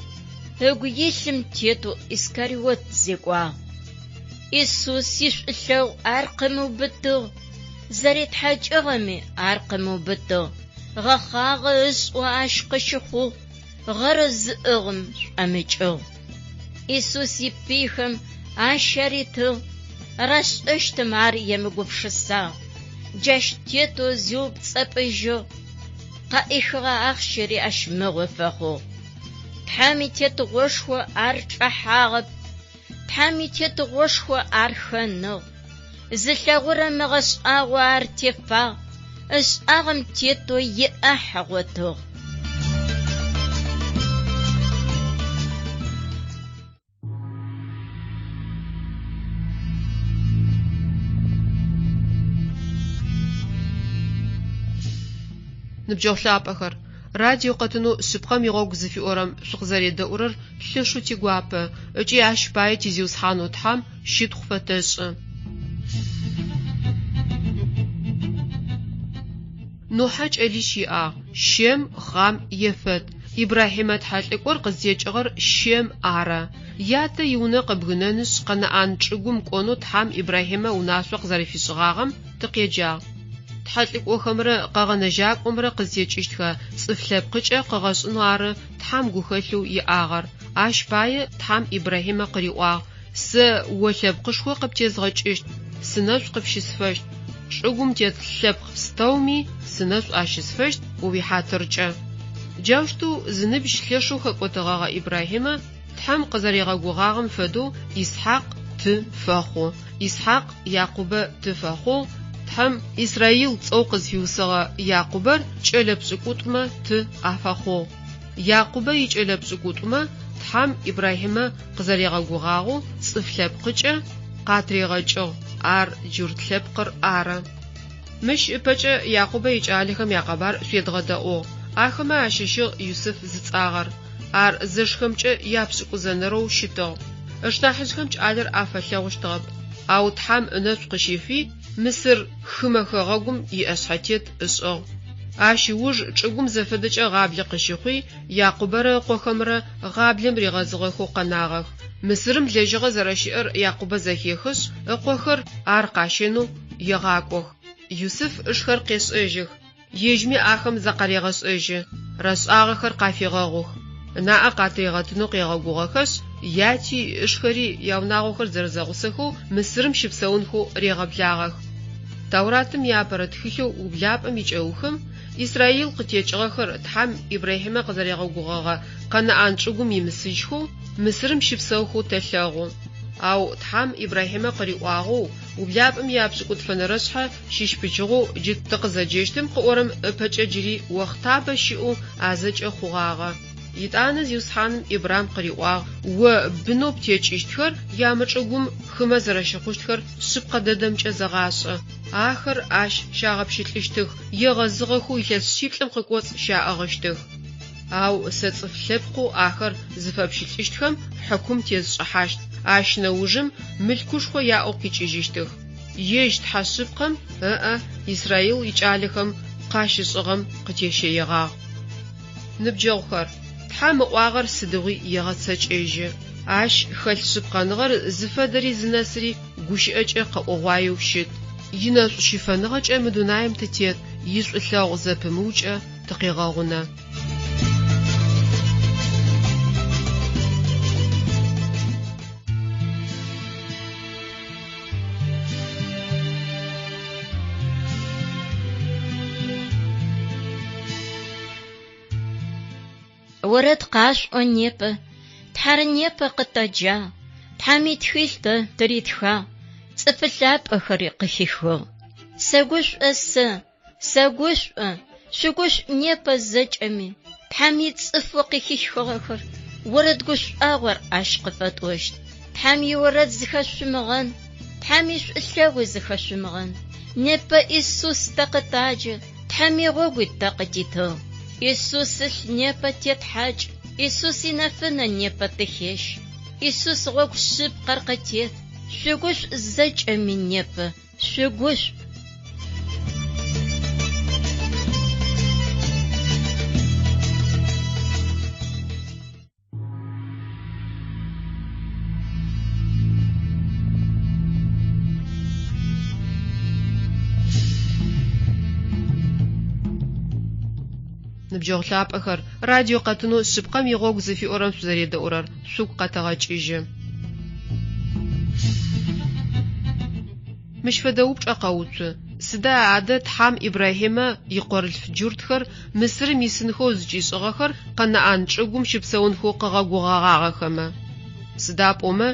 ыгу илъым тетэу Искариот зекӏуагъ. Исус ишӏулъэгъу ар къымыубытыгъ, зэритхьакӏыгъэми ар къымыубытыгъ. Гъэхъагъэ ышӏэу ащ къыщыхъугъ, гъэр зыӏыгъым шӏомыкӏыгъ. Исус ипыйхэм ащ аритыгъ, рашӏэщтым ар емыгупшысагъ. Джащ тетэу зиупцӏэпӏыжьыгъ, къаӏихыгъэ ахъщэри ащ мыгъо фэхъугъ. Тхьэм и Тетыгъошхо ар чӏэхьагъэп, Тхьэм и Тетыгъошхо ар хэныгъ. Зылъэгъурэм ыгъэшӏагъо ар тефагъ, ышӏагъэм тетэу иӏахь ыгъотыгъ. Ныбджэгъу лъапӏэхэр, радио къэтынэу Шъыпкъэм игъогу зыфиӏорэм шъукъызэредэӏурэр лъэшэу тигуапэ ыкӏи ащ пае ти Зиусхьанэу Тхьэм щытхъу фэтэшӏы. Нухьэ кӏэлищ иӏагъ, Щем, Хъам, Ефэт. Ибрахьимэ тхьэлӏыкӏор къызтекӏыгъэр Щем ары. Ятэ иунэ къыбгынэнышъ, Къэнаӏан чӏыгум кӏонэу Тхьэм Ибрахьимэ унашъо къызэрэфишӏыгъагъэм тыкъеджагъ. Тхьэлӏыкӏохэмрэ Къэгъэнэжьакӏомрэ къызтекӏыщтхэ цӏыф лъэпкъыкӏэ къыгъэшӏынэу ары Тхьэм гухэлъэу иӏагъэр. Ащ пае Тхьэм Ибрахьимэ къыриӏуагъ, Сэ о лъэпкъышхо къыптезгъэкӏыщт, сынэшӏу къыпщысфэщт. Чӏыгум тет лъэпкъ пстэуми сынэшӏу ащысфэщт о уихьатыркӏэ. Джаущтэу зыныбжь лъэшэу хэкӏотэгъэгъэ Ибрахьимэ Тхьэм къызэригъэгугъагъэм фэдэу Исхьакъ ты фэхъу. Исхьакъ Якъубэ ты фэхъугъ, Тхьэм Исраил цӏэу къызфиусыгъэ Якъубэр кӏэлэ пшӏыкӏутӏумэ ты афэхъугъ. Якъубэ икӏэлэ пшӏыкӏутӏумэ Тхьэм Ибрахьимэ къызэригъэгугъагъэу цӏыф лъэпкъыкӏэ къатригъэкӏыгъ, ар джурт лъэпкъыр ары. Мыщ ыпэкӏэ Якъубэ икӏалэхэм якъэбар шъуедгъэдэӏугъ. Ахэмэ ащыщыгъ Юсыф зыцӏагъэр. Ар зэшхэмкӏэ япшӏыкӏузэнэрэу щытыгъ. Ышнахьыжъхэм кӏалэр афэлъэгъущтыгъэп. Ау Тхьэм ынэшӏу къыщифи, Мысыр хымэ хэгъэгум иӏэшъхьэтет ышӏыгъ. Ащ ыуж чӏыгум зэфэдэкӏэ гъаблэ къыщыхъуи, Якъубэрэ ыкъохэмрэ гъаблэм ригъэзыгъэхэу къэнагъэх. Мысырым лэжьыгъэ зэрэщыӏэр Якъубэ зэхехышъ, ыкъохэр ар къащэнэу егъакӏох. Юсыф ышхэр къешӏэжьых, ежьми ахэм закъарегъэшӏэжьы, рашӏагъэхэр къафегъэгъух. Ынаӏэ къатыригъэтынэу къегъэгугъэхэшъ, яти ышхэри яунагъохэр зэрэзэгъусэхэу Мысырым щыпсэунхэу регъэблагъэх. Тауратым иапэрэ тхылъэу Ублапӏэм икӏэухым Исраил къытекӏыгъэхэр Тхьэм Ибрахьимэ къызэригъэгугъэгъэ Къэнаӏан чӏыгум имысыжьхэу Мысырым щыпсэухэу тэлъэгъу. Ау Тхьэм Ибрахьимэ къыриӏуагъэу Ублапӏэм ияпшӏыкӏутфэнэрэ шъхьэ щыщ пычыгъоу джы тыкъызэджэщтым къыӏорэм ыпэкӏэ джыри охътабэ щыӏэу а зэкӏэ хъугъагъэ. Етӏанэ Зиусхьаным Ибрам къыриӏуагъ, О бынэу птекӏыщтхэр ямычӏыгум хымэ зэрэщыхъущтхэр шъыпкъэ дэдэмкӏэ зэгъашӏэ. Ахэр ащ щагъэпщылӏыщтых, егъэзыгъэхэу илъэс шъиплӏым къыкӏоцӏ щаӏыгъыщтых. Ау сэ цӏыф лъэпкъэу ахэр зыфэпщылӏыщтхэм хьыкум тесшӏыхьащт, ащ нэужым мылъкушхо яӏэу къикӏыжьыщтых. Ежь Тхьэ шъыпкъэм ыӏэ Израил икӏалэхэм къащышӏыгъэм къытещэегъагъ. Ныбджэгъухэр, Тхьэм ыӏуагъэр сыдигъуи егъэцэкӏэжьы. Ащ хэлъ шъыпкъэныгъэр зыфэдэри зынэсыри гущыӏэкӏэ къэӏогъуаеу щыт. Инэшӏу щыфэныгъэкӏэ мы дунаим тытет, ишӏулъэгъу зэпымыукӏэ тыкъегъэгъунэ. Орэд къашъуӏо непэ, Тхьэр непэ къытэджагъ, Тхьэм итхылъ тэ тыритхагъ, цӏыфы лъапӏэхэри къыхихыгъ. Сэгушӏо сэ, сэгушӏо, шъугушӏу непэ зэкӏэми, Тхьэм ицӏыфэу къыхихыгъэхэр, орэд гушӏуагъор ащ къыфэтӏощт. Тхьэм иорэд зыхэшъумыгъэн, Тхьэм ишӏулъэгъуи зыхэшъумыгъэн. Непэ Исус тэ къытаджэ, Тхьэм игъогуи тэ къытитыгъ. Исус ылъ непэ тетхьакӏ, Исус инэфынэ непэ тыхещ. Исус гъогу шъыпкъэр къытет, шъугушӏу зэкӏэми непэ, шъугушӏу. Ныбджэгъу лъапӏэхэр, радио къэтынэу Шъыпкъэм игъогу зыфиӏорэм шъузэредэӏурэр шъугу къэтэгъэкӏыжьы. Мыщ фэдэ упчӏэ къэуцу, Сыда адэ Тхьэм Ибрахьимэ икъорылъф джуртхэр Мысырым исынхэу зыкӏишӏыгъэхэр Къэнаӏан чӏыгум щыпсэунхэу къыгъэгугъэгъагъэхэмэ? Сыда пӏомэ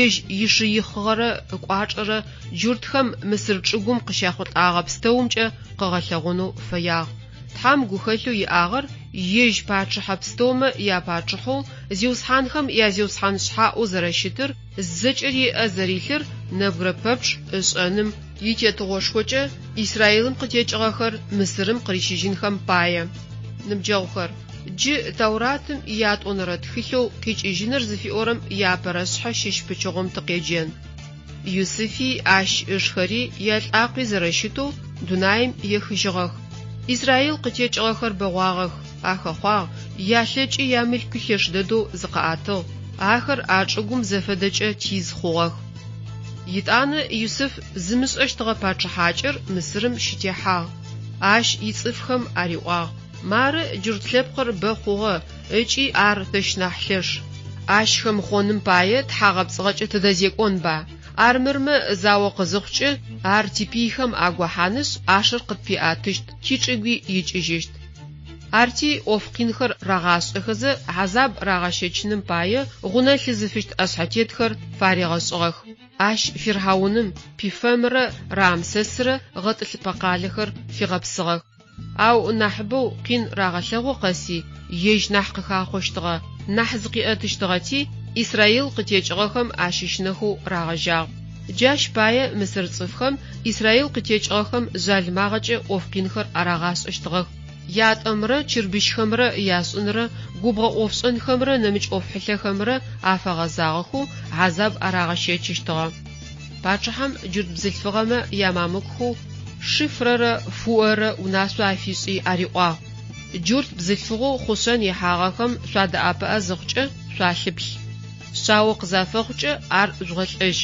ежь ишыихъыгъэрэ ыкӏуачӏэрэ джуртхэм Мысыр чӏыгум къыщяхъулӏагъэ пстэумкӏэ къыгъэлъэгъонэу фэягъ. Тхьэм гухэлъэу иӏагъэр ежь пачъыхьэ пстэумэ япачъыхьэу, зиусхьанхэм я Зиусхьан шъхьаӏэу зэрэщытыр, зэкӏэри ыӏэ зэрилъыр нэбгырэ пэпчъ ышӏэным итетыгъошхокӏэ Израилым къытекӏыгъэхэр Мысырым къырищыжьынхэм пае. Ныбджэгъухэр, джы Тауратым иятӏонэрэ тхылъэу Къикӏыжьыныр зыфиӏорэм иапэрэ шъхьэ щыщ пычыгъом тыкъеджэн. Юсыфи ащ ышхэри ялӏакъуи зэрэщытэу дунаим ехыжьыгъэх. Израил къытекӏыгъэхэр бэгъуагъэх, ахэхъуагъ, ялъэкӏи ямылъкуи лъэш дэдэу зыкъаӏэтыгъ, ахэр а чӏыгум зэфэдэкӏэ тиз хъугъэх. Етӏанэ Юсыф зымышӏэщтыгъэ пачъыхьакӏэр Мысырым щытехьагъ. Ащ ицӏыфхэм ариӏуагъ, Мары джурт лъэпкъыр бэ хъугъэ ыкӏи ар тэщ нахь лъэш. Ащ хэмыхъоным пае тхьагъэпцӏыгъэкӏэ тыдэзекӏонба? Армырмэ, зао къызыхъукӏэ, ар типыйхэм агохьанышъ, ӏашэр къытпиӏэтыщт, тичӏыгуи икӏыжьыщт. Арти, ӏоф къинхэр рагъашӏэхэзэ, хьазаб рагъэщэчыным пае гъунэ лъызыфыщт ӏэшъхьэтетхэр фаригъэшӏыгъэх. Ащ фирхьауным Пифэмрэ Рамсэсрэ гъэтӏылъыпӏэ къалэхэр фигъэпсыгъэх. Ау нахьыбэу къин рагъэлъэгъу къэси, ежь нахь къыхахъощтыгъэ, нахь зыкъиӏэтыщтыгъэти, Израил къытекӏыгъэхэм ащыщынэхэу рагъэжьагъ. Джащ пае мысыр цӏыфхэм Израил къытекӏыгъэхэм жъалымагъэкӏэ ӏоф къинхэр арагъашӏэщтыгъэх. Ятӏэмрэ чырбыщхэмрэ яшӏынрэ, губгъо ӏофшӏэнхэмрэ нэмыкӏ ӏоф хьылъэхэмрэ афэгъэзагъэхэу хьазаб арагъэщэчыщтыгъэ. Пачъыхьэм джурт бзылъфыгъэмэ ямамлукхэу Шифрэрэ Фуэрэ унашъо афишӏи ариӏуагъ, Джурт бзылъфыгъэу хъушъэн ихьагъэхэм шъуадэӏэпыӏэ зыхъукӏэ шъуалъыплъ. Шъао къызафэхъукӏэ, ар жъугъэлӏэжь,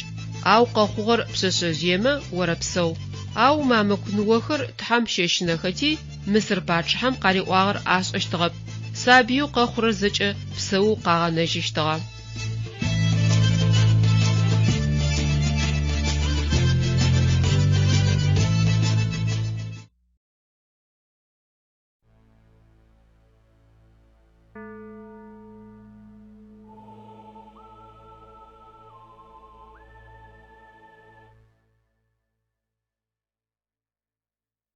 ау къэхъугъэр пшъэшъэжъыемэ, орэпсэу. Ау мамыку ныохэр Тхьэм щэщынэхэти, мысыр пачъыхьэм къариӏуагъэр ашӏэщтыгъэп, сабыеу къэхъурэр зэкӏэ псэоу къагъэнэжьыщтыгъэ.